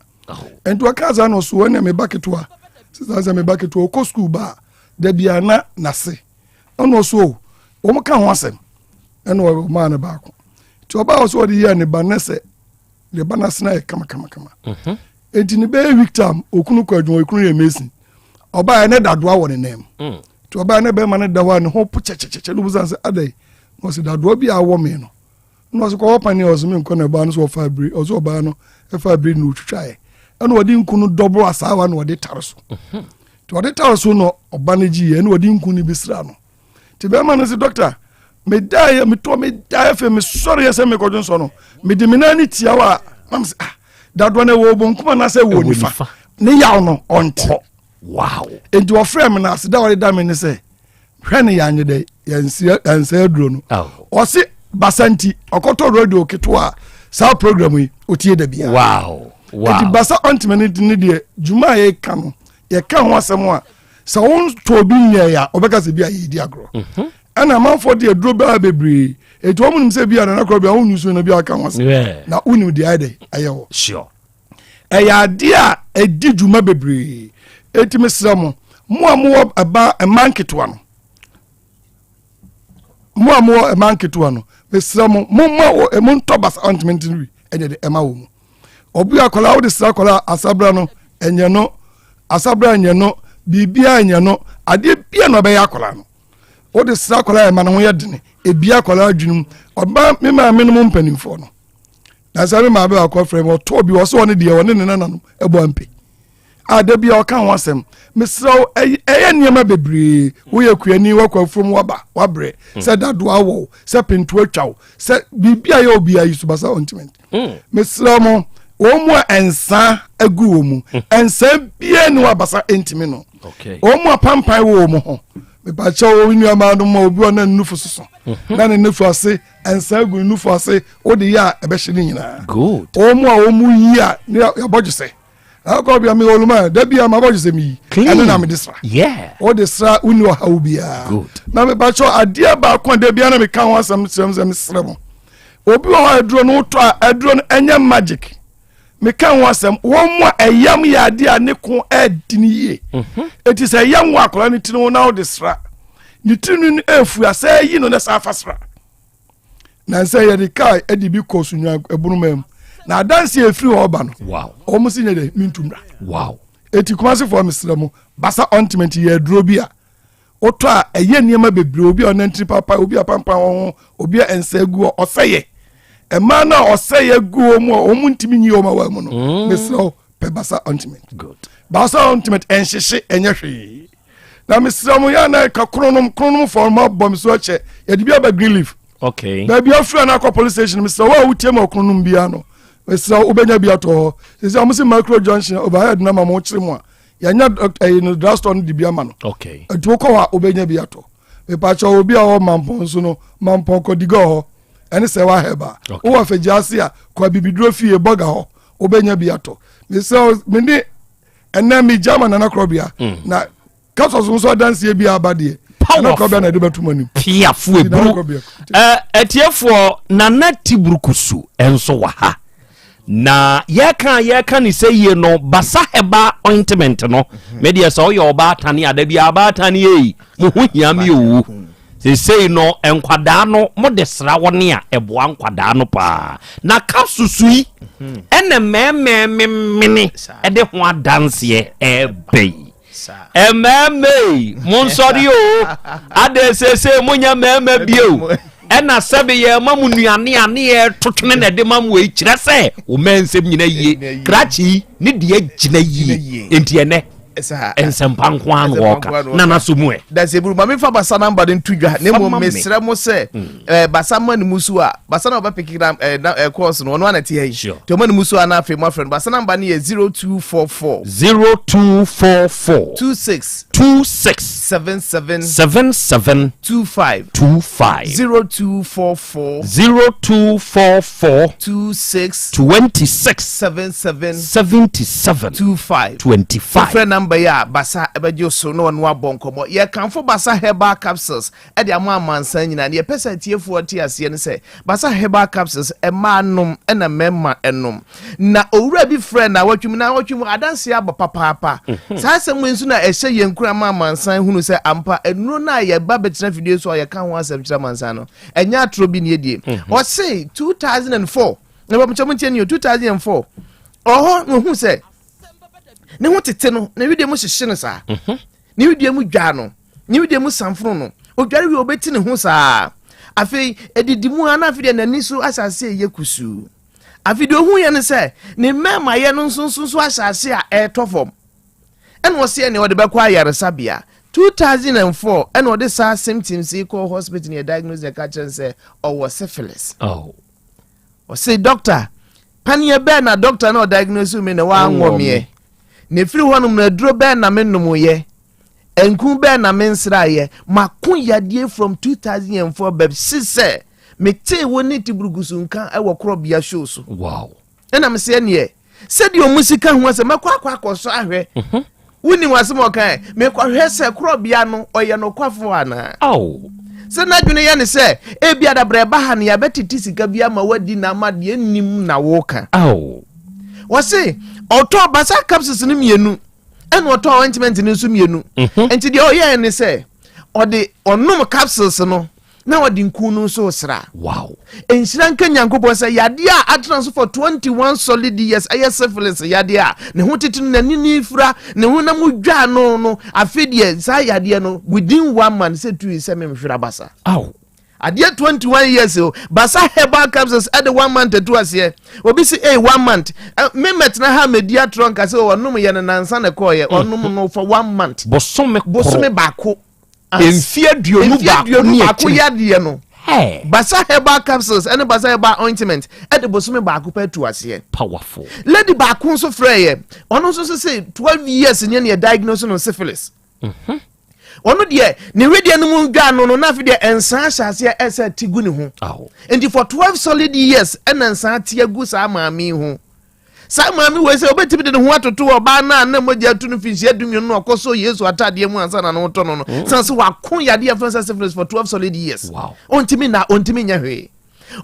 [SPEAKER 1] nti ɔka saa na ɔso ɛna me ba ketewa sisan sɛ me ba ketewa ɔkɔ sukuu ba a dabi a na n'ase ɛna ɔso o wɔn ka ho asɛm ɛna ɔmaa no baako nti ɔbaa ɔso ɔde yɛ ne ba ne sɛ ne ba n'ase na yɛ kamakamakama mhm. nti ne bɛyɛ week time okunu kɔ adwuma okunu yɛ mason ɔbaa yɛ ne dadoa wɔ ne nan mu mm. nti ɔbaa ne bɛrima ne da hɔ a ne ho po kyɛkyɛkyɛkyɛ ne busan sɛ adai na ɔsɛ dadoa bi a awɔ me no na ɔsɛ kɔwɔ pani a ɔsɛ me nkɔ na ɔbaa no so ɔfa abiri ɔsɛ ɔbaa no ɛfa abiri na ɔtwitwaeɛ ɛna ɔde nku no dɔboro asaawa na ɔde tare so mhm. nti ɔde tare so na ɔba no gyiiɛ ɛna ɔde nku no bi sra no nti bɛrima no sɛ dɔkta medaeɛ metɔ medaeɛ fɛ mesɔreɛ sɛ mekɔdwo nsɔ no mede me nan ne tiawa a nam sɛ ah dadoɔ no ɛwɔ bonkum anaasɛ ɛwɔ nifa ne yaw no ɔnte
[SPEAKER 23] wow
[SPEAKER 1] nti ɔfrɛ me no ase da ɔde da me ne sɛ hwɛ ne yɛanyɛ dɛ yɛnsɛ aduro no ɔse basa nti ɔkɔtɔ radio ketewa a saa program yi ɔtie da bia
[SPEAKER 23] wow wow
[SPEAKER 1] nti basa ɔntoma ne deɛ dwuma a yɛka no yɛka ho asɛm a sɛ wontɔ obi nyɛe a ɔbɛka sɛ bi a yɛdi agorɔ mhm. ɛna amanfoɔ de aduro baa bebree ɛti wɔn nim sɛ bi a nana korɔ bi a wonyu so no bi aka ho asɛm na wonim deɛ ayɛ dɛ ayɛ
[SPEAKER 23] hɔ
[SPEAKER 1] ɛyɛ adeɛ a ɛdi dwuma bebree ɛti mesrɛ mo mo a mowɔ ɛba ɛma nketewa no mo a mowɔ ɛma nketewa no mesrɛ mo momma montɔ basa ɔntumi ntene wi ɛnyɛ de ɛma wɔ mu ɔbi akwadaa wode sra akwadaa asabra no. ɛnyɛ no, asabra ɛnyɛ no, biribiara ɛnyɛ no, adeɛ bia na ɔbɛyɛ akwadaa no. Wode sra akwadaa ɛma ne ho yɛ dene, ebi akwadaa adwene mu. Ɔba me maame no mu mpanimfoɔ no. Na sɛ me maame baako afrɛ me, ɔtɔɔ bi, ɔsɛ ɔne deɛ ɔne ne nananom ɛbɔ ampe. A da bi a ɔka ho asɛm. Mesrɛ wo, ɛyɛ nneɛma bebree. Woyɛ kuani, woakɔ afuom, woaba, woabrɛ. Sɛ dadoa wɔ wo, sɛ pinto atwa wo, sɛ biribi a yɛ obi ayi so basa ointment. Mesrɛ mo, wɔn mu a nsa agu wɔn mu, nsa biara ni wɔ abasa ntumi no. Wɔn mu a pampan wɔ wɔn ho. Mepakyɛ wɔn nnuamaa no ma obi wɔ na ne nufu soso, na ne nufu ase nsa agu ne nufu ase, wode yɛ a ɛbɛhyɛ ne nyinaa. Wɔn mu a wɔn mu yi a ne yɛabɔ gye sɛ. Akɔ bia mi oluma da bia ma bɔ sɛ mi ɛno na mede sra. Wode sra wonni ɔhaw biara. Na mepakyɛ adeɛ baako a da bia na meka ho asɛm kyerɛ sɛ mesrɛ mo. Obi wɔ hɔ a aduro no wotɔ a aduro no ɛnyɛ magic. Meka ho asɛm wɔn mu a ɛyam yɛ adeɛ a ne ko ɛdi ne yie. Eti sɛ ɛyam wɔ akwadaa ne tiri ho na wode sra. Ne tiri no efu asɛ yi no na saa fa sra. Na sɛ yɛde kaa ɛde bi kɔ sunwan ɛbunuma mu na adansi efiri hɔ ba no wɔn si nyɛ dɛ mintu mra eti kumasefoɔ mesrɛ mo basa ointment yɛ aduro bi a wotɔ a ɛyɛ nneɛma bebree obi a ɔnantiri papa obi a pampan wɔn ho obi a nsa gu hɔ ɔsɛyɛ mmaa no a ɔsɛyɛ gu wɔn mu a wɔn ntumi nyi wɔn awa mu no mesrɛ wo pɛ basa ointment basa ointment ɛnhyehye ɛnyɛ hwee. Na mesrɛ mo yɛ na ɛka kronom kronom fɔ mo abɔ me so akyɛ yɛde bi aba green leaf.
[SPEAKER 23] Okay.
[SPEAKER 1] Baabi afiri ana akɔ police station mesrɛ wo a wotie ma ɔkronom biara no mesrɛ wo wobɛnya bi atɔ hɔ sɛ sɛ ɔmo se macro junction overhead na ma mo kyere mu a yɛanya ɛyi no drugstore no de bi ama no.
[SPEAKER 23] Okay.
[SPEAKER 1] Nti wokɔ hɔ a wobɛnya bi atɔ. Mepakyɛ obi a ɔwɔ mampɔn so no mampɔn kɔ diga hɔ ɛne sɛ wa hɛba.
[SPEAKER 23] Okay.
[SPEAKER 1] Wowɔ afɛgye ase a kɔ abibiduro fie bɔga hɔ wobɛnya bi atɔ. Mesrɛ wo mene ɛnɛ mi gya ma nana korɔbea mm. na kasɔs nso adanseɛ bi aba deɛ nana korɔbea na ɛde bɛto mu anim.
[SPEAKER 23] piafo eburu ɛtiefoɔ nana tiburukusu nso wɔ ha na yɛka yɛka ne sɛ yie no basa hɛba ointment no mhm. me deɛ sɛ ɔyɛ ɔbaatan ada bi abaatan yei mo ho hia mi owu Seesei no, nkwadaa no, mode sra wɔn a, ɛboa nkwadaa no paa. Na capsules yi, ɛna mmarima memene de ho adanseɛ ɛreba yi. Mmarima yi, monsɔre o. Adɛn seesei monyɛ mmarima bio. Ɛna sɛbe yɛma mo nnuane a ne yɛtotwene na ɛde ma mo yi kyerɛ sɛ wo mma nsɛm nyina yie. Krakye yi, ne deɛ gyina yie. Enti ɛnɛ, nsɛmpa nko ara na wɔka na n'aso mu ɛ.
[SPEAKER 7] Daseburu ma mefa basa namba no nto dwa na mmom mesrɛ mo sɛ mm. eh, basa ma ne mu so a basa na ɔbɛpeke na eh, na eh, course no ɔno ana te ha yi nti ɔma ne mu so a na afei moafrɛ no basa namba no yɛ 0244
[SPEAKER 23] 0244
[SPEAKER 7] 26
[SPEAKER 23] 26
[SPEAKER 7] 77
[SPEAKER 23] 77
[SPEAKER 7] 25
[SPEAKER 23] 25
[SPEAKER 7] 0244
[SPEAKER 23] 0244
[SPEAKER 7] 26
[SPEAKER 23] 26
[SPEAKER 7] 77
[SPEAKER 23] 77
[SPEAKER 7] 25
[SPEAKER 23] 25.
[SPEAKER 7] Wofrɛ number yi a, Basa bɛgye wo so na ɔne wo abɔ nkɔmmɔ. Yɛkamfo Basa Herbal Capsules de ama amansan nyinaa. Nea yɛpɛ sɛ atiefoɔ te aseɛ ne sɛ, Basa Herbal Capsules, mmaa nom na mmarima nom. Na owura bi frɛɛ naawɔtwe mu, naawɔtwe mu adanseɛ aba papaapa. Mhm. Saa asɛm wei nso na ɛhyɛ yɛn nkuran ma amansan hunu sɛ ampa nnuro no a yɛba bɛtena fidie so a yɛka ho asɛm kyerɛ amansan no, ɛnyɛ atorɔ bi ne yɛdie. Mhm. Ɔse 2004 na bɛmkyɛ mo nkyɛn ni o 2004 ɔhɔ na ohun sɛ ne ho tete no na wedeɛ mu hyehye no saa mhm. ne wedeɛ mu dwaa no ne wedeɛ mu sanfono no odware wie obɛti ne ho saa afei edidi mu a na afei deɛ n'ani so ahyɛ ase ɛyɛ kusuu afei deɛ ohun yɛ no sɛ ne mmɛɛmayɛ no nso nso nso ahyɛ ase a ɛretɔ fam ɛna ɔsi ɛna ɔde bɛkɔ ayaresabea 2004 ɛna ɔde saa symptoms yi kɔɔ hospital ne yɛ diagnose yɛ ka kyerɛ no sɛ ɔwɔ syphilis.
[SPEAKER 23] Oh.
[SPEAKER 7] Ɔse doctor, paneɛ bɛɛ na doctor na ɔdiagnose me na wanwɔ meɛ? Na ɛfiri hɔnom no aduro bɛɛ na me nomyɛ? Nku bɛɛ na me nsraeɛ? Mako yadeɛ from 2004 bɛsi sɛ metee wo ne Tiburugusu nka wɔ Korɔbea show so.
[SPEAKER 23] Wow.
[SPEAKER 7] Ɛna mese ɛneɛ sɛdeɛ ɔmo si ka ho asɛm mɛkɔ akɔ akɔsɔ ahwɛ. Mhm. Wonim asɛm a ɔkae? Mekɔhwɛ sɛ korɔbea no ɔyɛ nokwafo anaa. Sɛ n'adwene yɛ ne sɛ ebi adabrɛ ɛba ha no yɛabɛtete sika bi ama wadi na ama deɛ nnim na woka. Wɔse ɔtɔɔ basa capsules no mmienu ɛna ɔtɔɔ ointment no nso mmienu. Mhm. Nti deɛ ɔyɛɛ ne sɛ ɔde ɔnom capsules no. na ɔde nku no nso resra.
[SPEAKER 23] Wow.
[SPEAKER 7] Nhyira nka Nyankopɔn sɛ yadeɛ a atena so for 21 solid years ɛyɛ syphilis yadeɛ a ne ho tete no n'ani ne fira ne ho nam dwa no no afe deɛ saa yadeɛ no within one month sɛ tui sɛ memhwere abasa.
[SPEAKER 23] Aw.
[SPEAKER 7] Adeɛ 21 years o basa herbal capsules ɛde one month atu aseɛ obi si ee one month me mɛtena ha mɛdi atorɔ nka sɛ ɔnom yɛ no nansa na ɛkɔɔyɛ ɔnom no for one month.
[SPEAKER 23] Bosome koro.
[SPEAKER 7] Bosome baako.
[SPEAKER 23] Mfie 21 ne
[SPEAKER 7] baako yadeɛ no. Basa herbal capsules ɛne basa herbal ointment ɛde bosome baako pɛ atu aseɛ.
[SPEAKER 23] Powerful.
[SPEAKER 7] Lady baako nso frɛ yɛ ɔno nso so se 12 years nyɛ ne yɛ diagnose no syphilis. Ɔno deɛ ne wedeɛ no mu dwa no no na afei deɛ nsaa hyɛ aseɛ ɛsɛ ti gu ne ho. Nti for 12 solid years ɛna nsaa ti agu saa maame yi ho. Saa maame wei sɛ obetumi de ne ho atoto ɔbaa no a na mogya atu no mfinhyia 12 no ɔkɔ so Yesu ataadeɛ mu ansa na ne ho tɔ no no. San sɛ wako yadeɛ fɛn sɛ syphilis for 12 solid years. Ɔntumi na ɔntumi nyɛ hwee.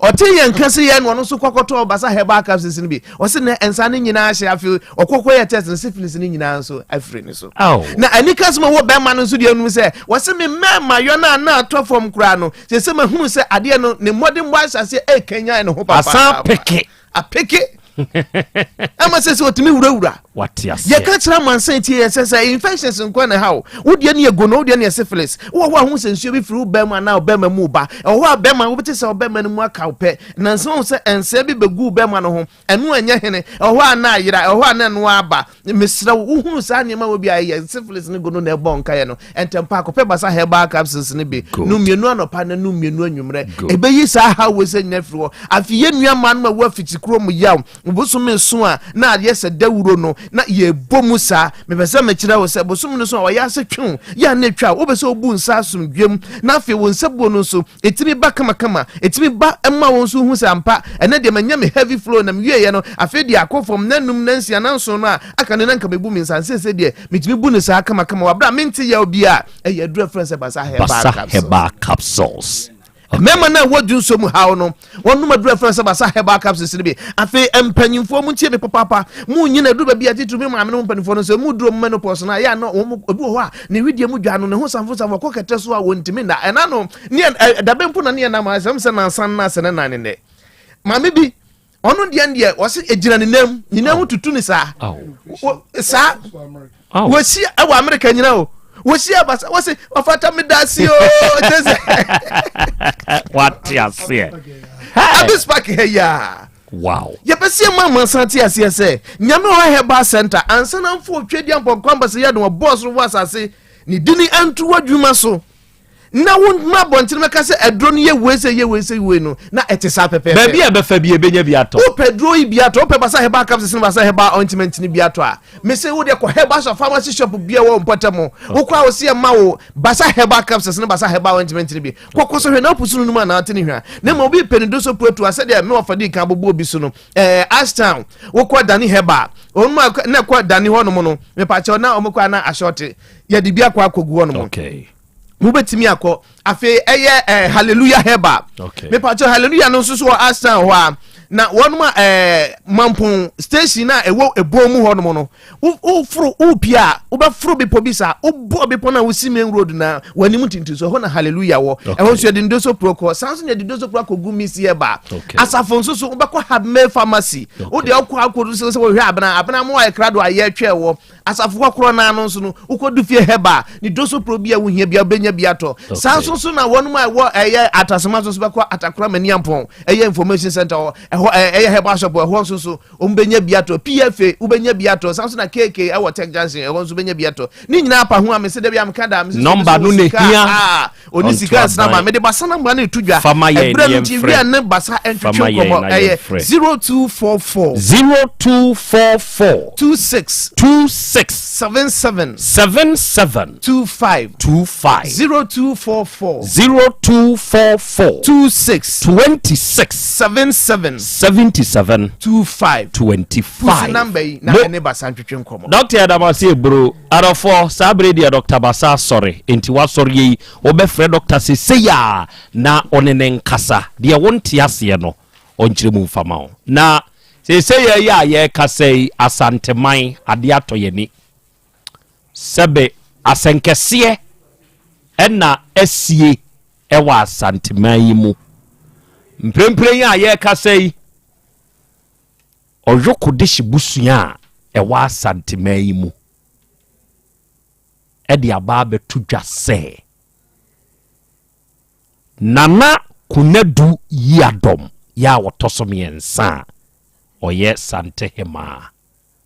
[SPEAKER 7] Ɔte yɛn nka se yɛn no ɔno nso kɔkɔtɔ ɔbasa herbal capsules no bi. Ɔse na nsa no nyinaa hyɛ afei ɔkɔkɔ yɛ test no syphilis no nyinaa nso afiri ne so. Na anika sɛ wɔ bɛrima no nso deɛ num sɛ wɔse me mmarima yɔ no a na atɔ fam koraa no sɛ sɛ mahunu sɛ adeɛ no ne mmɔdenbɔ ahyɛ aseɛ ɛrekanyan ne ho papaapa.
[SPEAKER 23] Asan peke.
[SPEAKER 7] Apeke. Ama sɛ sɛ ɔtumi wurawura.
[SPEAKER 23] Wate aseɛ.
[SPEAKER 7] Yɛka kyerɛ amansan tie yɛ sɛ sɛ infections nko na ɛha wo. Wo deɛ no yɛ gono, wo deɛ no yɛ syphilis. Wowɔ hɔ a ho sɛ nsuo bi firi wo bɛrima anaa ɔbɛrima mu ba. Ɛwɔ hɔ a bɛrima wobɛte sɛ ɔbɛrima no mu aka wo pɛ. Nansa wo sɛ nsɛɛ bi bɛgu wo bɛrima no ho. Ɛno ɛnyɛ hene. Ɛwɔ hɔ a na ayera, ɛwɔ hɔ a na ɛno aba. Mesrɛ wo, wohunu saa nneɛma wɔ bi a ɛyɛ syphilis ne gono na ɛbɔ nkaeɛ no, ntɛmpa akɔpɛ basa herbal capsules no bi. Nom mmienu anɔpa na nom mmienu anwummerɛ. Ɛbɛyi saa haw wei sɛ nyina firi hɔ. Afei yɛn nua mmaa no ma wɔ afikyikuro mu yaw. Bosome so a na adeɛ sɛ dawuro no na yɛbɔ mu saa. Mepɛ sɛ mekyerɛ wo sɛ bosome no so a ɔyɛ ase twe wo, yɛ a na ɛtwa wo. Wopɛ sɛ wobu nsa asomdwoeɛ mu na afei wo nsa buo no nso Ɛtumi ba kamakama, ɛtumi ba ma wo nso hu sɛ ampa, ɛnɛ deɛ manya me heavy flow na mewieɛ no, afei deɛ akɔ fam, nnanum, nnansia, nnanson no a aka no na nka mebu me nsa, seesei deɛ metumi bu no saa kamakama wɔ berɛ a mente yaw biara. Ɛyɛ aduru a ɛfrɛ no sɛ Basa Herbal
[SPEAKER 23] Basa
[SPEAKER 7] Capsules.
[SPEAKER 23] Herbal Capsules.
[SPEAKER 7] Mmarima no a ɛwɔ dwonsɔ mu haw no, wɔnom aduru a ɛfrɛ no sɛ Basa Herbal Capsules no bi. Afei mpanyimfoɔ, montie me papaapa, monyin aduru baabi a titiriw me maame no mpanimfoɔ no sɛ muduru menopause no a, ɛyɛ a na wɔn obi wɔ hɔ a ne wedeɛ mu dwa no ne ho samfo samfo ɔkɔ kɛtɛ so a wɔntumi nna ɛna no ne dabe mpo na ne yɛ nam asɛm sɛ nansa nna sɛ ne nan ne nnɛ maame bi ɔno deɛ deɛ wɔsi egyina ne nam ne nam tutu ne saa saa wɔsi ɛwɔ Amerika nyina o wɔsi abasa wɔsi ɔfata mi da si o kyɛ sɛ.
[SPEAKER 23] wate aseɛ.
[SPEAKER 7] Abis park ha yi a.
[SPEAKER 23] Wow.
[SPEAKER 7] Yɛpɛ sɛ yɛma amansan te aseɛ sɛ Nyame Ɔha Herbal Centre ansa na mfo otwedeɛ mpɔnkɔ ambasɛ yɛ adom ɔbɔɔ soro wɔ asase ne dini anto w'adwuma so na wo ma abɔntene bɛka sɛ aduro no yɛ wei sɛ yɛ wei sɛ wei no na ɛte saa pɛpɛɛpɛ.
[SPEAKER 23] Baabi a ɛbɛfa bi ɛbɛnya bi atɔ.
[SPEAKER 7] Wopɛ duro yi bi atɔ, wopɛ Basa Herbal Capsules ne Basa Herbal Ointment no bi atɔ a, mese wo deɛ kɔ herbal shop, pharmacy shop bi a ɛwɔ wo mpɔtam. Wokɔ a wɔsi ɛma wo Basa Herbal Capsules ne Basa Herbal Ointment no bi. Kɔkɔ so hwɛ na wopusu no num anaa te ne hwa. Na mmom obi pɛ ne do so puatu a sɛdeɛ me wɔfa dii kan bobɔ obi so no, ɛɛ Ashtown, wokɔ Dani Herbal, wɔn mu a na ɛkɔ Dani hɔnom no, mepakyɛw na wɔn kɔ a na ahyɔte, yɛde bi akɔ akɔgu hɔnom.
[SPEAKER 23] Okay.
[SPEAKER 7] Mobɛtumi akɔ. Afei ɛyɛ ɛɛ Hallelujah Herbal.
[SPEAKER 23] Okay.
[SPEAKER 7] Mepakyɛw Hallelujah no nso so wɔ Ashtown hɔ a, na wɔn a ɛɛ Mampong station a ɛwɔ ebon mu hɔnom no, woforo wopie a wobɛforo bepɔ bi saa wobɔ bepɔ no a wosi main road na w'anim ntintin so ɛhɔ na hallelujah wɔ ɛhɔ nso yɛde ndoso pro kɔ saa nso na yɛde ndoso pro akɔgu misi ɛba asafo nso so wobɛkɔ habmay pharmacy wode ɔkɔ akɔdu sɛ sɛ wɔhwɛ abena abena mo ayɛ krado a yɛtwɛ wɔ asafo hɔ korɔ naa no nso no wokɔdu fie hɛba ne doso pro bi a wohia bi a wobɛnya bi atɔ saa nso so na wɔnom a ɛwɔ ɛyɛ atasoma nso so bɛkɔ atakora maniampɔn ɛyɛ information center hɔ ɛhɔ ɛyɛ herbal shop ɛhɔ nso so Wɔn bɛnya bi atɔ. PFA, wobɛnya bi atɔ. San so na KK ɛwɔ Tech Junction, ɛhɔ nso bɛnya bi atɔ. Ne nyinaa pa ho a mese da bi a meka da, mese sɛ
[SPEAKER 23] Nɔmba
[SPEAKER 7] obi
[SPEAKER 23] no
[SPEAKER 7] so wɔ
[SPEAKER 23] na
[SPEAKER 7] sika
[SPEAKER 23] ehia.
[SPEAKER 7] a, ɔni
[SPEAKER 23] Ɔnto
[SPEAKER 7] sika nsena ma
[SPEAKER 23] aban.
[SPEAKER 7] mede basa namba no reto dwa.
[SPEAKER 23] Fa ma yɛn
[SPEAKER 7] Ɛberɛ
[SPEAKER 23] na
[SPEAKER 7] no nti
[SPEAKER 23] yɛmfrɛ.
[SPEAKER 7] wia ne basa
[SPEAKER 23] Fa
[SPEAKER 7] ntwetwe
[SPEAKER 23] ma yɛn
[SPEAKER 7] nkɔmmɔ.
[SPEAKER 23] na
[SPEAKER 7] Ɛyɛ
[SPEAKER 23] yɛmfrɛ.
[SPEAKER 7] 0244.
[SPEAKER 23] 0244.
[SPEAKER 7] 26.
[SPEAKER 23] 26.
[SPEAKER 7] 77.
[SPEAKER 23] 77.
[SPEAKER 7] 25.
[SPEAKER 23] 25.
[SPEAKER 7] 0244.
[SPEAKER 23] 0244.
[SPEAKER 7] 26.
[SPEAKER 23] 26.
[SPEAKER 7] 77.
[SPEAKER 23] 77.
[SPEAKER 7] 25.
[SPEAKER 23] 25.
[SPEAKER 7] Pusu namba yi na
[SPEAKER 23] Mo-
[SPEAKER 7] ɛne basa ntwetwe nkɔmmɔ.
[SPEAKER 23] Dɔkta yɛda mo ase eburo. Adɔfoɔ, saa bere deɛ Dɔkta Basa asɔre, enti wasɔre yi, wobɛfrɛ dɔkta sesei a na ɔne ne nkasa. Deɛ wonte aseɛ no, ɔnkyerɛ mu mfa ma wo. Na seesei yi a yɛrekasa yi, Asanteman, adeɛ atɔ yɛn ani. Sɛbe asɛnkɛseɛ ɛna asie. wɔ Asanteman yi mu. Mprempren yi a yɛrekasa yi, Ɔyoko Dehye busua a ɛwɔ Asanteman yi mu de aba abɛto dwa sɛ Nana Konadu Yiadom yɛ a ɔtɔ so mmiɛnsa a ɔyɛ Santehemaa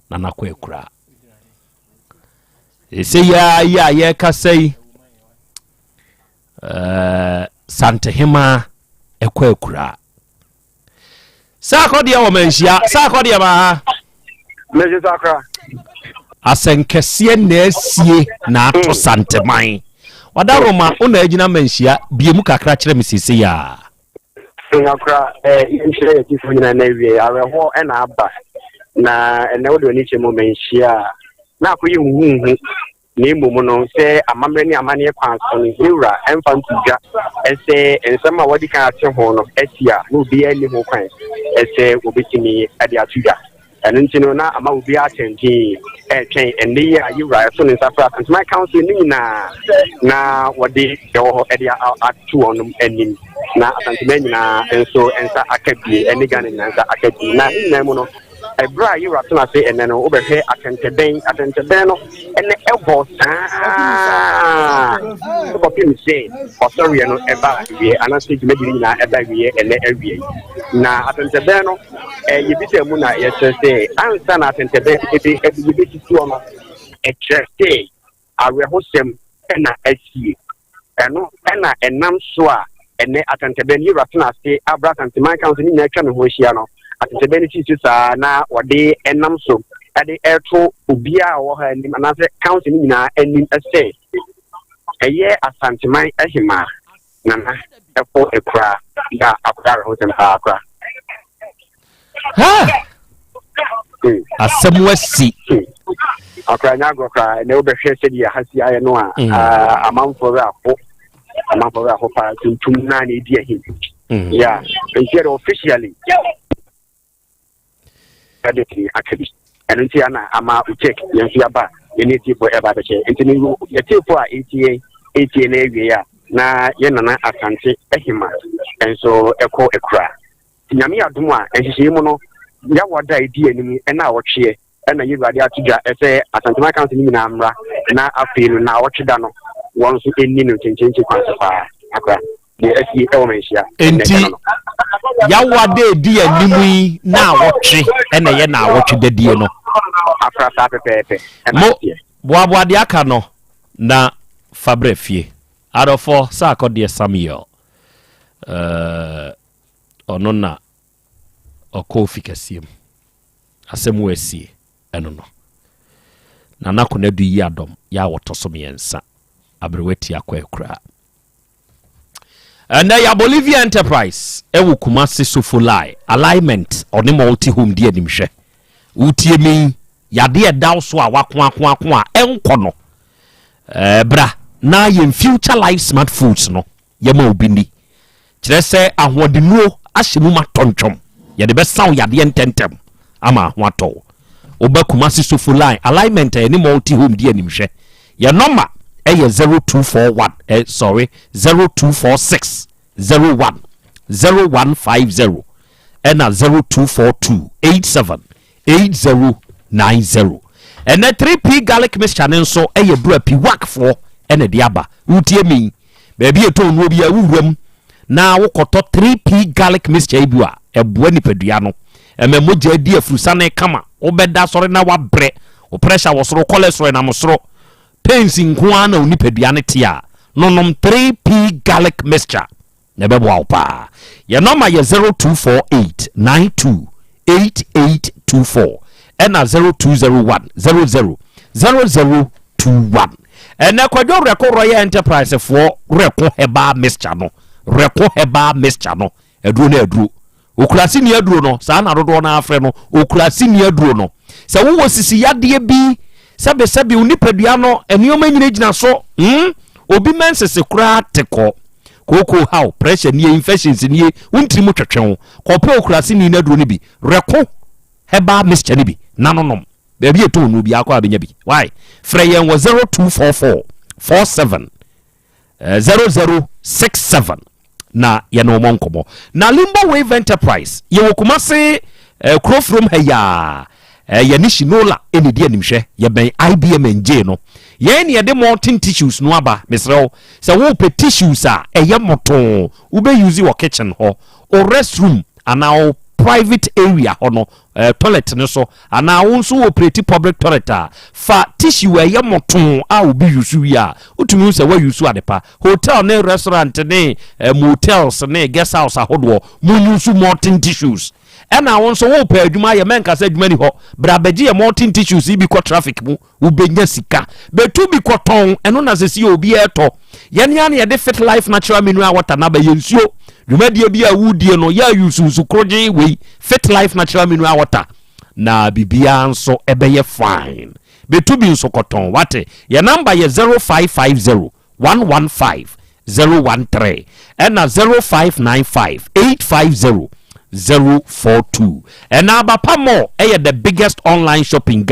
[SPEAKER 23] Nana Kwakura. Ɛsɛ yi ara yi a yɛrekasa yi, eh, Santehemaa ɛkɔ akura. Sɛ akɔdeɛ wɔ manhyia, sɛ akɔdeɛ ma ha.
[SPEAKER 4] Mɛgye sakra.
[SPEAKER 23] Asɛnkɛseɛ na asie na ato hmm. Santeman. Wada Roma, wo na agyina manhyia, bie mu kakra kyerɛ me seesei a.
[SPEAKER 4] Nkakra, eh, yɛnkyerɛ yɛn tifo nyinaa na awie awerɛhoɔ ɛna aba na ɛnɛ wode w'ani kyɛ mu manhyia a na akɔyɛ huhuhu na mmom no sɛ amammerɛ ne amanneɛ kwan so no yɛwura ɛmfa nto dwa sɛ nsɛm a wɔde kan ate ho no asi a na obiara nni ho kwan sɛ wɔbɛtumi de ato dwa. Ɛno nti no, na ama obiara atɛn dinn retwɛn ɛnnɛ yi a Yewura ɛto ne nsa frɛ Asanteman Council no nyinaa na wɔde deɛ ɛwɔ hɔ de ato wɔn anim na Asanteman nyinaa nso nsa aka bie ɛne Ghana nyinaa nsa aka bie. Na ne nyinaa mu no, ɛberɛ a Yewura tena ase ɛnnɛ no, wobɛhwɛ atɛntɛbɛn, atɛntɛbɛn no ɛnɛ ɛbɔ saa kɔpem sɛ ɔsɔreɛ no ɛba awie anaasɛ dwumadie no nyinaa ɛba awie ɛnɛ awie. Na atɛntɛbɛn no Yɛbisaa mu na yɛkyerɛ sɛ ansa na atɛntɛbɛn ebe yɛbɛsi soɔ no, ɛkyerɛ sɛ awerɛhosɛm na asie. Ɛno na ɛnam so a ɛnɛ atɛntɛbɛn no yɛwura tena ase abra Asanteman Council no nyinaa atwa ne ho ahyia no, atɛntɛbɛn no sii so saa na wɔde ɛnam so de ɛreto obiara a ɔwɔ ha anim anaasɛ council no nyinaa anim sɛ ɛyɛ Asanteman ahemaa. Nana ɛkɔ ekura da akora awerɛhosɛm paa akora.
[SPEAKER 23] Asɛm asi.
[SPEAKER 4] Akora nyɛ agorɔ koraa ɛnɛ wobɛhwɛ sɛdeɛ ha si ayɛ no a mm. amanfoɔ werɛ aho amanfoɔ werɛ aho paa tuntum naa na ɛdi ahim. Mm. Yeah, nti yɛde officially ɛde tumi aka bi ɛno nti ana ama utek yɛn nso yɛaba yɛne atiefoɔ ɛba abɛkyɛ nti no yɛtiefoɔ a ɛtie ɛtie na awie a na yɛn nana asante ahima nso ɛkɔ akura nyame adom a nhyehyɛe mu no yɛawɔ da a ɛdi anim ɛna a wɔtweɛ ɛna yɛwurade ato dwa ɛsɛ asantema council no nyinaa mmra na afei no na wɔtwe da no wɔn nso ɛnni no nkyenkyenkye kwan so paa akora deɛ asie ɛwɔ manhyia.
[SPEAKER 23] Enti yawa da edi anim yi naawɔtwe ɛna ɛyɛ naawɔtwe dadie no.
[SPEAKER 4] Afra saa pɛpɛɛpɛ ɛna
[SPEAKER 23] Mo boaboa deɛ aka no na fa brɛ fie. Adɔfoɔ sɛ akɔdeɛ Samuel eh, ɔno na ɔkɔɔ fi kɛseɛ mu. Asɛm wɔ asie ɛno no. Nana Konadu yi adɔm yɛ a wɔtɔ so mmiɛnsa. Aberewa ti akɔ akuraa. Ɛnɛ ya Bolivia Enterprise ɛwɔ Kumasi Sofolai alignment ɔne multi home di animhwɛ. Wotie me yi, yadeɛ ɛda wo so a wakoakoako a ɛnkɔ no. Ɛɛ bra na yɛn future life smart foods no yɛma obi ni. Kyerɛ sɛ ahoɔdennuo ahyɛ mu ma tɔntwɔm. Yɛde bɛsa wo yadeɛ ntɛntɛm ama ho atɔ wo. Woba Kumasi Sofo line alignment a yɛne Multi Home di animhwɛ. Yɛn nɔma yɛ 0241 eh, sorry 0246 01 0150 ɛna 0242 87 8090. Ɛnɛ 3P garlic mixture no nso yɛ duro a Piwakfoɔ na ɛde aba. Wotie me yi, baabi a ɛtɔn nnuro biara wowura mu na wokɔtɔ 3P garlic mixture yi bi a, ɛboa nipadua no. Ɛma mogya di afurusane kama. Wobɛda sɔre na wabrɛ. Wo pressure wɔ soro, cholesterol nam soro. Pains nko ara na wo nipadua no te a, nonom 3P garlic mixture. Na ɛbɛboa wo paa. Yɛn nɔma yɛ 0248 92 8824 ɛna 0201 00 0021. Ɛnɛ Kwadwo Werɛko Royal Enterprise foɔ Werɛko Herbal Mixture no, Werɛko Herbal Mixture no, aduro no aduro. Okurase ni aduro no, saa na dodoɔ no ara frɛ no, okurase ni aduro no. Sɛ wowɔ sisi yadeɛ bi, sɛbesɛbe wo nipadua no, nneɛma nyinagyina so, hmm, obi mɛnsese koraa te kɔ. Kooko haw, pressure nie, infections nie, wo ntiri mu twetwe wo. Kɔpɛ okurase ni no aduro no bi, rɛko herbal mixture no bi, na no nom. Baabi a ɛtɔn nnuro biara kɔ a bɛnya bi. Why? Frɛ yɛn wɔ 0244 47 00. 67 na yɛne wɔn nkɔmmɔ. Na Limbo Wave Enterprise, yɛwɔ Kumase kuro furom ha yaa. Yɛne Shinola ɛne di animhwɛ, yɛbɛn IBM NJ no. Yɛn ne yɛde molten tissues no aba. Mesrɛ wo, sɛ wopɛ tissues a ɛyɛ mɔtoo wobɛuse wɔ kitchen hɔ o, restroom anaa o private area hɔ no, toilet no so, anaa wo nso operate public toilet a, fa tissue a ɛyɛ mɔtoo a obi use wie a wotumi hu sɛ woause adepa. Hotel ne restaurant ne motels ne guest house ahodoɔ mo use molten tissues. Ɛna wo nso wopɛ adwuma ayɛ, mɛnka sɛ adwuma ni hɔ, bra bɛgye yɛ molten tissues yi bi kɔ traffic mu, wobɛnya sika bɛtu bi kɔtɔn. Ɛno na sɛ si obi ɛtɔ. Yɛne a ne yɛde Fit Life Natural Mineral Water na bɛyɛ nsuo dwumadie bi a wodie no, yɛ ayusu nsu korogye wei, Fit Life Natural Mineral Water, na biribiara nso ɛbɛyɛ fine. Bɛtu bi nso kɔtɔn, wate? Yɛ number yɛ 0550 115 013 ɛna 0595 850 042. Ɛna Abapa Mall ɛyɛ the biggest online shopping.